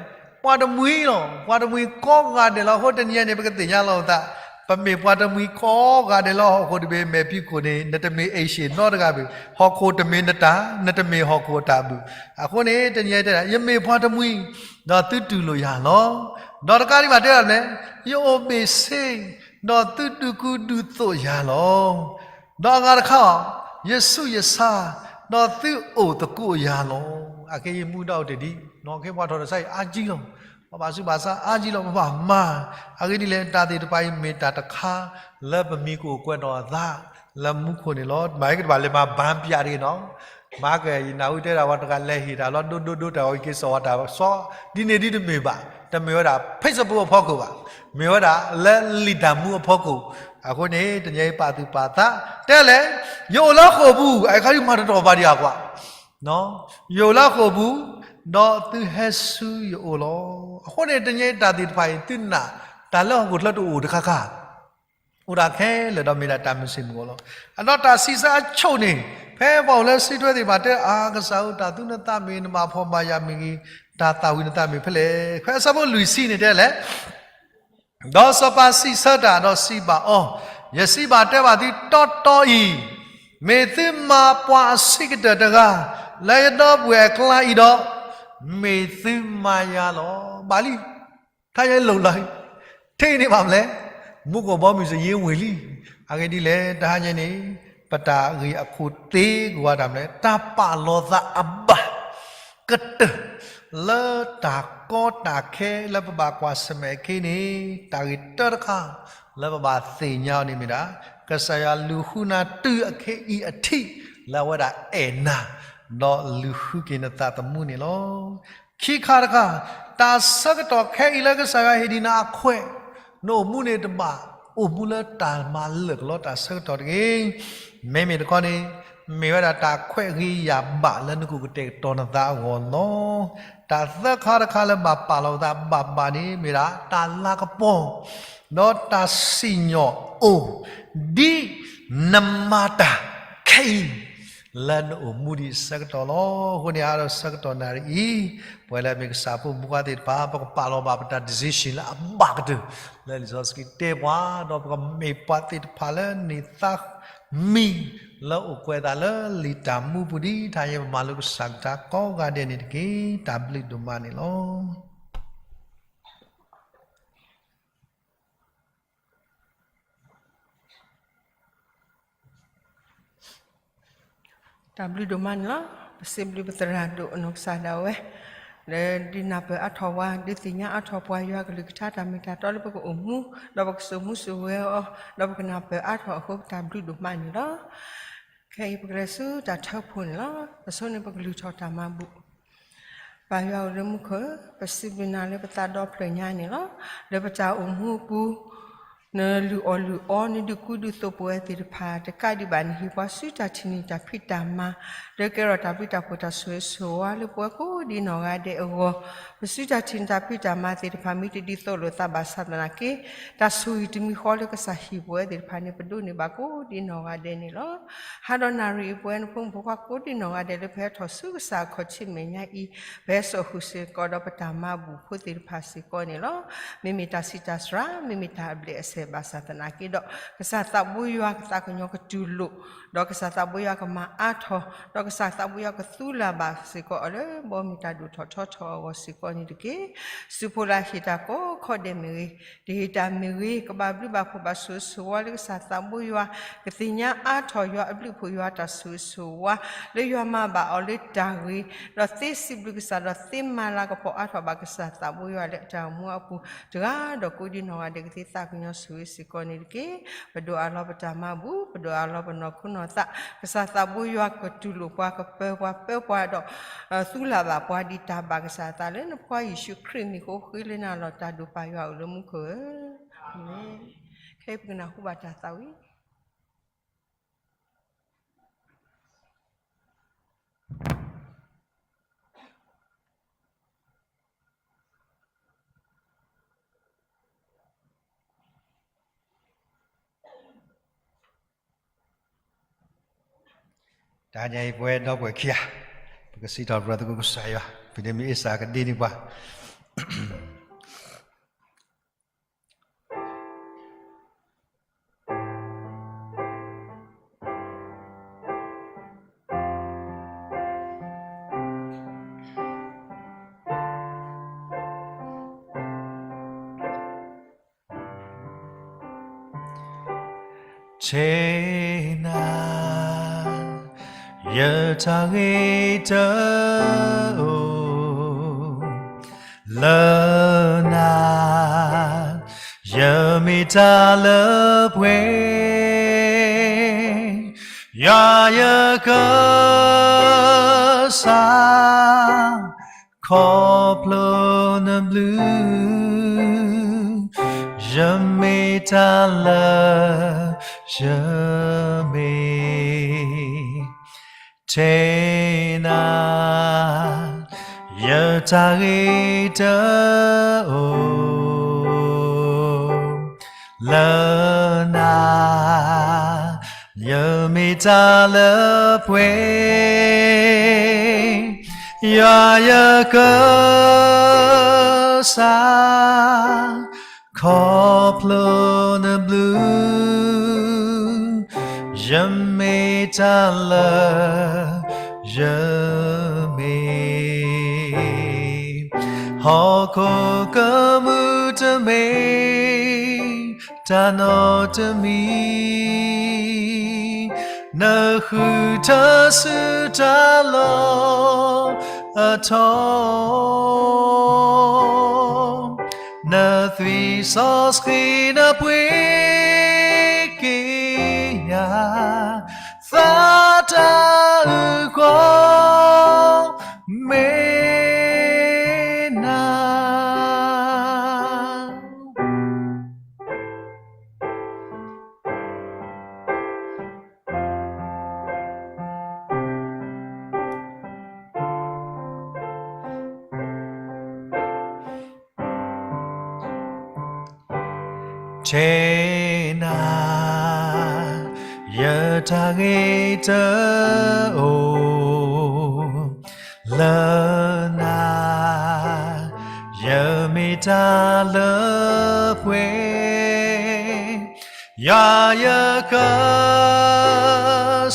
ပှၤတမှံၤလီၤ. ပှၤတမှံၤကိးဂၤဒဲးလီၤ. အဃိတနံၤညါန့ၣ် ပကသ့ၣ်ညါလီၤပသး ပမ့ၢ်ပှၤတမှံၤကိးဂၤဒဲးလီၤ. ဟီၣ်ခိၣ်တဘ့ၣ်မဲာ်ဖံးခိၣ်န့ၣ် နတမ့ၢ်အ့ၣ်ၡ့ၣ်နီတဂၤဘၣ်. ဟီၣ်ခိၣ်တမ့ၢ်နတၢ် နတမ့ၢ်ဟီၣ်ခိၣ်အတၢ်ဘၣ်. အဃိန့ၣ် တနံၤညါတဲဒၣ် ယမ့ၢ်ပှၤတမှံၤ ဒီးသုတူၢ်လိာ်ယၤလီၤ. ဒီးတကးဒံးဘၣ်တဲဒၣ်မနုၤလဲၣ် ယအိၣ်ဘ့ၣ်ဆ့ ဒီးသုဒုးကူဒုးသိးယၤလီၤ. ဒီးအဂၤတခါအီၤ ယဆူးယဆါ ဒီးသုအိၣ်သကိးယၤလီၤ. အခဲအံၤမူဒါအိၣ်တ့ၢ်ဒံး နီၢ်က့ပှၤထီၣ်တၢ်ဆါအံၤအါကံလီၤ. ပဘၣ်ဆူးဘၣ်ဆါအါကံလီၤ ပဘၣ်မၤ. အဂ့ၢ်ဒ်လဲၣ် တၢ်သ့ၣ်တဖၣ်အံၤမ့ၢ်တၢ်တခါ လၢပမံၤကအိၣ်ကွဲးနီၣ်အသး လၢမူခိၣ်န့ၣ်လီၤ. မ့ၢ်ကတဘၣ်လဲၤမၤဘၣ်ပၠးတဂ့ၤနီၤ မၤကယနၢ်ဟူတဲဒၣ်ဝဲတဂၤလဲၤဟ့ၣ်တၢ်လီၤ ဒိၣ်ဒိၣ်ဒိၣ်တၢ်ဝဲက့ၤစိာ်ဝဲတၢ်စီ ဒ်န့ၣ်ဒ်တမ့ၢ်ဘၣ်. တမ့ၢ်ဝဲဒၣ် Facebook အဖီခိၣ်ဘၣ်. မ့ၢ်ဝဲဒၣ်လၢလံာ်တၢ်မူအဖီခိၣ်. အဃိန့ၣ် တနံၤအံၤပာ်သူၣ်ပာ်သး တဲလဲၣ် ယအိၣ်လၢဃိာ်ပူၤ အခါဒ်မၤတတီၢ်ဘၣ်ဒံးအကွၢ် ယအိၣ်လၢဃိာ်ပူၤ ဒီးသုဟဲဆူယအိၣ်လီၤ. အဃိန့ၣ် တနံၤအံၤတၢ်သ့ၣ်တဖၣ်အံၤ သုနာ် တၢ်လၢဟီၣ်ခိၣ်ချၢတအိၣ်တခါခါ အိၣ်ဒၣ်ခဲလၢာ်ဒီးမ့ၢ်ဒၣ်တၢ်မုၢ်ဆ့ၣ်မုၢ်ဂီၤလီၤ. အဒီးတၢ်စံးဆၢအဆိန့ၣ် ဖဲပှၤအိၣ်လၢစုထွဲသ့ၣ်တဖၣ်တဲ အါကစၢ်ဧၢ တၢ်သူၣ်နသးမ့ၢ်ဂ့ၤ နဘၣ်ဖှီၣ်ဘၣ်ယာ်မ့ၢ်ဂ့ၤ တၢ်သၣ်ဝံၤနသးမ့ၢ်ဖဲလဲၣ်. ဖဲအဆၢဖိလွံၢ်ဆံန့ၣ်တဲလဲၣ် ဒီးစီၤပၤစံးဆၢတၢ်ဒီးစံးဘၣ်အီၤ, ယစံးဘၣ်တဲဘၣ်သုတီတီအံၤ, မ့ၢ်သုမၤပှၤအဆံးကတၢၢ်တဂၤ လၢယဒီပုၢ်ဝဲၢ်အကျါအံၤဒီး, မ့ၢ်သုမၤယၤလီၤ. ဘၣ်လံ, ခါယလိာ်လီၤ, ထံၣ်န့ၢ်ဘၣ်မလဲၣ်, မူခိၣ်ဘီမုၢ်စယ့ဝ့ၢ်လံ. အဂ့ၢ်ဒ်လဲၣ်, တဟါညါန့ၣ် ပတၢ်ဂ့ၢ်အခိၣ်သ့ကဝါတၢ်မလဲၣ်, တၢ်ပာ်လီၤသးအဘၣ် ကတၢၢ် လၢတၢ်ကီတၢ်ခဲလၢပဘၣ်ကွၢ်ဆၢၣ်မဲာ်အခံန့ၣ်, တၢ်ဂ့ၢ်တၢတခါ လၢပဘၣ်သ့ၣ်ညါအီၤန့ၣ်မ့ၢ်ဒၣ်, ကစၢ်ယွၤလူၤဃုနၤတုၤအခဲအံၤအထံး လၢအဝဲဒၣ်အဲၣ်နၤ, ဒီးလူၤဃုက့ၤနသးသမူန့ၣ်လီၤ. ခံခါတခါ, တၢ်ဆၢကတီၢ်ခဲအံၤလၢကစၢ်ယွၤဟ့ၣ်ဒံးနၤအခွဲး, နအိၣ်မူန့ၣ်တဘၣ်အိၣ်မူလၢတၢ်မၤလၢာ်ကလီတၢ်ဆၢကတီၢ်တဂ့ၤ. မ့မ့ၢ်တခီန့ၣ် မ့ၢ်ဝဲဒၣ်တၢ်ခွဲးဂ့ၤယာ်ဘၣ်လၢနကအိၣ်ကတဲာ်ကတီၤနသးအဂီၢ်လီၤ. တၢ်သၢခါတခါလၢဘၣ်ပာ်လီၤသးဘၣ်ဘၣ်န့ၣ် မ့ၢ်ဒၣ်တၢ်လၤကပီၤ ဒီးတၢ်စံၣ်ညီၣ်အိၣ် ဒ်နမၤတၢ်ခဲ အံၤ လၢနအိၣ်မူဒံးအဆၢကတီၢ်လီၤ. အဃိန့ၣ် အါဒီးဆၢကတီၢ်နၣ်ရံၣ်အံၤ ပဝဲလၢအမ့ၢ်ကစၢ်ဖိမုၣ်ဖိခွါသ့ၣ်တဖၣ် ပကပာ်လီၤဘၣ်ပတၢ် decision လၢအဘၣ်ကတၢၢ် လၢလံာ်စီဆှံတဲပှၤ, ဒီးပကမ့ၢ်ပှၤသ့ၣ်တဖၣ်လၢန့ၢ်သါမံၤ လၢအိၣ်ကွဲးသးလၢလံာ်တၢ်မူပူၤဒ်တဟါညါ ပမၤလိကစၢ်ကလုၢ်ကထါကိးဂၤဒဲးန့ၣ်တက့ၢ်. တၢ်ဘျုးဒိၣ်မးန့ၣ်လီၤ. တၢ်ဘျုးဒိၣ်မးန့ၣ်လီၤ. ပစံးဘျုးပသရၣ်ဒိၣ်အနီၢ်ကစၢ်ဒၣ်ဝဲ လၢဒုးနၢ်ပၢၢ်အါထီၣ်ဝဲ ဒုးသ့ၣ်ညါအါထီၣ်ပှၤယွၤကလုၢ်ကထါ တၢ်မ့ၢ်တၢ်တီလၢပကအိၣ်မူ ဒီးပကစိာ်မူစိာ်ဂဲၤအီၤ ဒီးပကနၢ်ပၢၢ်အါထီၣ်အဃိ ပတၢ်ဘျုးဒိၣ်မးန့ၣ်လီၤ. ခဲအံၤပကလဲၤဆူတၢ်ထၢဖှိၣ်န့ၣ်လီၤ. အဆိန့ၣ်ပကလုၢ်ထီၣ်တၢ်မၤဘူၣ် ပၢ်ယွၤအိၣ်လၢမူခိၣ်ဧၢ, ပစံးဘျုးနၤလၢပသးဒီဖျၢၣ်ညါန့ၣ်လီၤ. လၢပတၢ်အိၣ်မူအပူၤ နလုၢ်အီၣ်လုၢ်အီ နဒုးကူဒုးသိးပဝဲသ့ၣ်တဖၣ် တကးဒံးဘၣ်နဟ့ၣ်ပှၤစုတၢ်ထံၣ်န့ၢ်တၢ်ဖံးတၢ်မၤ လၢကဲထီၣ်တၢ်ဘျုးတၢ်ဖှိၣ်တၢ်ဆိၣ်ဂ့ၤဆိၣ်ဝါလၢပဝဲကိးဒ်နီၢ်ဂၤဒဲးအဂီၢ်, ပစုတၢ်ထံၣ်န့ၢ်တၢ်ဖံးတၢ်မၤသ့ၣ်တဖၣ် မ့ၢ်တဒ်သိးလိာ်သးဘၣ်ဆၣ်သနာ်က့ တၢ်ဆိၣ်ဂ့ၤတမံၤဃီလၢကစၢ်ဟ့ၣ်ပဝဲသ့ၣ်တဖၣ်န့ၣ် ပဒိးန့ၢ်ဘၣ်ကိးဒ်နီၢ်ဂၤဒဲးန့ၣ်လီၤ. ဟါဒီးနၣ်ရံၣ်အံၤ ပဝဲနဖိမုၣ်ဖိခွါကိးဒ်နီၢ်ဂၤဒဲးလၢပဟဲထီၣ်ဆူကစၢ်အခီၣ်ထံးမဲာ်ညါအံၤ ပဟဲစိာ်ဃုာ်စ့ၢ်ကီးဒီးပတၢ်မၤဘူၣ်ဖိသ့ၣ်တဖၣ်စ့ၢ်ကီးန့ၣ်လီၤ. မ့မ့ၢ်တၢ်ဆံးတၢ်စှၤ မ့မ့ၢ်တၢ်အဘျဲၣ်အစဲးဘၣ်ဆၣ်သနာ်က့ဒီး ကစၢ်သးဘိယွၤကသးကညီၤကတူၢ်လိာ် ဒီးကစၢ်သးဘိယွၤကမၤအါထီၣ် ဒီးကစၢ်သးဘိယွၤကသူလၢ်ဘၣ်စ့ၢ်ကီးအီၤလၢ ဘီမုၢ်တၢ်ဒိၣ်ထီၣ်ထီထီၣ်အဂီၢ်စ့ၢ်ကီးန့ၣ်တက့ၢ်. စုဖိလၢဟ့ၣ်တၢ်ကိးခီဒဲးမ့ၢ်ဂ့ၤ, တဟ့ၣ်တၢ်မ့ၢ်ဂ့ၤ, ကဘၣ်ဘျုးဘၣ်ဖှိၣ်ဘၣ်ဆိၣ်ဂ့ၤဆိၣ်ဝါလၢကစၢ်သးဘိယွၤ, ကသ့ၣ်ညါအါထီၣ်ယွၤအဘျုးအဖှိၣ်ယွၤတၢ်ဆိၣ်ဂ့ၤဆိၣ်ဝါ လၢယွၤမၤဘၣ်အီၤလၢတၢ်ဂ့ၤ, ဒီးသ့စံးဘျုးကစၢ်ဒီးသ့မၤလၤကပီၤအါထီၣ်ဘၣ်ကစၢ်သးဘိယွၤလၢအတၢ်အိၣ်မူအပူၤ တဂၤဒီးကိးဒ်နီၢ်ဂၤဒဲးကသ့သးကညီၤဆိၣ်ဂ့ၤစ့ၢ်ကီးန့ၣ်တက့ၢ်. ပဒိးအးလီၤပတၢ်မၤဘူၣ်, ပဒိးအးလီၤပနီၢ်ခိနီၢ်သး, ကစၢ်သးဘိယွၤကတူၢ်လိာ်ပှၤ ကပၢပှၤ ပၢပှၤဒီး သူလၢ်ဘၣ်ပှၤဒ်တၢ်ဘၣ်ကစၢ်အသးလၢနဖိယ့ၣ်ၡူးခရံာ်မံၤဃိဃ့လၢနၤလီၤ. တၢ်ဒိၣ်ပၢ်ယွၤအိၣ်လၢမူခိၣ်ဧၢ, အၤမ့ၣ်. ခဲအံၤပကနၢ်ဟူဘၣ်တၢ်သးဝံၣ် တဟါညါအံၤပဝဲဒီပုၢ်ဝဲၢ်ခံဂၤ ပကစံးထီၣ်ပတြၢၤသကိးကစၢ်ယွၤ ဖဲန့ၣ်မ့ၢ်အ့ၣ်စၢ်ကဒ့န့ၢ်ပှၤ ဆ့ၣ်နၤ ယတၢ်ဂ့ၤတအိၣ်လၢနၤ, ယမ့ၢ်တၢ်လၢပှဲၤ ယွၤယကစၢ် ခီဖျိနဘျုး ယမ့ၢ်တၢ်လၢ ယမ့ၢ် ဆ့ၣ်နၤ ယတၢ်ဂ့ၤတအိၣ်လၢနၤ, ယမ့ၢ်တၢ်လၢပှဲၤ ယွၤယကစၢ် ခီဖျိနဘျုး ယမ့ၢ်တၢ်လၢ ယမ့ၢ် ဟီၣ်ခိၣ်ကမူၣ်တမ့ၢ် တၢ်နီတမံၤ နဃုထၢစုတၢ်လီၢ်အထီ နသွံၣ်စီဆှံနပှ့ၤက့ၤယၤ သးတၢ်အုၣ်ကီၤ မ့ၢ်နၤ ဆ့ၣ်နၤ ယ တၢ်ဂ့ၤတအိၣ်လၢနၤ, ယမ့ၢ်တၢ်လၢပှဲၤ, ယွၤယက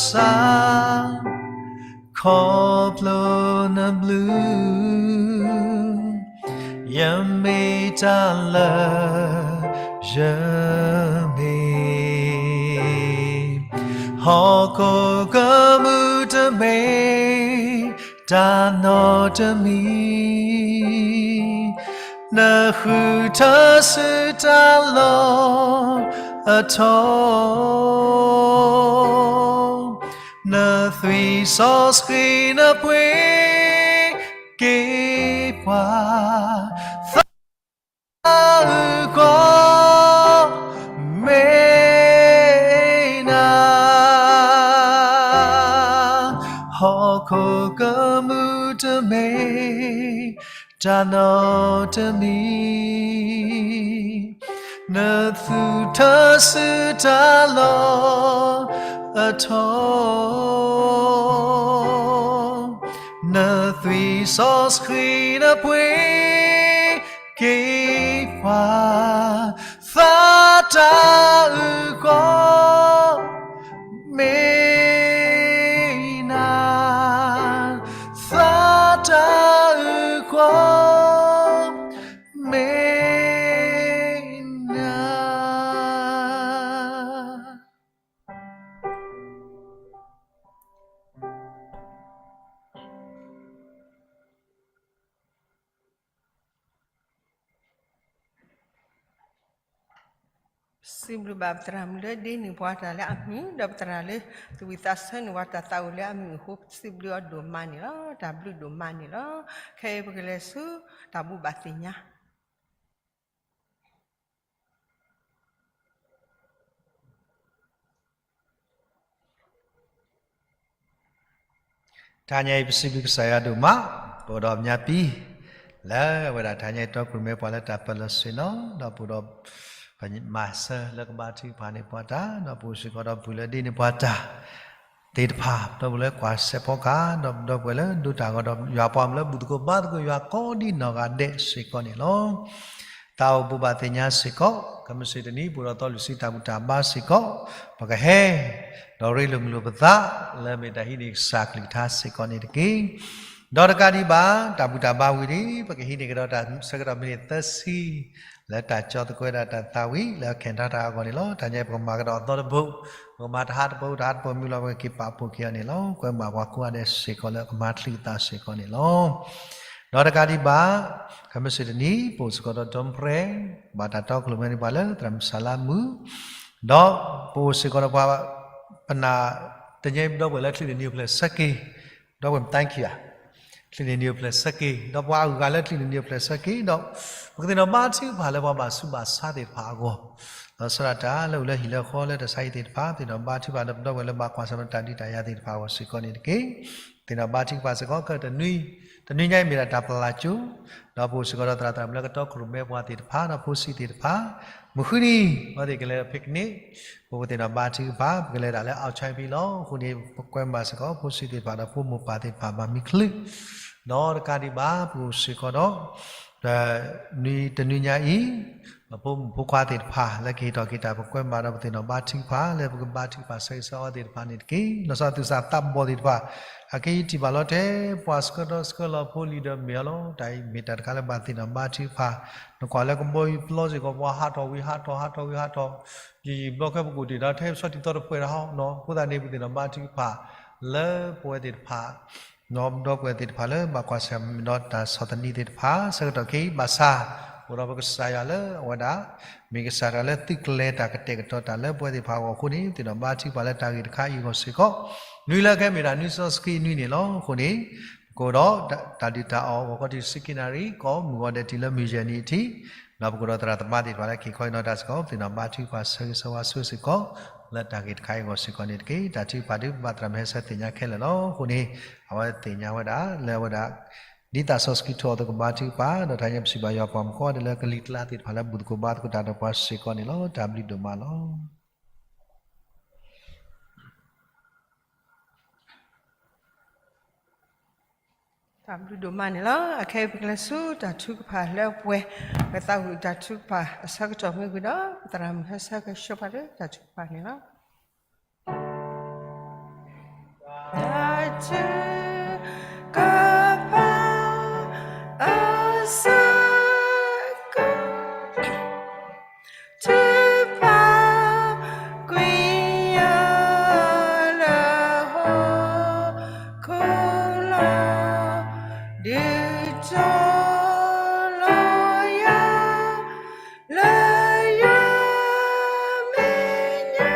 စၢ်, ခီဖျိနဘျုး ယမ့ၢ်တၢ်လၢယမ့ၢ်, ဟီၣ်ခိၣ်ကမူၣ်တမ့ၢ်တၢ်နီတမံၤ, နဃုထၢဆူတၢ်လီၢ်အထီ နသွံၣ်စီဆှံနပှ့ၤက့ၤပှၤ, သးအုးဃီ မ့ၢ်နၤ, ဟီၣ်ခိၣ်ကမူၣ်တမ့ၢ်တၢ်နီတမံၤ, နဃုထၢဆူတၢ်လီၢ်အထီ နသွံၣ်စီဆှံနပှ့ၤက့ၤပှၤ, သးတၢ်အုးဃီ မ့ၢ်နၤ, သးတၢ်အုးဃီ မ့ၢ်နၤ. ပစံးဘျုးဘၣ်ပသရၣ်မုၣ်လၢဒ့န့ၢ်ပှၤတၢ်လၢအမုာ်, ဒီးပသရၣ်လၢသးဝံၣ်သးဆၢန့ၢ်ပှၤတၢ်သးအိၣ်လၢအမုာ်အဃိ, ပစံးဘျုးအီၤဒိၣ်မးန့ၣ်လီၤ. တၢ်ဘျုးဒိၣ်မးန့ၣ်လီၤ. ခဲအံၤပကလဲၤဆူတၢ်ဘူၣ်ဘၣ်သ့ၣ်ညါ တဟါညါအံၤ ပစံးဘျုးကစၢ်ယွၤဒိၣ်မး, ပအိၣ်ဒီးညါပံ, လၢအဝဲဒၣ်တဟါညါအံၤ တီခိၣ်ရိၣ်မဲပှၤလၢတၢ်ပၢၢ်လီၤဆ့ၣ်နီၤ, ဒီးပအိၣ်ဒီးပမၤစၢၤလၢကဘါထုကဖၣ်န့ၢ်ပှၤတၢ်, ဒီးပအိၣ်စ့ၢ်ကီးဒီးပပုၢ်လၢဒ့န့ၢ်ပှၤတၢ်သ့ၣ်တဖၣ်, ဒီပုၢ်ဝဲၢ်လၢကွၢ်စဲးဖီကဟၣ်, ဒီပုၢ်ဝဲၢ်လၢဒိတၢ်ဂီၤ, ဒီးယွၤပှၤမုၣ်လၢဘူၣ်သကိးဘါသကိးယွၤကိးဒ်နီၢ်ဂၤဒဲးစ့ၢ်ကီးန့ၣ်လီၤ. တၢ်အိၣ်ဘူးဘၣ်သ့ၣ်ညါစ့ၢ်ကီး, ခဲမုၢ်ဆ့ၣ်တနံၤ ပအိၣ်ဒီးသီလွံၢ်ဆံတၢ်ဘူၣ်တၢ်ဘါစ့ၢ်ကီး, ပကဟဲဒီးရ့လိာ်မုာ်လိာ်ပသး လၢမ့ၢ်တၢ်ဟံးန့ၢ်ကစၢ်ကလုၢ်ကထါစ့ၢ်ကီးန့ၣ်တက့ၢ်. ဒီးတကးဒံးဘၣ် တၢ်ဘူၣ်တၢ်ဘါဝံၤဒီး ပကဟံးန့ၢ်ကဒီးတၢ်ဆၢကတီၢ်မံးနံးသၢဆံ လၢတၢ်ကၠီသကိးဝဲဒၣ်တၢ်သးဝံၣ်လၢအခဲၣ်ထါတၢ်အဂီၢ်န့ၣ်လီၤ. တဟါညါအံၤ ပကမၤကဒီးအသီတဘိ, ပကမၤတဟါတဘိ တဟါတဘိမုၢ်လီၤ ပကက့ၤပာ်ဖှိၣ်က့ၤအီၤန့ၣ်လီၤ. ကွဲမုာ်ပှၤကိးဂၤဒဲးစ့ၢ်ကီးလၢကမၤချံကသးစ့ၢ်ကီးန့ၣ်လီၤ. ဒီးတကးဒံးဘၣ် ခဲမုၢ်ဆ့ၣ်တနံၤ ပအိၣ်စ့ၢ်ကီးဒီး Don Pray ဘၣ်တၢ်တီခိၣ်ရိၣ်မဲန့ၢ်ပှၤလၢသရၣ်မုၣ်စၢ်လါမုၢ်, ဒီးပအိၣ်စ့ၢ်ကီးဒီးပှၤ ပနာ် တနံၤအံၤ ဒီပုၢ်ဝဲၢ်လၢချံၣ်န့ၣ်နံၤအိၣ်ဖျဲၣ်ဆၢက့ၤ, ဒီပုၢ်ဝဲၢ် thank you ဧါ, ချံၣ်န့ၣ်နံၤအိၣ်ဖျဲၣ်ဆၢက့ၤ, ဒီးပှၤအဂၤလၢချံၣ်န့ၣ်နံၤအိၣ်ဖျဲၣ်ဆၢက့ၤ, ဒီးပကသ့ၣ်နီၣ်ဘါထုကဖၣ်လၢပှၤဘၣ်ဆူးဘၣ်ဆါသ့ၣ်တဖၣ်အဂီၢ်, ဒီးဆၢဒၣ်တၢ်လၢအိၣ်လၢဟံၣ်လၢဃီလၢတၢ်ဆါဟံၣ်သ့ၣ်တဖၣ် သ့ၣ်နီၣ်ဘါထုကဖၣ်ဒီးပဒီပုၢ်ဝဲၢ်လၢဘၣ်ကွၢ်ဆၢၣ်မဲာ်တၢ်ဒုးတၢ်ယၤသ့ၣ်တဖၣ်အဂီၢ်စ့ၢ်ကီးန့ၣ်တက့ၢ်. သ့ၣ်နီၣ်ဘါထုကဖၣ်စ့ၢ်ကီး ခဲတနွံ, တနွံညါအံၤမ့ၢ်ဒၣ်တၢ်ပလၢ်ကၠိ, ဒီးပအိၣ်စ့ၢ်ကီးဒီးသရၣ်သရၣ်မုၣ်လၢကတီခိၣ်ရိၣ်မဲပှၤသ့ၣ်တဖၣ် ဒီးဖိဆံးသ့ၣ်တဖၣ်, မုၢ်ဃုနံၤ အဝဲသ့ၣ်ကလဲၤ picnic, ပကသ့ၣ်နီၣ်ဘါထုကဖၣ် ပကလဲၤဒၣ်လၢ အောင်ချမ်းဖဲလီၤ. အဃိန့ၣ် ပကွဲမုာ်ဘၣ်စ့ၢ်ကီး ဖိဆံးသ့ၣ်တဖၣ်ဒီးဖိမိၢ်ပၢ်သ့ၣ်တဖၣ်ဘၣ်မံချုး, ဒီးတကးဒံးဘၣ် ပအိၣ်စ့ၢ်ကီးဒီး တနွံညါအံၤ ဖိမုၣ်ဖိခွါသ့ၣ်တဖၣ်လၢကဟ့ၣ်ထီၣ်က့ၤတၢ် ပကွဲမုာ်ဘၣ်ဒီးပသ့ၣ်နီၣ်ဘါထုကဖၣ် လၢပကဘါထုကဖၣ်ဆၢဂ့ၤဆၢဝါသ့ၣ်တဖၣ်န့ၣ်တက့ၢ်. လီၤဆီဒၣ်တၢ်သးဘီၣ်သ့ၣ်တဖၣ် အခဲအံၤထံၣ်ဘၣ်လီၤထဲ ပှၤဆှၢဒီးဆှၢလီၤဖိလံၤဒီးမ့ၢ်အီၤလီၤ. တၢ်အံၤမ့ၢ်တၢ်တခါလၢဘၣ်သ့ၣ်နီၣ်ဘါထုကဖၣ်, နကွၢ်လၢကဘီယူၤပျီစ့ၢ်ကီး ပှၤဟးထီၣ်ဝံၤဟးထီၣ် ဟးထီၣ်ဝံၤဟးထီၣ်, ယံာ်ယံာ်ဘျီခဲပကအိၣ်တ့ၢ်ဒီးထဲဆီတံၢ်သီတဖှဲးတဟီ, အဃိသတးန့ၣ် ပသ့ၣ်နီၣ်ဘါထုကဖၣ် လၢပဝဲသ့ၣ်တဖၣ် ဒီပုၢ်ဝဲၢ်သ့ၣ်တဖၣ်လၢဘၣ်ကွၢ်ဆၢၣ်မဲာ်ဒီးတၢ်ဆီၣ်သနံးသ့ၣ်တဖၣ် ဆၢကတီၢ်ခဲအံၤ ဘၣ်ဆၣ် အိၣ်ဒီးပကစၢ်ယွၤလၢအဝဲဒၣ် မ့ၢ်ကစၢ်တဂၤလၢသုးကျဲၤတၢ်ကတဲာ်ကတီၤတၢ်လၢပဝဲသ့ၣ်တဖၣ်အဂီၢ်အဃိန့ၣ် ပသ့ၣ်နီၣ်ဘါထုကဖၣ်လၢတၢ်ဂ့ၢ်တခါအံၤအဂီၢ်စ့ၢ်ကီး, နွံလၢခဲမ့ၢ်ဒၣ်နွံစီဆှံနွံန့ၣ်လီၤ. အဃိန့ၣ် ပကအိၣ်ဒီးတၢ်ဒုၣ်တၢ်အီၣ်ဂီၤခီထံးဆံခံနၣ်ရံၣ် ကိးမုၢ်ဂီၤဒဲးတုၤလၢမုၢ်ယဲၢ်နံၤအထံး, ဒီးပကအိၣ်ဒီးသရၣ်သမါသ့ၣ်တဖၣ်လၢက့ၤခီအံၤနီၢ်တၢ်စ့ၢ်ကီး ပသ့ၣ်နီၣ်ဘါထုကဖၣ်ဆၢဂ့ၤဆၢဝါဆိစ့ၢ်ကီး လၢတၢ်ဂ့ၢ်တခါအံၤအဂီၢ်စ့ၢ်ကီးန့ၣ်တက့ၢ်. တၢ်ထုကဖၣ်ဒုးပဘၣ်သရၣ်မုၣ်ဟဲဆၢသ့ၣ်ညါခဲလၢာ်လီၤ. အဃိန့ၣ် အဝဲသ့ၣ်ညါဝဲဒၣ်လၢအဝဲဒၣ် ဒ်သးစီဆှံထိးအီၤအသိးကဘါထုကဖၣ်, ဒီးတဟါညါပစံးဘျုးယွၤပှၤမုၣ်ကိးဂၤဒဲးလၢကလံၤကျါသ့ၣ်တဖၣ်လၢဘူၣ်သကိးဘါသကိးတၢ်ဒီးပှၤစ့ၢ်ကီးန့ၣ်လီၤ. တၢ်ဘျုးဒိၣ်မးလီၤ. တၢ်ဘျုးဒိၣ်မးန့ၣ်လီၤ. အခဲအံၤပကလဲၤဆူတၢ်ထုကဖၣ်လၢအပှဲၤ, ပသးဝံၣ်တၢ်ထုကဖၣ်အဆၢကတီၢ်မ့ၢ်ဝံၤဒီး ပသရၣ်မုၣ်ဟဲဆၢကဆှၢပှၤလၢတၢ်ထုကဖၣ်န့ၣ်လီၤ. တၢ်ထုကဖၣ်အဆၢက ထုကဖၣ်ကွံာ်ယၤလၢဟီၣ်ခိၣ်လီၤ, ဒုးတီၤလီၤယၤ လၢယွၤမဲာ်ညါ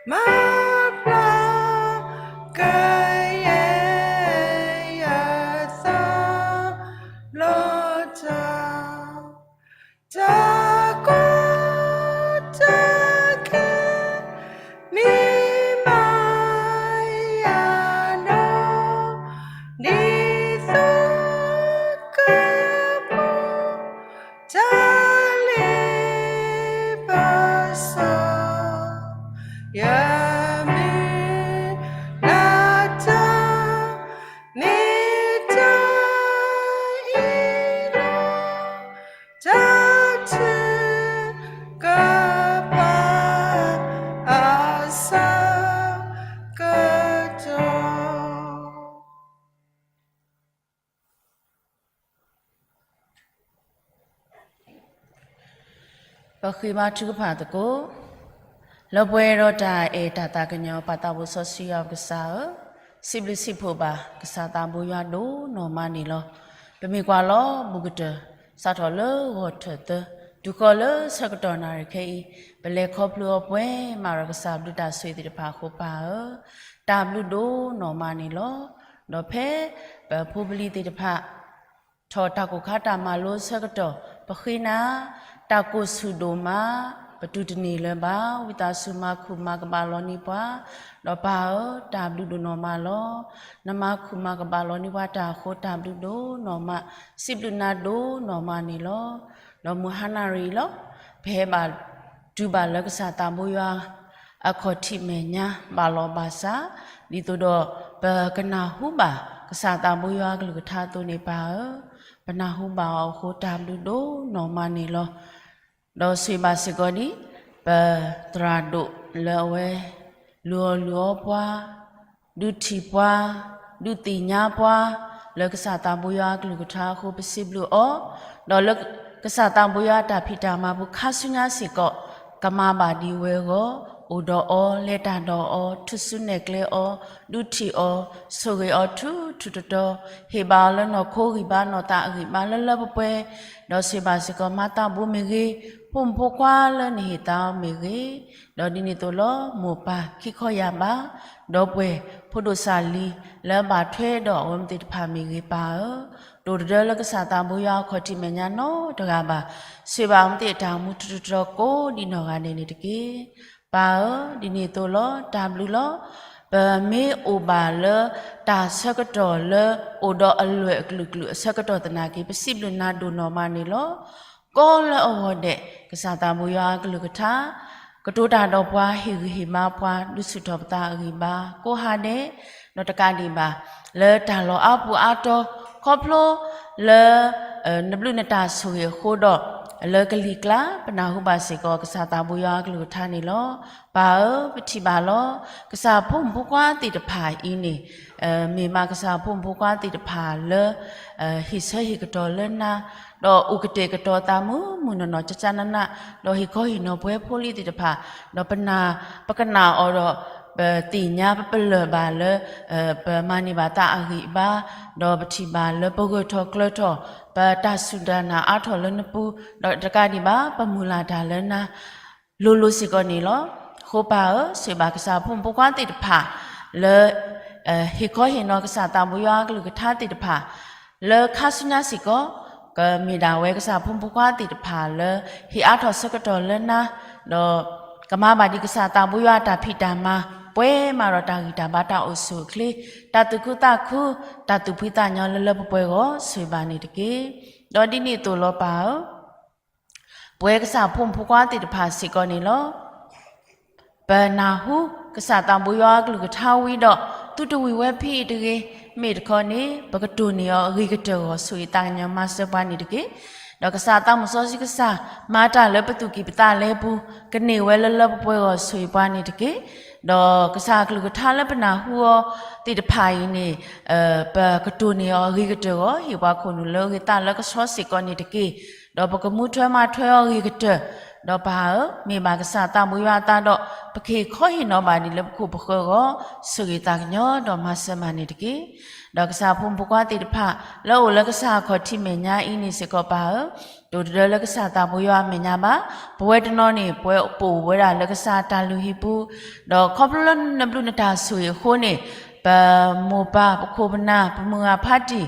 မၤပျီကယဲၢ်ယသးလီၤတၢ် တၢ်ကီတၢ်ခဲ မ့ၢ်မၤယၤနီၢ် ဒ်သိးကပူၤ တၢ်လ့ပစီ ယမုၢ်လၢ်တၢ် မ့ၢ်တၢ်အံၤလီၤ. တၢ်ထုကဖၣ်အဆၢကတီၢ် ပဃ့ဘါထုကဖၣ်သကိး, လၢပှဲၤဒီးတၢ်အဲၣ်တၢ်သးကညီၤ ပၢ်သးဘိစီဆှံယွၤပကစၢ်ဧၢ, စံးဘျုးစံးဖှိၣ်ဘၣ် ကစၢ်သးဘိယွၤဒိၣ်နီၢ်မးန့ၣ်လီၤ. ပမ့ၢ်ကွၢ်လီၤဘူးကတၢၢ် စးထီၣ်လၢဂီၤထၢၣ်သၢ, တုၤဃီၤလၢဆၢကတီၢ်နၣ်ရံၣ်ခဲအံၤ, ပလဲၤခီဖျိအီၤပှဲၤမးဒီးကစၢ်ဘျုးတၢ်ဆိၣ်ဂ့ၤသ့ၣ်တဖၣ်အဃိပၢ်ဧၢ, တၢ်ဘျုးဒိၣ်နီၢ်မးန့ၣ်လီၤ. ဒီးဖဲပဖိပလံၤသ့ၣ်တဖၣ် ထီၣ်တၢ်ကိၢ်ခါတၢ်မၤလိအဆၢကတီၢ် ပဃ့နၤ တၢ်ကိၢ်ဆူၣ်ဒိၣ်မး, ပတူၢ်တန့ၢ်လၢၤဘၣ်, ဝံသးစူၤမၤခူၣ်မၤကဘၣ်လီၤန့ၢ်ပှၤ, ဒီးပၢ်ဧၢ, တၢ်ဘျုးဒိၣ်နီၢ်မးလီၤ. နမၤခူၣ်မၤကဘၣ်လီၤန့ၢ်ပှၤတၢ်အဃိ တၢ်ဘျုးဒိၣ်နီၢ်မး, စံးဘျုးနၤဒိၣ်နီၢ်မးန့ၣ်လီၤ. ဒီးမုၢ်ဟါနၣ်ရံၣ်လီၤ, ပဟဲဘၣ်တုၤဘၣ်လၢကစၢ်သးဘိယွၤ အခီၣ်ထံးမဲာ်ညါဘၣ်လီၤဘၣ်စး, ဒ်သိးဒီးပကနၢ်ဟူဘၣ် ကစၢ်သးဘိယွၤအကလုၢ်ကထါအသိးန့ၣ်ပၢ်ဧၢ, ပနၢ်ဟူဘၣ်အီၤအဃိ တၢ်ဘျုးဒိၣ်နီၢ်မးန့ၣ်လီၤ. ဒီးဆိၣ်ဂ့ၤဘၣ်စ့ၢ်ကီးဒ် ပသရၣ်ဒိၣ်လၢအဝဲ လုၢ်အီၣ်လုၢ်အီပှၤ, ဒုးထံၣ်ပှၤ, ဒုးသ့ၣ်ညါပှၤ, လၢကစၢ်သးဘိယွၤအကလုၢ်ကထါအဃိ ပစံးဘျုးအီၤ, ဒီးလၢကစၢ်သးဘိယွၤအတၢ်ဖံးတၢ်မၤပူၤ ခါဆူညါစ့ၢ်ကီး ကမၤဘၣ်ဒ်ဝဲအဂီၢ်, အိၣ်ဒီးအီၤ, လဲၤတၢ်ဒီးအီၤ, ထူၣ်စုနဲၣ်ကျဲအီၤ, ဒုးထံၣ်အီၤ, ဆိၣ်ဂ့ၤအီၤထူထူတီတီ, ဟ့ၣ်ဘၣ်အီၤလၢနီၢ်ခိဂံၢ်ဘါနီၢ်သးအဂံၢ်ဘါလၢလၢပှဲၤပှဲၤ, ဒီးဆိၣ်ဂ့ၤဘၣ်စ့ၢ်ကီးမၤသးဘိမ့ၢ်ဂ့ၤ, ဖိမုၣ်ဖိခွါလၢနဟ့ၣ်သါအီၤမ့ၢ်ဂ့ၤ, ဒီးဒ်န့ၣ်အသိးလီၤ မိၢ်ပၢ်ခံခီယၢ်ဘး, ဒီပုၢ်ဝဲၢ်ဖိဒိၣ်စၢ်လံၤ လၢအဘၣ်ထွဲဒီးအဝဲသ့ၣ်တဖၣ်မ့ၢ်ဂ့ၤပၢ်ဧၢ, တအိၣ်တဒၢလၢကစၢ်သးဘိယွၤအခီၣ်ထံးမဲာ်ညါနီတဂၤဘၣ်, ဆိၣ်ဂ့ၤဘၣ်အဝဲသ့ၣ်အတၢ်မူထူထူတီတီကိးဒ်နီၢ်ဂၤဒဲးန့ၣ်တက့ၢ်. ပၢ်ဧၢ, ဒ်န့ၣ်အသိးလီၤ တၢ်ဘျုးလီၤ. ပမ့ၢ်အိၣ်ဘၣ်လၢတၢ်ဆၢကတီၢ်လၢအိၣ်ဒီးအလွဲၢ်အကလုာ်ကလုာ်အဆၢကတီၢ်သနာ်က့ ပစံးဘျုးနၤဒိၣ်နီၢ်မးန့ၣ်လီၤ. ကီလၢအဂီၢ်ဒဲး ကစၢ်သးဘိယွၤအကလုၢ်ကထါ ကတိၤတၢ်ဒီးပှၤ ဟ့ၣ်ဂံၢ်ဟ့ၣ်ဘါပှၤ ဒုးဆူၣ်ထီၣ်ပသးအဂံၢ်ဘါ ကိးဟါဒဲး, ဒီးတကးဒံးဘၣ် လၢတၢ်လီၢ်အါပူၤအါတီၤ ခီဖျိလၢ နဘျုးနတၢ်ဆိၣ်ဂ့ၤအဃိဒီး လၢကလံၤကျါ ပနၢ်ဟူဘၣ်စ့ၢ်ကီး ကစၢ်သးဘိယွၤအကလုၢ်ကထါန့ၣ်လီၤ. ပၢ်ဧၢ, ပထံၣ်ဘၣ်လီၤ. ကစၢ်ဖိမုၣ်ဖိခွါသ့ၣ်တဖၣ်အံၤန့ၣ် မ့ၢ်မးကစၢ်ဖိမုၣ်ဖိခွါသ့ၣ်တဖၣ်လၢ ဟ့ၣ်ဆၢဟ့ၣ်ကတီၤလၢနၤ, ဒီးအိၣ်ကတဲာ်ကတီၤသးမုၢ်မုၢ်နီၢ်နီၢ် ကကနန, ဒီးဟ့ၣ်ခီဟ့ၣ်နီၤပှၤဖိလံၤသ့ၣ်တဖၣ်, ဒီးပနၢ် ပကနၣ်အီၤဒီး ပသ့ၣ်ညါပပလၢၢ်ဘၣ်လၢ ပမၤန့ၢ်ဘၣ်သးအဂံၢ်အဘါ, ဒီးပထံၣ်ဘၣ်လၢပဂၢၢ်ထီၣ်ကျၢၤထီၣ်, ပတၢ်စူၢ်တၢ်နာ်အါထီၣ်လၢနပူၤ, ဒီးတကးဒံးဘၣ် ပမုၢ်လၢ်တၢ်လၢနၤ လိၤလိၤစ့ၢ်ကီးန့ၣ်လီၤ. အဃိပၢ်ဧၢ, ဆိၣ်ဂ့ၤဘၣ်ကစၢ်ဖိမုၣ်ဖိခွါသ့ၣ်တဖၣ်လၢ ဟ့ၣ်ခီဟ့ၣ်နီၤကစၢ်သးဘိယွၤအကလုၢ်ကထါသ့ၣ်တဖၣ်, လၢခါဆူညါစ့ၢ်ကီး ကမ့ၢ်ဒၣ်ဝဲကစၢ်ဖိမုၣ်ဖိခွါသ့ၣ်တဖၣ်လၢ ဟ့ၣ်အါထီၣ်ဆၢကတီၢ်လၢနၤ, ဒီးကမၤဘၣ်ဒံးကစၢ်သးဘိယွၤအတၢ်ဖံးတၢ်မၤ ပှဲၤမးဒီးတၢ်ဂံၢ်တၢ်ဘါတၢ်အိၣ်ဆူၣ်အိၣ်ချ့, တၢ်သူၣ်ခုသးခု, တၢ်သူၣ်ဖှံသးညီလၢလၢပှဲၤပှဲၤအဂီၢ် ဆိၣ်ဂ့ၤဘၣ်န့ၣ်တက့ၢ်. ဒီးဒ်န့ၣ်အသိးလီၤပၢ်ဧၢ ပဝဲကစၢ်ဖိမုၣ်ဖိခွါသ့ၣ်တဖၣ်စ့ၢ်ကီးန့ၣ်လီၤ. ပနၢ်ဟူကစၢ်သးဘိယွၤအကလုၢ်ကထါဝံၤဒီး ဒီးပကသူတဝံၤဝဲဖဲအံၤတဂ့ၤ, မ့ၢ်တခီန့ၣ် ပကတိၢ်န့ၢ်အီၤအဂ့ၤကတၢၢ်အဂီၢ် ဆိၣ်ဂ့ၤသးကညီၤမၤစၢၤပှၤန့ၣ်တက့ၢ်. ဒီးကစၢ်သးမုၣ်စီဆှံကစၢ် မၤတၢ်လၢပသူၣ်ကံၢ်ပသးလဲပူၤ ကန့ၢ်ဝဲလၢလၢပှဲၤပှဲၤအဂီၢ် ဆိၣ်ဂ့ၤပှၤန့ၣ်တက့ၢ်. ဒီးကစၢ်အကလုၢ်ကထါလၢပနၢ်ဟူအီၤသ့ၣ်တဖၣ်အံၤန့ၣ် ပကတိၢ်န့ၢ်အီၤအဂ့ၤကတၢၢ်အဂီၢ် ဟ့ၣ်ပှၤခိၣ်နူာ်လၢအဂ့ၤသးလၢကဆှီစ့ၢ်ကီးန့ၣ်တက့ၢ်. ဒီးပကမူထွဲမၤထွဲအီၤအဂ့ၤကတၢၢ်, ဒီးပၢ်ဧၢ, မ့ၢ်ဘၣ်ကစၢ်သးဘိယွၤအသးဒီး ပကဟ့ၣ်ခီဟ့ၣ်နီၤဘၣ်ဒံးလၢပခိၣ်ပဃၢၤအဂီၢ် ဆိၣ်ဂ့ၤသးကညီၤဒီးမၤစၢၤမၤန့ၣ်တက့ၢ်. ဒီးကစၢ်ဖိမုၣ်ဖိခွါသ့ၣ်တဖၣ် လၢအအိၣ်လၢကစၢ်အခီၣ်ထံးမဲာ်ညါအံၤန့ၣ်စ့ၢ်ကီးပၢ်ဧၢ, တအိၣ်တဒၢလၢကစၢ်သးဘိယွၤအမဲာ်ညါဘၣ်. ပဝဲတနီၤန့ၣ် ပဝဲပအိၣ်ဝဲဒၣ်လၢကစၢ်တၢ်လုၢ်ဟံၣ်ပူၤ, ဒီးခီဖျိလၢနဘျုးနတၢ်ဆိၣ်ဂ့ၤအဃိန့ၣ် ပမိၢ်ပၢ်ပခိၣ်ပနၢ် ပမုၢ်ဂၤဖးတံၢ်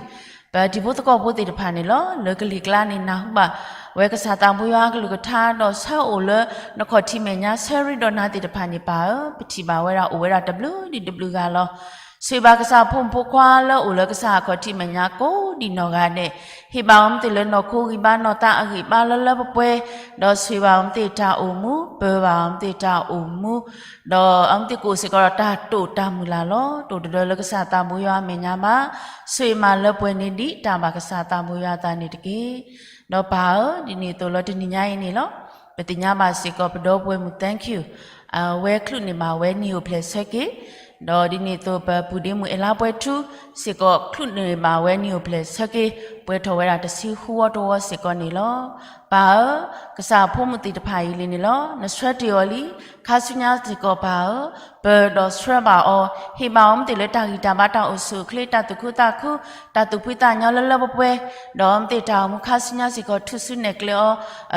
ပတံၤဖိသကိးဖိသ့ၣ်တဖၣ်န့ၣ်လီၤ. လၢကလံၤကျါန့ၣ် နၢ်ဟူဘၣ်ဝဲကစၢ်သးဘိယွၤအကလုၢ်ကထါ ဒီးဆၢအိၣ်လၢနခီၣ်ထံးမဲာ်ညါ ဆၢရ့ဒီးနၤသ့ၣ်တဖၣ်န့ၣ်ပၢ်ဧၢ, ပထံၣ်ဘၣ်ဝဲဒၣ်အိၣ်ဝဲဒၣ်တဘျုးဒံးတဘျုးဂၤလီၤ. ဆိၣ်ဂ့ၤဘၣ်ကစၢ်ဖိမုၣ်ဖိခွါလၢအိၣ်လၢကစၢ်အခီၣ်ထံးမဲာ်ညါကိးဒံးနီၢ်ဂၤဒဲး, ဟ့ၣ်ဘၣ်အီၤမ့ၢ်သ့ၣ်လၢနီၢ်ခိဂံၢ်ဘါနီၢ်သးအဂံၢ်ဘါလၢလၢပှဲၤပှဲၤ, ဒီးဆိၣ်ဂ့ၤဘၣ်အီၤမ့ၢ်သ့ၣ်တၢ်အိၣ်မူ ပၢၤဘၣ်အီၤမ့ၢ်သ့ၣ်တၢ်အိၣ်မူ ဒီးအီၤမ့ၢ်သ့ၣ်ကအိၣ်စ့ၢ်ကီးဒီးတၢ်တိာ်တၢ်မုၢ်လၢ်လီၤ. တအိၣ်တဒၢလၢကစၢ်သးဘိယွၤအမဲာ်ညါဘၣ်. ဆိၣ်ဂ့ၤမးလၢပှဲၤန့ၢ်ဒံးတၢ်ဘၣ်ကစၢ်သးဘိယွၤအသးန့ၣ်တက့ၢ်. ဒီးပၢ်ဧၢ, ဒ်န့ၣ်အသိးလီၤတနံၤညါအံၤန့ၣ်လီၤ. ပသ့ၣ်ညါဘၣ်စ့ၢ်ကီးပဒီပုၢ်ဝဲၢ်မုၣ် Thank you အဝဲချုးန့ၢ်ဘၣ်ဝဲနံၣ်အိၣ်ဖျဲၣ်ဆၢက့ၤ, ဒီးဒ်န့ၣ်အသိးပပုၢ်ဒ့မုၣ်အဲၣ်လါပှဲၤထူစ့ၢ်ကီး ချုးန့ၢ်ဘၣ်ဝဲနံၣ်အိၣ်ဖျဲၣ်ဆၢက့ၤ ပှဲၤထီၣ်ဝဲဒၣ်တဆံဃုဝီတဝီစ့ၢ်ကီးန့ၣ်လီၤ. ပၢ်ဧၢ, ကစၢ်ဖိမုၣ်သ့ၣ်တဖၣ်အံၤလံန့ၣ်လီၤ. နဆှၢတ့ၢ်အီၤလံ, ခါဆူညါစ့ၢ်ကီးပၢ်ဧၢ, ပၢၤဒီးဆှၢဘၣ်အီၤ, ဟ့ၣ်ဘၣ်အီၤမ့ၢ်သ့ၣ်လၢတၢ်ဂံၢ်တၢ်ဘါတၢ်အိၣ်ဆူၣ်အိၣ်ချ့ တၢ်သူၣ်ခုသးခု တၢ်သူၣ်ဖှံသးညီလၢလၢပှဲၤပှဲၤ, ဒီးမ့ၢ်သ့ၣ်တၢ်အိၣ်မူခါဆူညါစ့ၢ်ကီး ထူၣ်စုနဲၣ်ကျဲအ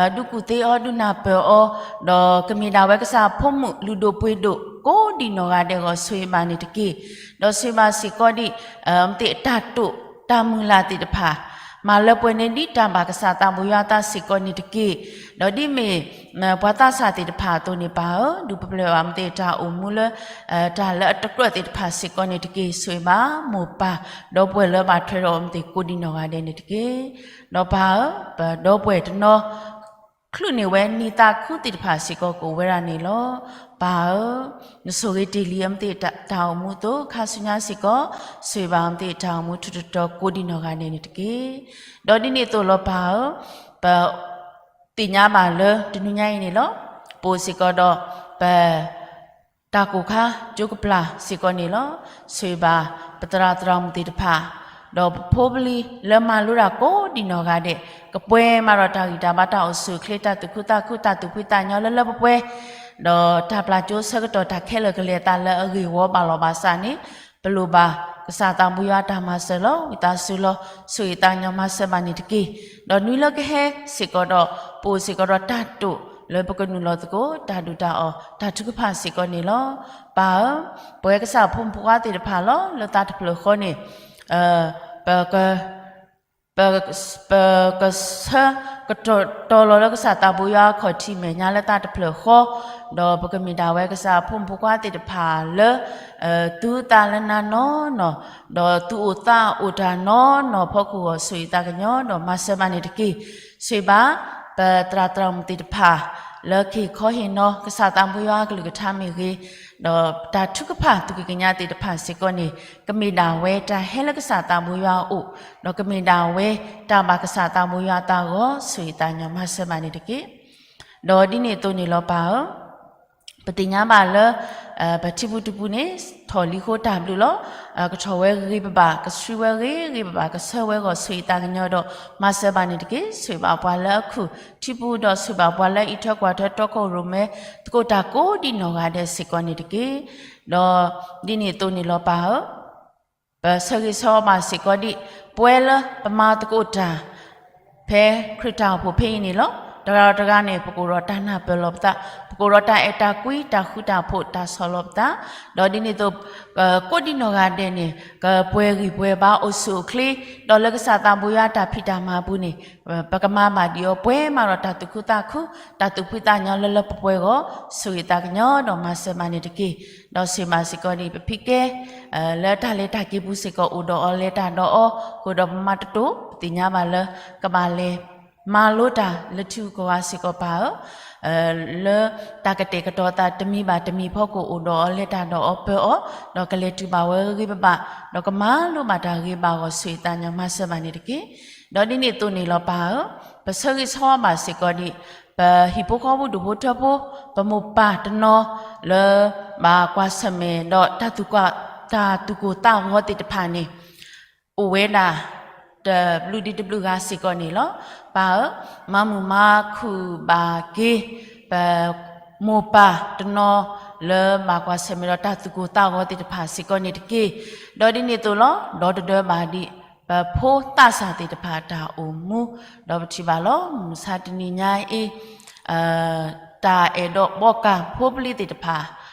ီၤ, ဒုးကူၣ်သ့အီၤ ဒုးနၢ်ပၢၢ်အီၤ, ဒီးကမ့ၢ်ဒၣ်ဝဲကစၢ်ဖိမုၣ်လုၢ်ဒိၣ်ပှ့ၤဒိၣ်ကိးဒံးနီၢ်ဂၤဒဲးအဂီၢ် ဆိၣ်ဂ့ၤဘၣ်န့ၣ်တက့ၢ်. ဒီးဆိၣ်ဂ့ၤဘၣ်စ့ၢ်ကီးဒံး မ့ၢ်သ့ၣ်တၢ်တိာ်တၢ်မုၢ်လၢ်သ့ၣ်တဖၣ် မၤလၢပှဲၤန့ၢ်ဒံးတၢ်ဘၣ်ကစၢ်သးဘိယွၤအသးစ့ၢ်ကီးန့ၣ်တက့ၢ်. ဒီးဒ်မ့ၢ် ပှၤသးစၢ်သ့ၣ်တဖၣ်အသိးန့ၣ်ပၢ်ဧၢ, ဒုးပပျဲၢ်ဘၣ်မ့ၢ်သ့ၣ်တၢ်အိၣ်မူလၢ တၢ်လၢအတကြၢးသ့ၣ်တဖၣ်စ့ၢ်ကီးန့ၣ်တက့ၢ်. ဆိၣ်ဂ့ၤဘၣ်မိၢ်ပၢ် ဒီပုၢ်ဝဲၢ်လၢဘၣ်ထွဲဒီးအီၤမ့ၢ်သ့ၣ်ကိးဒံးနီၢ်ဂၤဒဲးန့ၣ်တက့ၢ်. ဒီးပၢ်ဧၢ, ပဒီပုၢ်ဝဲၢ်တနီၤ ချုးန့ၢ်ဝဲနံၣ်သးခုသ့ၣ်တဖၣ်စ့ၢ်ကီးကအိၣ်ဝဲဒၣ်န့ၣ်လီၤ. ပၢ်ဧၢ, နဆိၣ်ဂ့ၤတ့ၢ်လံအမ့ၢ်သ့ၣ်တၢ်အိၣ်မူအသိး ခါဆူညါစ့ၢ်ကီး ဆိၣ်ဂ့ၤဘၣ်အမ့ၢ်သ့ၣ်တၢ်အိၣ်မူထူးတတီၤကိးဒံးနီၢ်ဂၤဒဲးန့ၣ်တက့ၢ်. ဒီးဒ်န့ၣ်အသိးလီၤပၢ်ဧၢ, ပ သ့ၣ်ညါဘၣ်လၢတနွံညါအံၤန့ၣ်လီၤ. ပအိၣ်စ့ၢ်ကီးဒီး ပ တၢ်ကိၢ်ခါကၠိကပျၢ်စ့ၢ်ကီးန့ၣ်လီၤ. ဆိၣ်ဂ့ၤဘၣ် ပသရၣ်သရၣ်မုၣ်သ့ၣ်တဖၣ်, ဒီးပဖိပလံၤလၢမၤလိတၢ်ကိးဒံးနီၢ်ဂၤဒဲး, ကပှဲၤမးဒီးတၢ်ဂံၢ်တၢ်ဘါတၢ်အိၣ်ဆူၣ်အိၣ်ချ့ တၢ်သူၣ်ခုသးခု တၢ်သူၣ်ဖှံသးညီလၢလၢပှဲၤပှဲၤ, ဒီးတၢ်ပျၢ်ကၠိဆၢကတီၢ်တၢ်ခဲလၢာ်ကလဲၤအသးလၢအဂ့ၢ်ဝီဘၣ်လီၤဘၣ်ဆၣ်န့ၣ်, ပလိၣ်ဘၣ်ကစၢ်သးဘိယွၤတၢ်မၤစၢၤလီၤ. ဝံသးစူၤလီၤ ဆိၣ်ဂ့ၤသးကညီၤမၤစၢၤဘၣ်န့ၣ်တက့ၢ်. ဒီးနွံလၢကဟဲစ့ၢ်ကီးဒီး ပအိၣ်စ့ၢ်ကီးဒီးတၢ်တိာ်လၢပကနုာ်လီၤသကိး တၢ်ဒုၣ်တၢ်အီၣ် တၢ်ထုကဖၣ်စ့ၢ်ကီးန့ၣ်လီၤ. ပၢ်ဧၢ, ပဝဲကစၢ်ဖိမုၣ်ဖိခွါသ့ၣ်တဖၣ်လီၤ လၢသးတဖျၢၣ်ဃီန့ၣ် ပ ပကဆၢကတီၢ်လီၤလၢကစၢ်သးဘိယွၤအခီၣ်ထံးမဲာ်ညါလၢသးတဖျၢၣ်ဃီ, ဒီးပကမ့ၢ်ဒၣ်ဝဲကစၢ်ဖိမုၣ်ဖိခွါသ့ၣ်တဖၣ်လၢ သူသးလၢနၤနီၢ်နီၢ်, ဒီးသူၣ်အိၣ်သးအိၣ်တၢ်နီၢ်နီၢ်အဖီခိၣ်အဂီၢ် ဆိၣ်ဂ့ၤသးကညီၤဒီးမၤစၢၤဘၣ်န့ၣ်တက့ၢ်. ဆိၣ်ဂ့ၤဘၣ် ပသရၣ်သရၣ်မုၣ်သ့ၣ်တဖၣ် လၢကဟ့ၣ်ခီဟ့ၣ်နီၤ ကစၢ်သးဘိယွၤအကလုၢ်ကထါမ့ၢ်ဂ့ၤ, ဒီးတၢ်ထုကဖၣ်သူၣ်ကံၢ်ကညးသ့ၣ်တဖၣ်စ့ၢ်ကီးန့ၣ် ကမ့ၢ်ဒၣ်ဝဲတၢ်ဟဲလၢကစၢ်သးဘိယွၤအအိၣ်, ဒီးကမ့ၢ်ဒၣ်ဝဲတၢ်ဘၣ်ကစၢ်သးဘိယွၤအသးအဂီၢ် ဆိၣ်ဂ့ၤသးကညီၤမၤစၢၤဘၣ်န့ၣ်တက့ၢ်. ဒီးဒ်န့ၣ်အသိးန့ၣ်လီၤပၢ်ဧၢ, ပသ့ၣ်ညါဘၣ်လၢ ပထံပူၤတပူၤန့ၣ် ထီၣ်လံဃိတၢ်ဘျုးလီၤ. ကထီၣ်ဝဲဂ့ၤဂ့ၤဘၣ်ဘၣ် ကဆှံဝဲဂ့ၤဂ့ၤဘၣ်ဘၣ် ကဆၢဝဲအဂီၢ် ဆိၣ်ဂ့ၤသးကညီၤဒီး မၤစၢၤဘၣ်န့ၣ်တက့ၢ်. ဆိၣ်ဂ့ၤဘၣ်ပှၤလၢအခုၣ်ထံပူၤ ဒီးဆိၣ်ဂ့ၤဘၣ်ပှၤလၢအအံးထွဲကွၢ်ထွဲတီခိၣ်ရိၣ်မဲ သကိးတၢ်ကိးဒံးနီၢ်ဂၤဒဲးစ့ၢ်ကီးန့ၣ်တက့ၢ်. ဒီးဒ်န့ၣ်အသိးန့ၣ်လီၤပၢ်ဧၢ, ပဆၢဂ့ၤဆၢဝါဘၣ်စ့ၢ်ကီးဒံး ပဝဲလၢပမၤသကိးတၢ် ဖဲခရံာ်တၢ်အိၣ်ဖှိၣ်ဖဲအံၤန့ၣ်လီၤ. တဂၤဒီးတဂၤန့ၣ် ပကအိၣ်ဒီးတၢ်နၢ်ပၢၢ်လီၤပသး, ပကအိၣ်ဒီးတၢ်အဲၣ်တၢ်ကွံ တၢ်ဃူတၢ်ဖိး တၢ်ဆီၣ်လီၤပသး, ဒီးဒ်န့ၣ်အသိး ကိးဒံးနီၢ်ဂၤဒဲးန့ၣ် ကပှဲၤဂံၢ်ပှဲၤဘါအိၣ်ဆူၣ်အိၣ်ချ့, ဒီးလၢကစၢ်သးဘိယွၤတၢ်ဖံးတၢ်မၤအပူၤန့ၣ် ပကမၤဘၣ်ဒံးအီၤ ပှဲၤမးဒီးတၢ်သူၣ်ခုသးခု တၢ်သူၣ်ဖှံသးညီလၢလၢပှဲၤပှဲၤအဂီၢ် ဆိၣ်ဂ့ၤသးကညီၤဒီးမၤစၢၤဘၣ်န့ၣ်တက့ၢ်. ဒီးဆိၣ်ဂ့ၤဘၣ်စ့ၢ်ကီးဒံး ပဖံးကဲ လၢတၢ်လဲၤတၢ်က့ၤပူၤစ့ၢ်ကီး အိၣ်ဒီးအီၤလဲၤတၢ်ဒီးအီၤ ဃုာ်ဒီးပမၤတတိၢ် ပသ့ၣ်ညါဘၣ်လၢ ကဘၣ်လဲၤ မၤလိတၢ်လၢထံဂုၤကီၢ်ဂၤစ့ၢ်ကီးပၢ်ဧၢ, လၢတၢ်ကတဲာ်ကတီၤသးတမံၤဘၣ်တမံၤအဖီခိၣ် အိၣ်ဒီးအီၤလဲၤတၢ်ဒီးအီၤပၢၤအီၤ, ဒီးကလဲၤတုၤဘၣ်ဝဲဂ့ၤဂ့ၤဘၣ်ဘၣ်, ဒီးကမၤလိဘၣ်တၢ်ဂ့ၤဘၣ်အဂီၢ် ဆိၣ်ဂ့ၤသးကညီၤမၤစၢၤဘၣ်န့ၣ်တက့ၢ်. ဒီးဒ်န့ၣ်အသိးန့ၣ်လီၤပၢ်ဧၢ, ပဆၢဂ့ၤဆၢဝါဘၣ်စ့ၢ်ကီးဒံး ပဟံၣ်ဖိဃီဖိဒူၣ်ဖိထၢဖိ, ပမိၢ်ပၢ်တနီၤလၢ ဘၣ်ကွၢ်ဆၢၣ်မဲာ်ဒီး တၢ်သူၣ်ကိၢ်သးဂီၤသ့ၣ်တဖၣ်န့ၣ် အိၣ်ဝဲဒၣ် တဘျုးဒံးတဘျုးဂၤစ့ၢ်ကီးန့ၣ်လီၤ. ပၢ်ဧၢ, မၤမုာ်မၤခုၣ်ဘၣ်က့ၤ ပမိၢ်ပၢ်တနီၤလၢဘၣ်ကွၢ်ဆၢၣ်မဲာ်ဒီးတၢ်သူၣ်ကိၢ်သးဂီၤသ့ၣ်တဖၣ်စ့ၢ်ကီးန့ၣ်တက့ၢ်. ဒီးဒ်န့ၣ်အသိးလီၤ, ဒီတဒၢဘၣ်ဒံး ပဖိသးစၢ်သ့ၣ်တဖၣ်အတၢ်အိၣ်မူ, ဒီးပထံၣ်ဘၣ်လီၤ မုၢ်မဆါတနံၤညါအံၤ တၢ်အဲၣ်ဒိးဘီကၢ်ဖိပလံၤသ့ၣ်တဖၣ်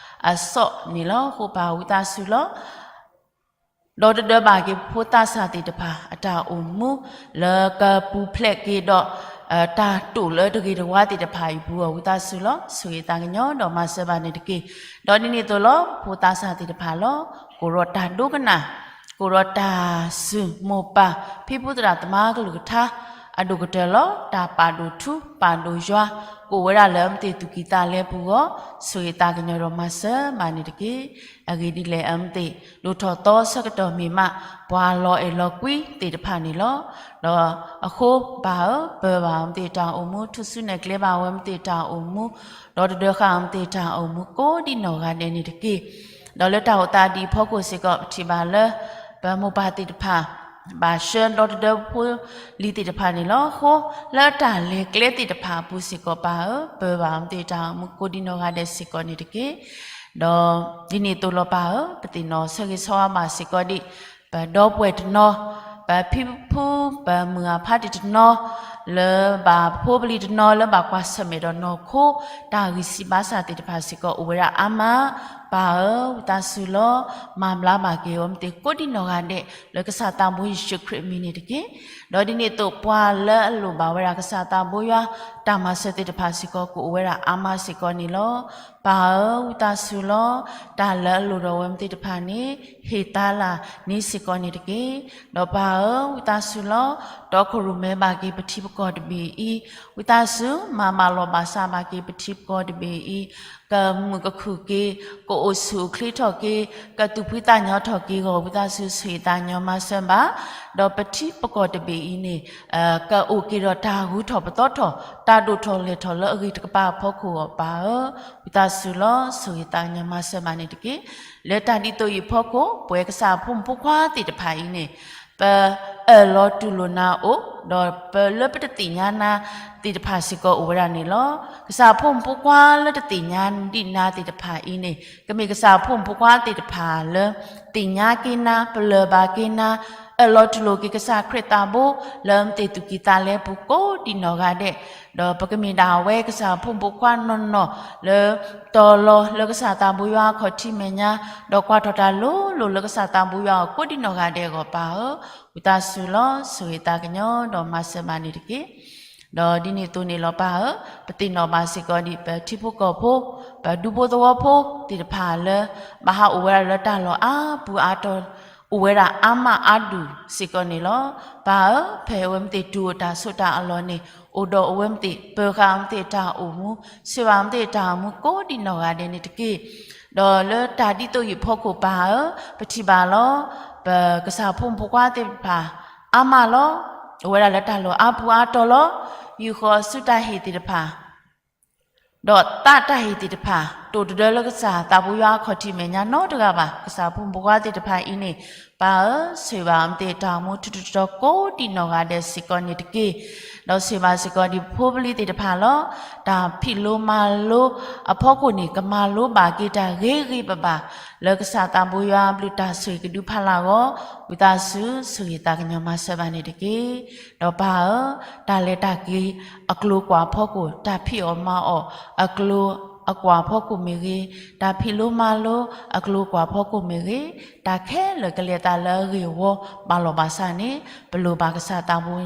အစီၣ်န့ၣ်လီၤ. အဃိပၢ်ဝံသးစူၤလီၤ ဒီတဒၢဘၣ်က့ၤဖိသးစၢ်သ့ၣ်တဖၣ် အတၢ်အိၣ်မူ လၢကပူၤဖျဲးက့ၤဒီး တၢ်တိာ်လၢတဂ့ၤတဝါသ့ၣ်တဖၣ်အံၤပူၤအီၤ ဝံသးစူၤလီၤ ဆိၣ်ဂ့ၤသးကညီၤဒီးမၤစၢၤဘၣ်န့ၣ်တက့ၢ်. ဒီးဒ်န့ၣ်အသိးလီၤ ဖိသးစၢ်သ့ၣ်တဖၣ်လီၤ ကိးဒီးတၢ်ဒိကနၣ်, ကိးဒီးတၢ်စူၢ်မိၢ်ပၢ် ဖံဖုသရၣ်သမါကလုၢ်ကထါ အဒိၣ်ကတၢၢ်လီၤ တၢ်ပာ်ဒိၣ်ထူ ပာ်ဒိၣ်ယွၤ ကအိၣ်ဝဲဒၣ်လၢအမ့ၢ်သ့ၣ်သူၣ်ကံၢ်သးလဲပူၤအဂီၢ် ဆိၣ်ဂ့ၤသးကညီၤဒီးမၤစၢၤဘၣ်န့ၣ်တက့ၢ်. အဂ့ၢ်ဒ်လဲၣ် အမ့ၢ်သ့ၣ် ဒိၣ်ထီၣ်သီဆၢကတီၢ်မ့ၢ်မး ပှၤလီၤအဲၣ်လီၤကွံသ့ၣ်တဖၣ်န့ၣ်လီၤ. ဒီးအဃိပၢ်ဧၢ ပၢၤဘၣ်အမ့ၢ်သ့ၣ်တၢ်အိၣ်မူ ထူၣ်စုနဲၣ်ကျဲဘၣ်ဝဲမ့ၢ်သ့ၣ်တၢ်အိၣ်မူ, ဒီတဒၢဃာ်အမ့ၢ်သ့ၣ်တၢ်အိၣ်မူ ကိးဒံနီၢ်ဂၤဒဲးန့ၣ်တက့ၢ်. ဒီးလၢတၢ်အိၣ်သးဒ်အံၤအဖီခိၣ်စ့ၢ်ကီး ပထံၣ်ဘၣ်လၢ ပမိၢ်ပၢ်သ့ၣ်တဖၣ် ဘၣ်ဆှၢဒီတဒၢဖိလံၤသ့ၣ်တဖၣ်န့ၣ်လီၤ. အဃိ လၢတၢ်လဲၤကျဲသ့ၣ်တဖၣ်အပူၤစ့ၢ်ကီးပၢ်ဧၢ ပၢၤဘၣ်အမ့ၢ်သ့ၣ်တၢ်အိၣ်မူ ကိးဒံနီၢ်ဂၤဒဲးစ့ၢ်ကီးန့ၣ်တက့ၢ်. ဒီးဒ်န့ၣ်အသိးလီၤပၢ်ဧၢ ပသ့ၣ်နီၣ်ဆၢဂ့ၤဆၢဝါဘၣ်စ့ၢ်ကီးဒံး ပဒီပုၢ်ဝဲၢ်တနီၤ, ပဖံဖု ပမုၢ်အဖါတံၢ်တနီၤ လၢဘၣ်ဖိပလံၤတနီၤ လၢဘၣ်ကွၢ်ဆၢၣ်မဲာ်ဒီးနီၢ်ခိ တၢ်ဂံၢ်စၢ်ဘါစၢ်သ့ၣ်တဖၣ်စ့ၢ်ကီး အိၣ်ဝဲဒၣ်အါမး, ပၢ်ဧၢ ဝံသးစူၤလီၤ မၤဘျါဘၣ်က့ၤအီၤ မ့ၢ်သ့ၣ်ကိးဒံနီၢ်ဂၤဒဲး လၢကစၢ်သးဘိယ့ၣ်ၡူးခရံာ်အမံၤန့ၣ်တက့ၢ်. ဒီးဒ်န့ၣ်အသိး ပှၤလၢအလိၣ်ဘၣ်ဝဲဒၣ်ကစၢ်သးဘိယွၤ တၢ်မၤစၢၤသ့ၣ်တဖၣ်စ့ၢ်ကီး ကအိၣ်ဝဲဒၣ်အါမးစ့ၢ်ကီးန့ၣ်လီၤ. ပၢ်ဧၢ ဝံသးစူၤလီၤ တၢ်လၢအလိၣ်ဒီးဝဲမ့ၢ်သ့ၣ်တဖၣ်န့ၣ် ဟ့ၣ်သါလၢ်န့ၣ်စ့ၢ်ကီးန့ၣ်တက့ၢ်. ဒီးပၢ်ဧၢ ဝံသးစူၤလီၤ တီခိၣ်ရိၣ်မဲဘၣ်က့ၤပထံပကီၢ်တဘ့ၣ်အံၤ, ဝံသးစူၤ မၤဘၣ်လီၤဘၣ်စးဘၣ်က့ၤပထံပကီၢ်တဘ့ၣ်အံၤ, ကမုာ်ကခုၣ်က့ၤ, ကအိၣ်ဆူၣ်အိၣ်ချ့ထီၣ်က့ၤ, ကသူၣ်ဖှံသးညီထီၣ်က့ၤအဂီၢ် ဝံသးစူၤ ဆိၣ်ဂ့ၤသးကညီၤမၤစၢၤဘၣ်, ဒီးပထံပကီၢ်တဘ့ၣ်အံၤန့ၣ် ကအိၣ်က့ၤဒီးတၢ်ဂုၤထီၣ်ပသီထီၣ်, တၢ်ဒိၣ်ထီၣ်လဲၢ်ထီၣ်လၢအဂ့ၤတကပၤအဖီခိၣ်အဂီၢ် ပၢ်ဧၢ, ဝံသးစူၤလီၤ ဆိၣ်ဂ့ၤသးကညီၤမၤစၢၤဘၣ်န့ၣ်တက့ၢ်. လၢတၢ်ဒ်သိးအံၤအဖီခိၣ် ပဝဲကစၢ်အဖိမုၣ်ဖိခွါသ့ၣ်တဖၣ်အံၤန့ၣ် ပအၢၣ်လီၤတူၢ်လိာ်နၤအိၣ်, ဒီးပလၢပတသ့ၣ်ညါနၤသ့ၣ်တဖၣ်စ့ၢ်ကီးအိၣ်ဝဲဒၣ်န့ၣ်လီၤ. ကစၢ်အဖိမုၣ်ဖိခွါလၢတသ့ၣ်ညါဒံးနၤသ့ၣ်တဖၣ်အံၤန့ၣ် ကမ့ၢ်ကစၢ်အဖိမုၣ်ဖိခွါသ့ၣ်တဖၣ်လၢ သ့ၣ်ညါက့ၤနၤ, ပလၢၢ်ဘၣ်က့ၤနၤ, အၢၣ်လီၤတူၢ်လိာ်က့ၤကစၢ်ခရံာ်သးဘိ လၢမ့ၢ်သ့ၣ်သူၣ်ကံၢ်သးလဲပူၤကိးဒံနီၢ်ဂၤဒဲး, ဒီးပကမ့ၢ်ဒၣ်ဝဲကစၢ်အဖိမုၣ်ဖိခွါနီၢ်နီၢ်လၢ တီၤလီၤလၢကစၢ်သးဘိယွၤအခီၣ်ထံးမဲာ်ညါ, ဒီးကွၢ်ထီၣ်တၢ်လိၤလိၤလၢကစၢ်သးဘိယွၤအအိၣ်ကိးဒံနီၢ်ဂၤဒဲးအဂီၢ် ပၢ်ဧၢ, ဝံသးစူၤလီၤ ဆိၣ်ဂ့ၤသးကညီၤဒီးမၤစၢၤဘၣ်န့ၣ်တက့ၢ်. ဒီးဒ်န့ၣ်အသိးန့ၣ်လီၤပၢ်ဧၢ, ပသ့ၣ်နီၣ်ဘၣ်စ့ၢ်ကီးဒံး ပထံဖိကီၢ်ဖိ, ပဒူဖိသဝီဖိသ့ၣ်တဖၣ်လၢ ဘၣ်ဟးအိၣ်ဝဲဒၣ်လၢတၢ်လီၢ်အါပူၤအါတီၤ, အိၣ်ဝဲဒၣ်အါမးအါဒူၣ်စ့ၢ်ကီးန့ၣ်လီၤ. ပၢ်ဧၢ, ဖဲအဝဲမ့ၢ်သ့ၣ်တုၤအိၣ်တၢ်ဆိးတၢ်အလီၢ်န့ၣ် အိၣ်ဒီးအဝဲမ့ၢ်သ့ၣ် ပၢၤဃာ်အဝဲမ့ၢ်သ့ၣ်တၢ်အိၣ်မူ, ဆိၣ်ဂ့ၤဘၣ်အဝဲမ့ၢ်သ့ၣ်တၢ်အိၣ်မူကိးဒံနီၢ်ဂၤဒဲးန့ၣ်တက့ၢ်. ဒီးလၢတၢ်ဒ်သိးအံၤအဖီခိၣ်ပၢ်ဧၢ, ပထံၣ်ဘၣ်လီၤ ပကစၢ်ဖိမုၣ်ဖိခွါသ့ၣ်တဖၣ် အါမးလီၤ. အိၣ်ဝဲဒၣ်လၢတၢ်လီၢ်အါပူၤအါတီၤလီၤ. ယူာ်ဃီၤအစုတၢ်ဟ့ၣ်သ့ၣ်တဖၣ် ဒီးသးတၢ်ဟ့ၣ်သ့ၣ်တဖၣ် တအိၣ်တဒၢလၢကစၢ်သးဘိယွၤအခီၣ်ထံးမဲာ်ညါနီတဂၤဘၣ်. ကစၢ်ဖိမုၣ်ဖိခွါသ့ၣ်တဖၣ်အံၤန့ၣ် ပၢ်ဧၢ, ဆိၣ်ဂ့ၤဘၣ်အဝဲမ့ၢ်သ့ၣ်တၢ်အိၣ်မူထူးထူးတီၤတီၤကိးဒံနီၢ်ဂၤဒဲးစ့ၢ်ကီးန့ၣ်တက့ၢ်. ဒီးဆိၣ်ဂ့ၤဘၣ်စ့ၢ်ကီးဒံးဖိပလံၤသ့ၣ်တဖၣ်လီၤ. တၢ်ဖံးလိမၤလိအဖီခိၣ်န့ၣ် ကမၤလိဘၣ်က့ၤတၢ်ဂ့ၤဂ့ၤဘၣ်ဘၣ် လၢကစၢ်သးဘိယွၤအဘျုးတၢ်ဆိၣ်ဂ့ၤကဒုးဖးလၢ်အဂီၢ်, ဝံသးစူၤ ဆိၣ်ဂ့ၤသးကညီၤမၤစၢၤဘၣ်န့ၣ်တက့ၢ်. ဒီးပၢ်ဧၢ, တၢ်လဲၤတၢ်က့ၤအကျိၤကွာ်ဖီခိၣ်, တၢ်ဖံးအီၣ်မၤအီၣ်အကျိၤအကွာ်ဖီခိၣ်မ့ၢ်ဂ့ၤ, တၢ်ဖံးလိမၤလိအကျိၤကွာ်ဖီခိၣ်မ့ၢ်ဂ့ၤ, တၢ်ခဲလၢာ်ကလဲၤသးလၢအဂ့ၢ်အဝီဘၣ်လီၤဘၣ်စးန့ၣ် ပလိၣ်ဘၣ်ကစၢ်သးဘိ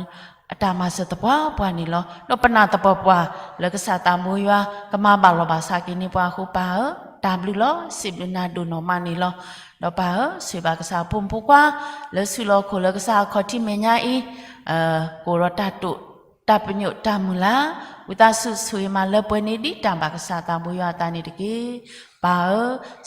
အတၢ်မၤစၢၤသပှၢ်ပှၢ်န့ၣ်လီၤ. ဒီးပနာ်သပှၢ်ပှၢ်လၢကစၢ်သးဘိယွၤ ကမၤဘၣ်လီၤဘၣ်စးက့ၤန့ၢ်ပှၤအဃိပၢ်ဧၢ, တၢ်ဘျုးလီၤ စံးဘျုးနၤဒိၣ်နီၢ်မးန့ၣ်လီၤ. ဒီးပၢ်ဧၢ, ဆိၣ်ဂ့ၤဘၣ်ကစၢ်ဖိမုၣ်ဖိခွါ လၢဆူၣ်လီၤခိၣ်လၢကစၢ်အခီၣ်ထံးမဲာ်ညါအံၤ, ကိးဒီးတၢ်တိာ် တၢ်ပညိၣ်တၢ်မုၢ်လၢ်, ဝံသးစူၤဆိၣ်ဂ့ၤမၤလၢပှဲၤန့ၢ်ဒံးတၢ်ဘၣ်ကစၢ်သးဘိယွၤအသးန့ၣ်တက့ၢ်. ပၢ်ဧၢ,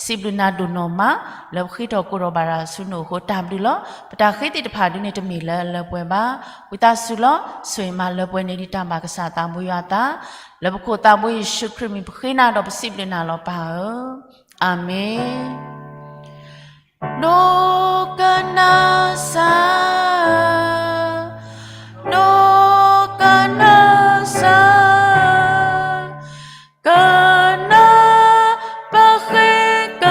စံးဘျုးနၤဒိၣ်နီၢ်မး လၢပဃ့ထီၣ်ကိးထီၣ်ဘၣ်တၢ်ဆူနအိၣ်အဃိတၢ်ဘျုးလီၤ. ပတၢ်ဃ့သ့ၣ်တဖၣ်ဒုးန့ၣ်တမ့ၢ်လၢအလၢပှဲၤဘၣ်. ဝံသးစူၤလီၤ ဆိၣ်ဂ့ၤမၤလၢပှဲၤန့ၢ်ဒံးတၢ်ဘၣ်ကစၢ်သးဘိယွၤအသး, လၢပခိၣ်သးဘိယ့ၣ်ၡူးခရံာ်မံၤပဃ့နၤဒီး ပစံးဘျုးနၤလီၤပၢ်ဧၢ, အၤမ့ၣ်. ဒိကနၣ်စၢ်, ဒိကနၣ်စၢ်, ကနၣ်ပဃ့ကည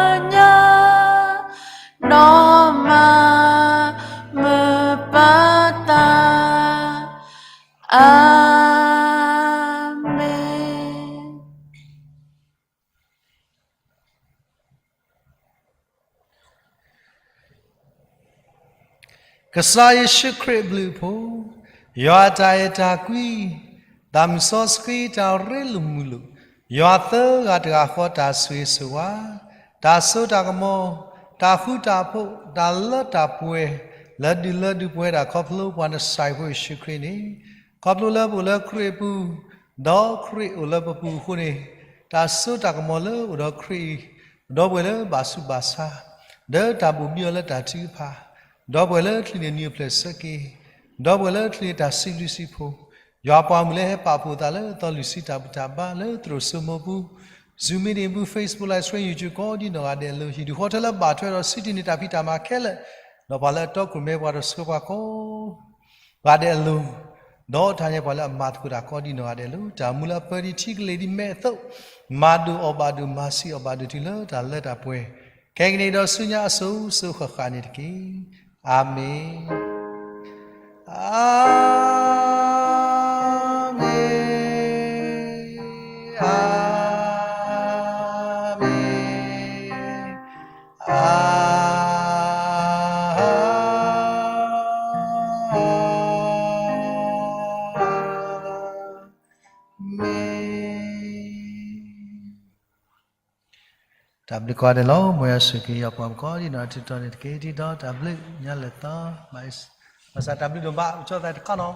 း, ဒီးမၤမုာ်ပၢ်သး, အၤမ့ၣ်. ကစၢ်ယ့ၣ်ၡူးခရံာ်အဘျုးအဖှိၣ်, ယွၤအတၢ်အဲၣ်တၢ်ကွံ, သးမုၢ်စီဆှံတၢ်ရ့လိာ်မုာ်လိာ်, ယွၤသၢဂၤတဂၤဃီတၢ်ဆိၣ်ဂ့ၤဆိၣ်ဝါ, တၢ်စိတၢ်ကမီၤ, တၢ်ဃူတၢ်ဖိး, တၢ်လၢတၢ်ပှဲၤ, လၢဒုးလၢဒုးပှဲၤတၢ်ခီဖျိပှၤနစၢ်ဖိယ့ၣ်ၡူးခရံာ်န့ၣ်, ခီဖျိလၢပအိၣ်လၢခရံာ်အပူၤ, ဒီးခရံာ်အိၣ်လၢပပူၤအဃိန့ၣ်, တၢ်စိတၢ်ကမီၤလၢအိၣ်ဒီးခရံာ်အံၤ, ဒီပုၢ်ဝဲၢ်လၢဘၣ်ဆူးဘၣ်ဆါ, ဒီးတၢ်ဘိၣ်ဘံအီၤလၢတၢ်ထုကဖၣ်, ဒီပုၢ်ဝဲၢ်လၢချံးန့ၣ်နံၤအဖျၢၣ်ဆၢက့ၤ, ဒီပုၢ်ဝဲၢ်လၢချံးန့ၣ်တၢ်စံးဘျုးစံးဖှိၣ်, ယွၤပှၤမုၢ်လၢဟဲပာ်ဖှိၣ်သးလၢသီလွံၢ်ဆံတၢ်ဘူၣ်တၢ်ဘါလၢသရိာ်စိမိၢ်ပူၤ, Zoom meeting ပူၤ Facebook live stream YouTube ကိးဒံနီၢ်ဂၤဒဲးအလိၤ ဟံၣ်ဒူၣ်ဃီထၢလၢဘၣ်ထွဲဒီး စံးတ့ၢ်န့ၢ်တၢ်ဖံးတၢ်မၤခဲလၢာ်, ဒီးပှၤလၢအတီခိၣ်ရိၣ်မဲပှၤဒီးဆှၢပှၤကိး ဂၤဒဲးအလိၤ, ဒီးတၢ်ညဲပှၤလၢအမၤသကိးတၢ်ကိးဒံနီၢ်ဂၤဒဲးအလိၤ, တၢ်မူလၢအပၢဒံးထံကလ့ၤဒံးမဲာ်အသိး, မၤဒိၣ်အီၣ်ဘၣ်ဒိၣ် မၤဆံးအီၣ်ဘၣ်ဒိၣ်တုၤလၢတၢ်လၢတၢ်ပှဲၤ, ခဲကနံၣ်ဒီးဆူညါအစိၤစိၤဃၣ်ဃၣ်န့ၣ်တက့ၢ်. အၤမ့ၣ်, အၤမ့ၣ်, အၤမ့ၣ်. အၤမ့ၣ်. တၢ်ဘျုးကိးဂၤဒဲးလီၤ. မ်ယွၤဆိၣ်ဂ့ၤက့ၤယွၤပှၤကိးဒံနီၢ်ဂၤဒဲးတက့ၢ်. ဒ်သိးတၢ်ဘျုးညါလၢသီ, ဘၣ်ဆၣ်တၢ်ဘျုးဒိၣ်မး ကၠီသးတခီနီၤ.